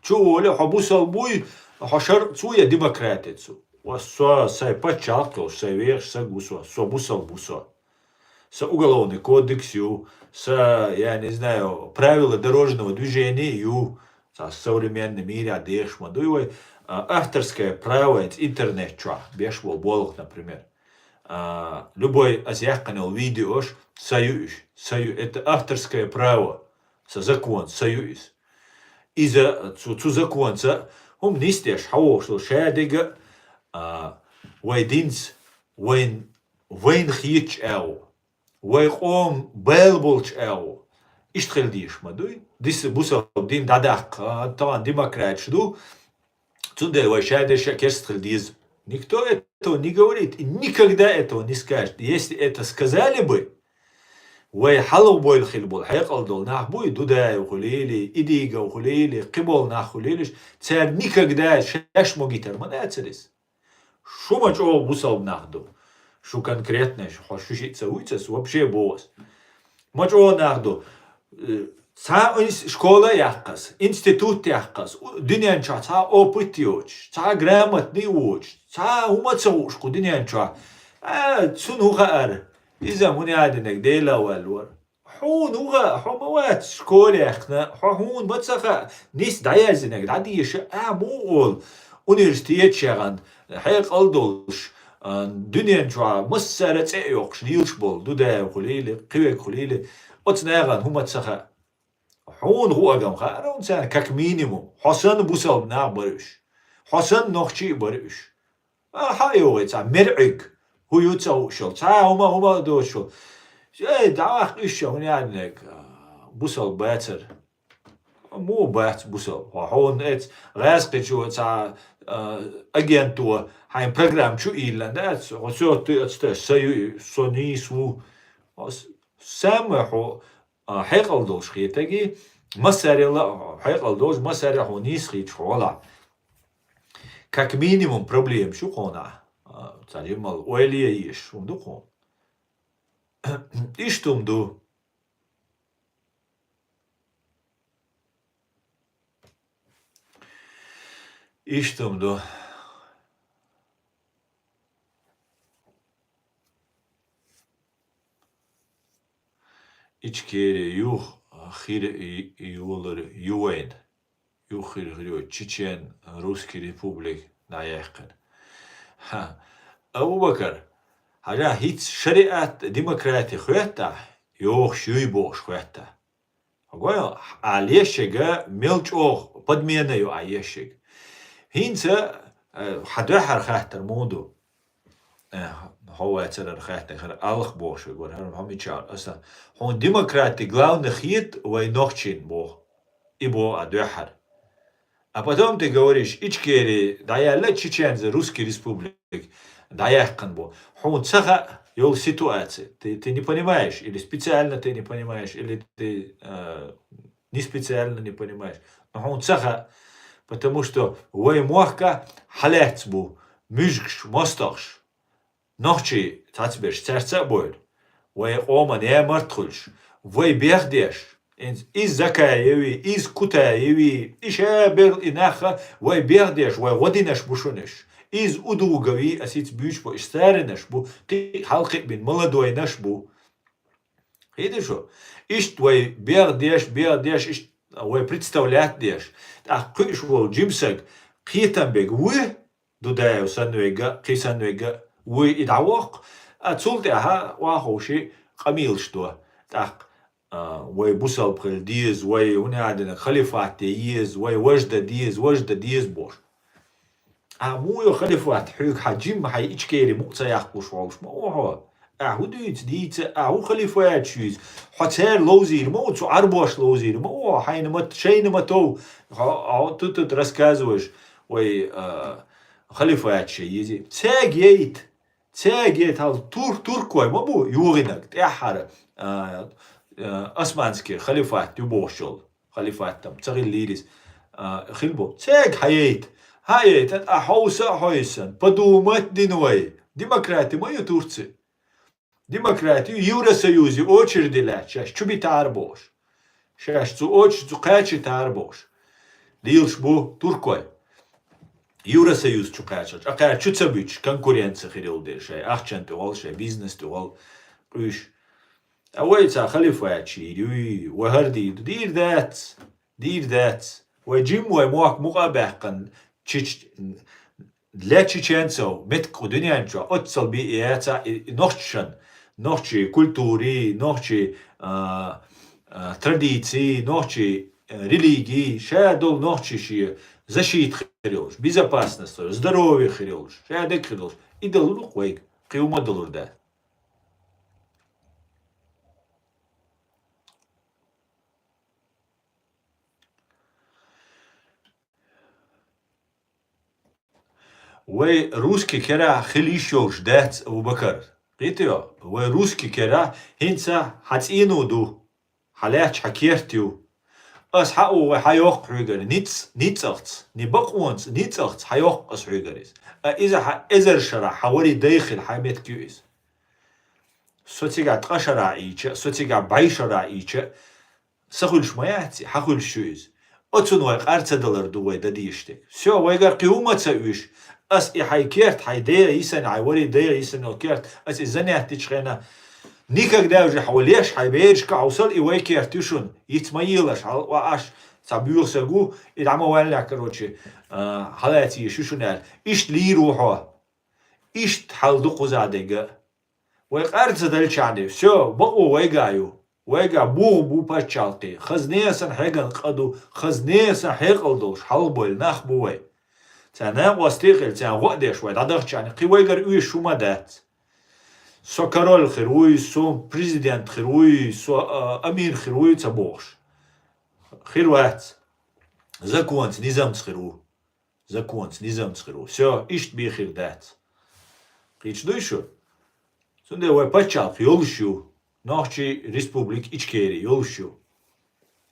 Чу волу хьо бусалба буй, хьо шаръ цу я демократи цу. Ва со, сайн паччахь а йолуш, сайн вехаш саг ву со, со бусалба ву со. Сан уголовный кодекс ю, сан, я не знаю, правила дорожного движения ю, цхьа современный мирехь дехаш ма дуй вай, а, авторское право, интернет чохь беш болу болх, например. А, любой ас яьккхина йолу видеош сан ю уьш, сан ю, это авторское право, сан закон, сан ю иза. Иза цу, цу законца хӀума нисдеш, хьан вохуш долу шадерг а, а, вай динца, вайн, вайна хетачу агӀо, вай къоман бала болчу агӀо. Иштта хила дезаш ма дуй? Диса бусалба дин дӀадаккха, а, тахана демократиш ду, цундела вай шадерш а керста хила деза. Никто этого не говорит и никогда этого не скажет. Если это сказали бы, вай хьалха бойла хила болу, хьекъал долу нах буй, Дудаев хуьлийла, Идигов хуьлийла, кхин болу нах хуьлийла, цара никогда шаьш могитар ма дацара иза. Шу ма чӀогӀа бусалба нах ду. Шу конкретно, шу, хьо шу шиъ ца вуьйцу ас, вообще боху ас. Ма чӀогӀа нах ду. Э, цхьа инс-, школа а яьккхина ас, институт яьккхина ас, у-, дуьнен чохь цхьа опыт йоцуш, цхьа грамотный воцуш, цхьа хӀума ца хууш кху дуьнен чохь. А, цунна хӀун хаьара? Иза хӀун яьдинарг Дела а ваьлла вара. Хьуна ву хаьа, хьо ма вац школе яьккхина, хьо хьуна ма ца хаьа, нис дӀаяздинарг дӀадеша, а, муха олу, университет шегӀан, хьекъал долуш, а, дуьнен чохь массара а цӀе а йоккхуш, лелаш болу, Дудаев хуьлийла, кхин верг хуьлийла, оцу нахана хӀума ца хаьа. Хьуна хӀу агам хаьара хьуна царна, как минимум, хьо санна бусалба нах бара уьш. Хьо санна нохчий а бара уьш. А, хьан а йогӀий цхьа мерӀиг, хӀу ю ца хууш йолу, цхьа а хӀума, хӀума а доцуш йолу. Эй, дӀаваккха уьш ша, хӀун яьллинарг, а, бусалба бацара. Муха бац бусалба? Хьо хьуна эца гӀаьскхичо цхьа, а, агенто хьайн программа чу ийла дац, хьо соьтту оцу тӀе, са ю, со нийса ву. Ас-, самое хьо а, хьекъал долуш хетаги, массарел а хьекъал долуш, массарел а хьуна нийса хийча хьолахь. Как минимум проблемаш ю кхунахь, а, цхьа жиммал ойла е езаш хӀума ду кхуна. Иштта хӀума ду. Иштта хӀума ду. Ичкери юха хир и-, и йолар ю вайн. Юха хир хир ю чечен, русский республик дӀаяьккхина. Ха, Абу-Бакар, хьажа, хӀинца шариат, демократи хоьттахь, йохуш юй бохуш хоьттахь. Хьо гой, а лешшега мел чӀогӀа подмена ю а ешшег. ХӀинца, э, хьан дуьхьара хаттар муха ду? Э, хьо вацарара хаттар, хӀара алх бохуш вегора, хӀара хьо мичара аса. Хьуна демократи главный хета вай нохчийн боху. И боху а дуьхьара. А потом ты говоришь, Ичкери дӀаяьлла, чеченцы, русский республик дӀаяьккхина бу. Хьуна ца хаьа йолу ситуация. Ты, ты не понимаешь, или специально ты не понимаешь, или ты, э, не специально не понимаешь. Но хьуна ца хаьа, потому что вай мохка хьалаьцна бу муьжгаш, мостагӀаш. Нохчий цхьацберш цаьрца а бойла. Вай къоман ямарт хуьлуш. Вай бехдеш. Иза Закаеви, иза Кутаеви, и ша берл и наха вай бехдеш, вай гӀодинаш бу шунаш. Иза Удугови, ас ица буьйцуш бу, иш царинаш бу, кхин хьалкхиъ бина молодойнаш бу. Хида шу? Иштта вай бехдеш, бехдеш, иштта вай представлять деш. ТӀаккха кхуьуш волу жимсаг кхетам бега вуй, Дудаев санна вега, кхин санна вега, вуй и дӀавоккху, а цул тӀаьхьа охьаховший къамелаш до. ТӀаккха, а, вай бусалба хила деза, вай хӀун яьдина, халифат де еза, вай важда деза, важда деза бохуш. А муха йо халифат, хьоьга хьан жимма хьайн Ичкери мукъа ца яккхалуш волуш ма ву хьо? Ахьа хӀу дуьйцу дийца, ахьа хӀу халифаташ юьйцу? Хьо церан ловзийр ма ву, цу Ӏарбош ловзийр ма ву, хьайна ма, шайна ма тов, хьо, хьо тут, тут рассказываешь, вай, а, халифаташ езий. Цаьрга яйта, цаьрга яйта, хьал тур-, туркой ма бу, югӀинарг, тӀаьххьара, а, а, османский халифат ю бохуш йолу. Халифат там ца хиллийрис, а, хила бу. Цаьрга хьан яйта? Хьан яйта? А хьовса а хьовсан, подумать дина вай. Демократи ма ю Турци. Демократию Евросоюзе очереди лаьцна шаьш чу битара бохуш. Шаьш цу очереди цу кхача тара бохуш. Лелаш бу туркой. Евросоюз чу кхачалч. Акхара чу ца буьтуш, конкуренция хир йолу дела шай. Ахчан тӀе гӀол, шай бизнес тӀе гӀол къуьйш. А вай ца халифат чийр юй, вай хӀара дийр ду. Дийр дац. Дийр дац. Вай жим вай мохк мукъа а баьккхина, чич-, для чеченцев меттиг кху дуьнен чохь оццал би и яца и, и нохчашан, нохчий культури, нохчий, а, а, традиций, нохчий, а, религий, ша долу нохчий шен защита хир йолуш, безопасность хир йолуш, здоровье хир йолуш, ша дерг хир йолуш. И далур вайга, кхин хӀума далур дац. Вай русский керахь хила йиш йолуш дац, Абу-Бакар. Кхетий хьо? Вай русский керахь хӀинца хьан цӀено ду, хьан лаьтташ хьан керт ю. Ас хьауху вай хьайоккху хьоьгара ницкъ, ницкъаца, не бакъонца, ницкъаца хьайоккху ас хьоьгара иза. А иза хьан эзар шарахь, хьан вари дайхила, хьан метка ю иза. Со цигахь ткъа шарахь ийча, со цигахь бӀе шарахь ийча, са хуьлуш ма яц и, хьан хуьлуш ю иза. Оцунна вай къар ца далар ду вай дан дезаш дерг. Всё, вайгара кхин хӀума ца уьш. Ас и хьайн керт, хьайн дегӀа йисина, хьайн вари дегӀа йисина йолу керт, ас и занятичхьена, никогда уже хьо леш, хьайн берашка хьовсал, и вай керт ю шуна. Йиц ма елаш, хьал, ва аш, цхьа буьйха са гу, и дӀа ма ваьллехь, короче, а, хьалаца еш ю шуна аьлла. Иштта лийр ву хьо. Иштта хьал ду кхуза дерг. Вай къар ца делчарна, всё, бакъо вайга ю. Вайга бугӀу бу пачхьалкхе. Хаза несан хьеган къа ду, хаза несан хьекъал долуш хьалхабевлла нах бу вай. Цхьа накъостий а хилла, царна гӀо а деш вай дӀадахчарна, кхин вайгара оьшуш хӀума дац. Со король хир вуй, со президент хир вуй, со, а, амир хир вуй ца бохуш. Хир вац. Законца, низамца хир ву. Законца, низамца хир ву. Всё, иштта бен хир дац. Кхеташ дуй шу? Цундела вай пачхьалкх йолуш ю. Нохчий Республика Ичкери йолуш ю.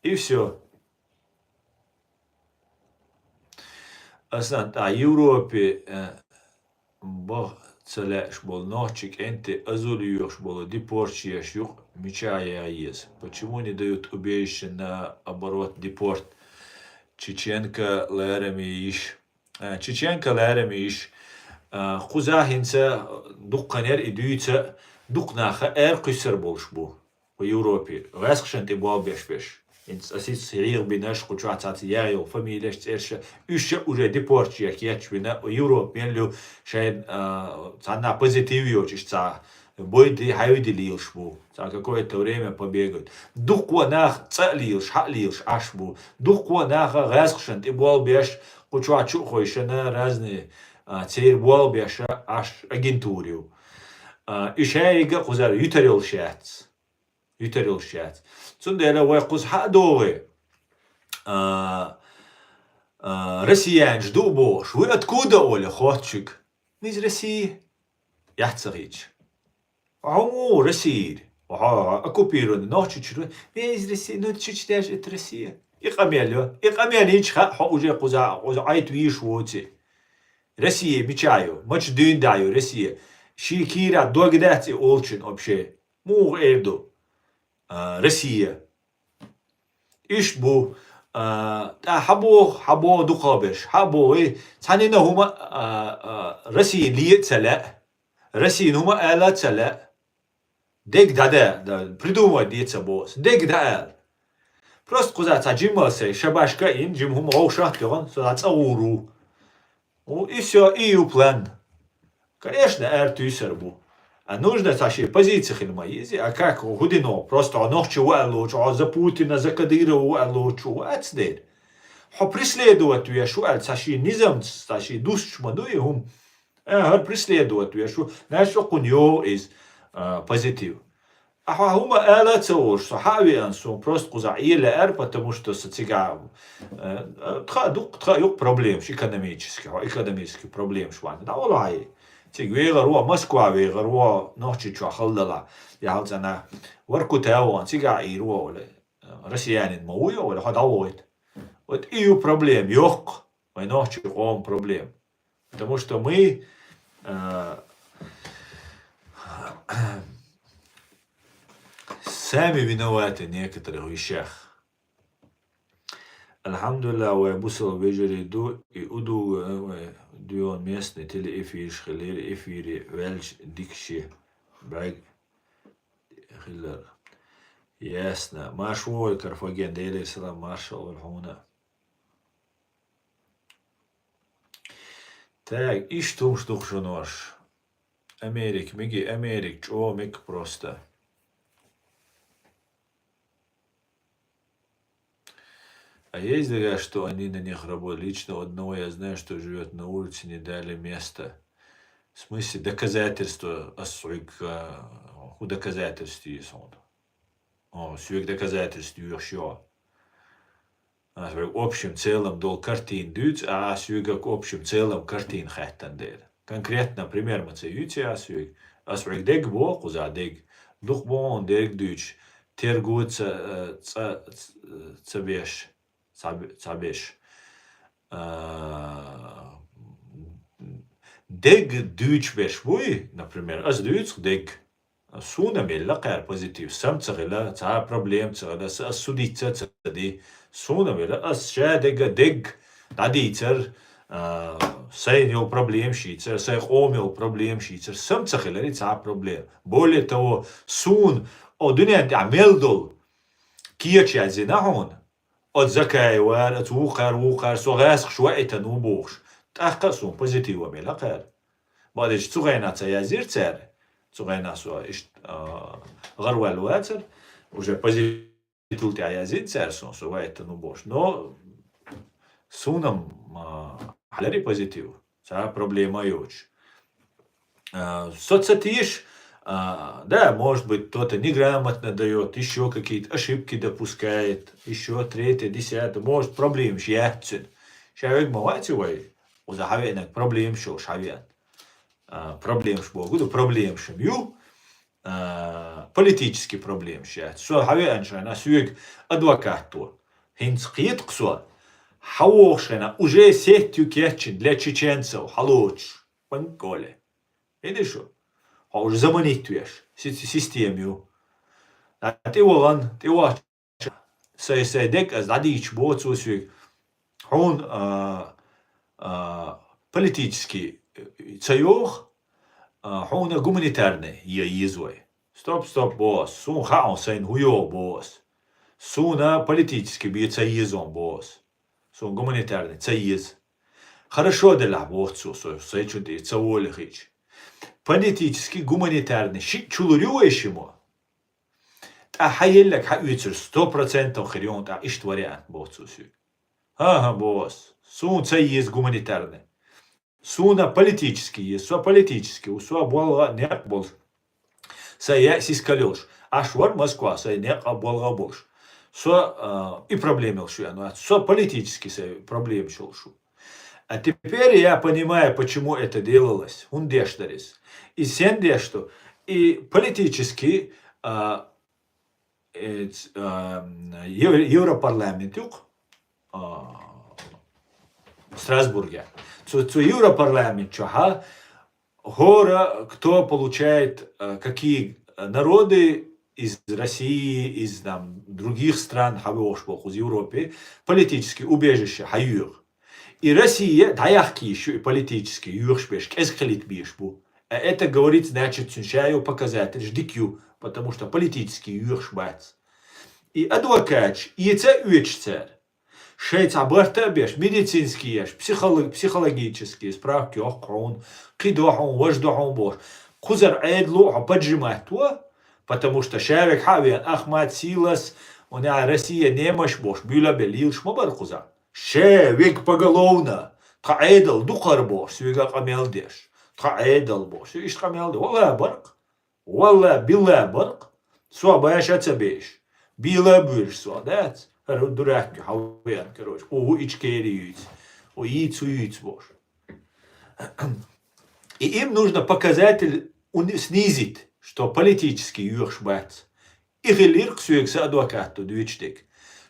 И всё. Асан тӀаккха Европе, э, баха ца лаьаш болу нохчий кӀентий азул йоьхуш болу, депорташ еш юкъа мича яха еза? Почему не дают убежище, наоборот, депорт? Чеченка лараме йиш. А, Чеченка лараме йиш. А, кхуза хӀинца дуккха нер и дуьйца, дукха наха аьркхуьссар болуш бу. Вай Европе, гӀаьскхашна тӀе болх беш берш. ХӀинца ас иштта хьеха бинарш, кху чохь цхьацца яха йолу фамилеш, цӀерш, уьш а уже депорташ еш кечбина, Европа мел ю шайн, а, цхьанна позитив йоцуш цхьа бойди, хьайди лелаш бу. Цхьа какое-то время побегают. Дуккха нах цӀа а лелаш, хьа а лелаш Ӏаш бу. Дуккха наха гӀаьскхашна тӀе болх беш, кху чохь чу а хойшина, разные, а, церан болх беш Ӏаш агентура ю. А, и шайга а кхузара юьтар йолуш яц. Юьтар йолуш яц. Цундела вай кхуза хьа а догӀий, а, а, россиянаш ду а бохуш, вы откуда, олий, хоттучуьга? Мы из России. Яц ца хеташ. Хьо муха Россияра? Хьо оккупированный Нохчийчуьра. Мы из России, ну, чё читаешь, это Россия. И къамел ю. И къамел йинчу хаьа, хьо уже кхуза, кхуза Ӏайта вийш воций. Россия мича ю? Мачу дуьйна да ю Россия? Шен кийра дог дац и олучун вообще. Муха эр ду? А, Россия. Иштта бу, а, тӀа хьан боху, хьан боху дукхахберш, хьан боху, эй, цхьанна хӀума, а, а, Россия ле а ца лаьа, Россиян хӀума ала а ца лаьа, дег дӀада, да, придумать де ца боху, дег дӀаала. Просто кхуза цхьа жимма сай, шабашка а йина, жима хӀума вовшах а тоьхна, со цхьа цӀа гӀур ву. Ну, и всё, и ю план. Конечно, аьртуьйсур бу. А нужно цхьа шен позици хила ма еза, а как хӀу дина, просто хьо нохчи ву аьлла лоцу, хьо за Путина, за Кадырова ву аьлла лоцу, вац дера. Хьо преследовать веш ву аьлла, цхьа шен низамца, цхьа шен дусчу ма ду и хӀума. А, хӀара преследовать веш ву, значит, окхунна йогӀу иза, а, позитив. Ахьа хӀума ала а ца волуш, со хьа а веана, суна просто кхузахь Ӏе лаьара, потому что со цигахь, э, тха а дукха, тха а юкъа проблемаш экономически, хьо экономически проблемаш ван. ДӀавала хьай. Цига вегӀар ву, Москва вегӀар ву, Нохчийчохь хала далахь. Я хьал цӀена Воркута ван, цигахь Ӏийр ву, ола. Россиянин ма ву, ола, хьо дӀавойту. Вот и ю проблема, йоккха, вай нохчий къоман проблема. Потому что мы, а, сами виноваты в некоторых вещах. Алхьамдулиллах, вай бусалба вежарий ду, и удуга, э, вай дуьйгӀун местный телеэфирш хилира, эфире ваьлча дикаче бӀаьг хилар. Ясно. Марш ву вай, Карфаген, Делера салам, маршалла хьуна. Так, иштта хӀумаш ду-кх шуна, ваша. Америка мега, Америка чӀогӀа мега просто. А есть догадка, что они на них работают? Лично у одного я знаю, что живёт на улице, не дали места. В смысле, доказательства, ас хьоьга, а, хӀун доказательства ю хьуна? О, соьга доказательства йоьхуш ю. Ас вайга общем целом долу картина дуьйцу, а ас соьга общем целом картина хаьттина дела. Конкретно пример ма ца юьйци ас соьга. Ас вайга дерг боху, кхуза дерг. Дукха боху дерг дуьйцуш, тергу ца, э, ца, ца, ца беш. цхьа бе-, цхьа беш. А, дег дуьйцуш беш буй, например, ас дуьйцу дег. Суна мелла кхаьра позитив, сам ца хила, цхьа проблема ца хила, са ас судиться ца ди. Суна мелла, ас ша дега дег дӀадийцар, а, сайна йолу проблемаш йийцар, сайн къоман йолу проблемаш йийцар, сам ца хилари цхьа проблема. Более того, суна о дуьнен тӀехь мел долу кеча яздина хьуна, оцу Закаевара, оцу вукхара, вукхара, со гӀаскхаш ваийтина ву бохуш, тӀаккха а суна позитив а мелла кхаьра. Бакъдерг цу гӀайна ца язйира цара. Цу гӀайна со иштта, а, гӀарваьлла вацара, уже позитив тӀехь язйина цара суна, со ваийтина ву бохуш. Но суна-м, а, хьалари позитив, цхьа проблема а йоцуш. А, со ца теша, а, да, может быть, кто-то неграмотно даёт, ещё какие-то ошибки допускает, ещё третье, десятое, может, проблемаш яц цуьнан. Ша вега ма вац вай, уза хьавеанарг проблемаш йолуш хьавеана. А, проблемаш боху ду, проблемаш ю, а, политический проблемаш яц. Со хьавеанчу хенахь соьга адвокат ву. ХӀинца кхета-кх со, хьавогӀуш хенахь, уже сеть ю кечйина для чеченцев хьалоцуш. Панколе. Видишь, хьо уже заманить веш, си-, система ю. ТӀе вахана, тӀе вахча, сай, сай дег ас дӀадийча боху цо соьга. Хьуна, а, а, политический, э, ца йоху, а, хьуна гуманитарный е-, еза вай. Стоп, стоп, боху ас. Суна хаьа хьуна сайна хӀун йогӀу, боху ас. Суна политический бен ца еза хьуна, боху ас. Суна гуманитарный ца еза. Хорошо делахь, боху цо, со, сайчун тӀе ца воле хиъча. Политический, гуманитарный шиъ чулур ю вай шиммо. ТӀаккха хьан еллаг хьан оьцур сто процентов хир ю хьуна тӀаккха иштта вариант, боху цо соьга. ХӀан-хӀа, боху ас. Суна ца еза гуманитарный. Суна политический еза. Со политический ву, со болх а, некъ болуш. Сайн яа сискал йолуш. Аш вара Москва, сайн некъ а, болх а болуш. Со, а, и проблема йолуш веана вац. Со политический сайн проблемаш йолуш ву. А теперь я понимаю, почему это делалось. ХӀунда деш дара иза? И сен деш ду? И политический, а, э, ц-, а, м, Ев-, Европарламент ю-кх, а, Страсбурге. Цу, цу Европарламент чохь а хӀора, кто получает, а, какие народы из России, из, там, других стран, хьан вогӀуш боху из Европе, политический убежище хьан йоьху. И Россия дӀаяхка йиш ю и политически йоьхуш берш, кӀезиг хилийта безаш бу. А это говорит, значит, цуьнан ша йолу показательш дика ю, потому что политически йоьхуш бац. И адвокаташ эца а оьцуш цара, шайн цхьа барт а беш, медицинский еш, психолог-, психологический справка йоккху хьуна, кхидӀа хьуна, важа ду хьуна бохуш. Кхузара Ӏедало а хьо поджимать во, потому что ша вега хьан а веана, Ахмат, Силас, у нас Россия немощь бохуш, буьйлабелла лелаш ма бара кхузахь. Ша вега поголовно, тхан Ӏедал дукхара бохуш, соьга къамел деш. Тхан Ӏедал бохуш, иштта къамел де. Валла баркъ. Валла, билла баркъ. Со баша ца беш. Бийла буьйлуш со, дац? ХӀара дурак хьан веана, короче. О, ву Ичкери юьйцу. О, йийцу, юьйцу бохуш. И им нужно показатель уни-, снизить, что политически йоьхуш бац. И хилира-кх соьга сан адвокато дуьйцуш дерг,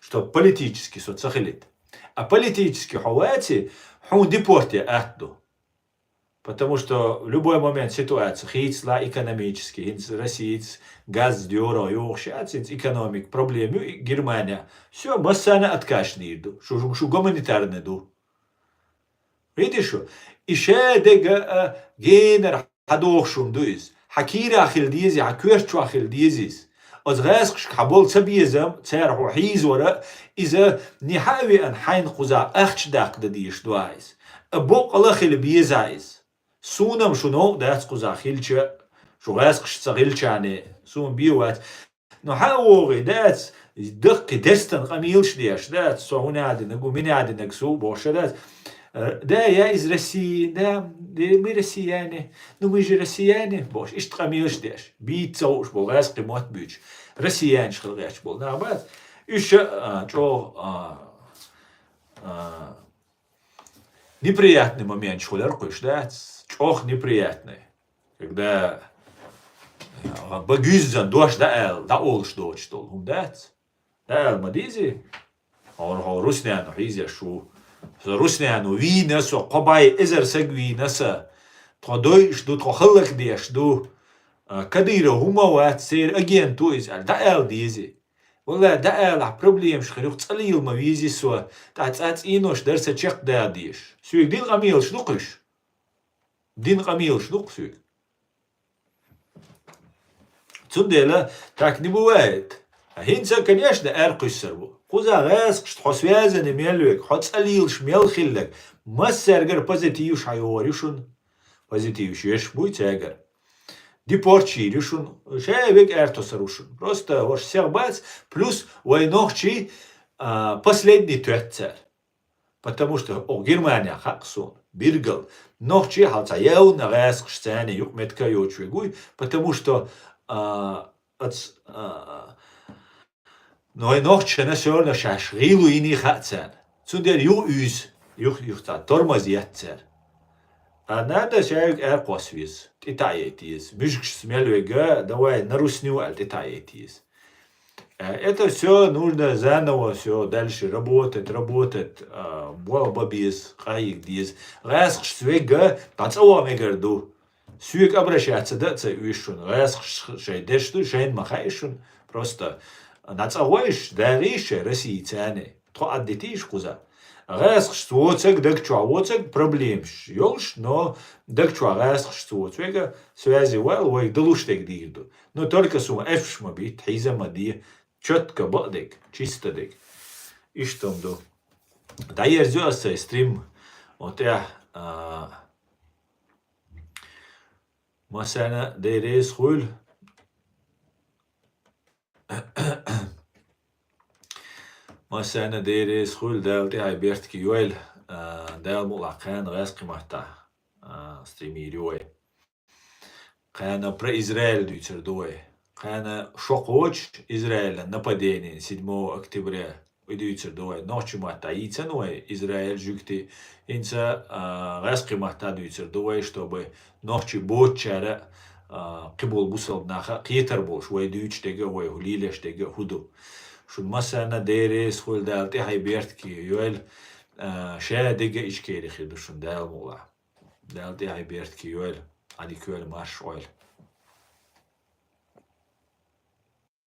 что политически со ца хилийта. А политически хьо ваце, хьуна депорте атта ду. Потому что в любой момент ситуация хийцалахь экономически, хӀинца Россица газ дора йохуш яц, хӀинца экономика проблема ю и Германия. Всё, массарна отказ дийр ду. Шу, шу, шу гуманитарный ду. Видишь, и ша дега, а, генара хьан дохуш хӀума ду иза. Хьан кийра хила деза, хьан коьрта чохь хила деза иза. Оцу гӀаскхашка хьан болу ца безам, цара хьо хьийзавара, иза не хьан а веана, хьайна кхузахь ахча даккха дан дезаш ду ахь иза. А боккъала хила беза ахь иза. Суна-м шу новкъа дац кхузахь хилча, шу гӀаскхаш ца хилчахьане, суна бен вац. Ну, хьан а вогӀий, дац, даккхий дестан къамелаш деш, дац, со хӀун а динарг ву, мин а динарг су, бохуш, дац. Э, да, я из России, да, да, мы россияне, ну, мы же россияне, бохуш, иштта къамелаш деш. Бийца ца хууш болу гӀаьскхи мотт буьйцуш. Россиянаш хила гӀерташ болу нах бац. Уьш, а, чӀогӀа, а, а, неприятный моменташ хуьлура кхуьш, дац? ЧӀогӀа неприятный. Когда, а, бан гуьззина дош дӀаала, дӀаолуш доцуш долу хӀума дац? ДӀаала ма дийзи? хӀора хьо руснаьно хьийзеш ву. Со руснаьно вийна со, кхо бӀаь эзар саг вийна са. Тхо дойуш ду, тхо хӀаллакдеш ду. А, Кадыров хӀума вац, церан агент ву иза аьлла, дӀаала деза. Валлахь, дӀаалахь, проблемаш хир юха цӀа лийла ма веза со, тӀаккха цӀа цӀенош дар са чекхдала дезаш. Соьга дина къамелаш ду-кх уьш? Дина къамелаш ду-кх соьга? Цундела так не бывает. ХӀинца, конечно, аьркхуьссар бу. Кхуза гӀаскхашца хьо связанный мел верг, хьо цӀа лелаш мел хилларг, массаьргара позитиваш хьайогӀур ю шуна. Позитиваш еш буй цаьргара. Депорт йийр ю шуна. Ша верг аьртосар ву шуна. Просто хӀорш сех бац, плюс вай нохчий, а, последний тоьттар. Потому что, о, Германия хакъ суна, биргал. Нохчий хьал ца явна гӀаскхаш царна юкъ метка йоч вегуй, потому что, а, ац, а, но и нохчана всё равно шаш гӀилу йини хаъ царна. Цудер юх уьз, юх, юх ца тормоз еццер. А надо шаьрг аьркхос вез, тӀитаъ яйта еза. Муьжгаш смел вега, давай на русню аль тӀитаъ яйта еза. Э, это всё нужно заново всё дальше работать, работать, а, болба без, къайиг дез. ГӀаскхаш вега, дӀа цӀа ван мегар ду. Соьга обращаться да ца уьш шуна. ГӀаскхаш шай деш ду, шайн ма хай шуна. Просто на цӀа войш, дагӀиш шай Россия царна. Тхо аддитиш кхуза. ГӀаскхаш воцаг, даг чу воцаг, проблемаш йолш, но даг чу гӀаскхаш воц вега, связи вал, вай далуш дег дийр ду. Но только сума эфш ма бит, хьиза ма ди, чётко бакъдег, чисто дег. Иштом ду. ДӀаерзю аса сай стрим, вот я, а, масана дерез хуйл. Масана дерез хуйл, Дала тӀехьа бертки йойла, а, Дала мула кхана гӀаскхи матта, а, стримири вай. Кхана про Израиль дуьйцар ду вай. Кхана шо кхочу Израиля нападение седьмого октября. И дуьйцар ду вай. Нохчи матта йийцан вай Израиль жуьгти. Инца, а, гӀаскхи матта дуьйцар ду вай, чтобы нохчи боцчара, а, кхибол бусалба наха кхетар болуш, вай дуьйчу дега, вай хӀу лийлеш дега хӀу ду. Шун масана дерез хуйл Дала тӀехьа бертки йойла, а, ша дега ичкери хир ду шун Дала мула. Дала тӀехьа бертки йойла, Ӏадик йойла марш ойла.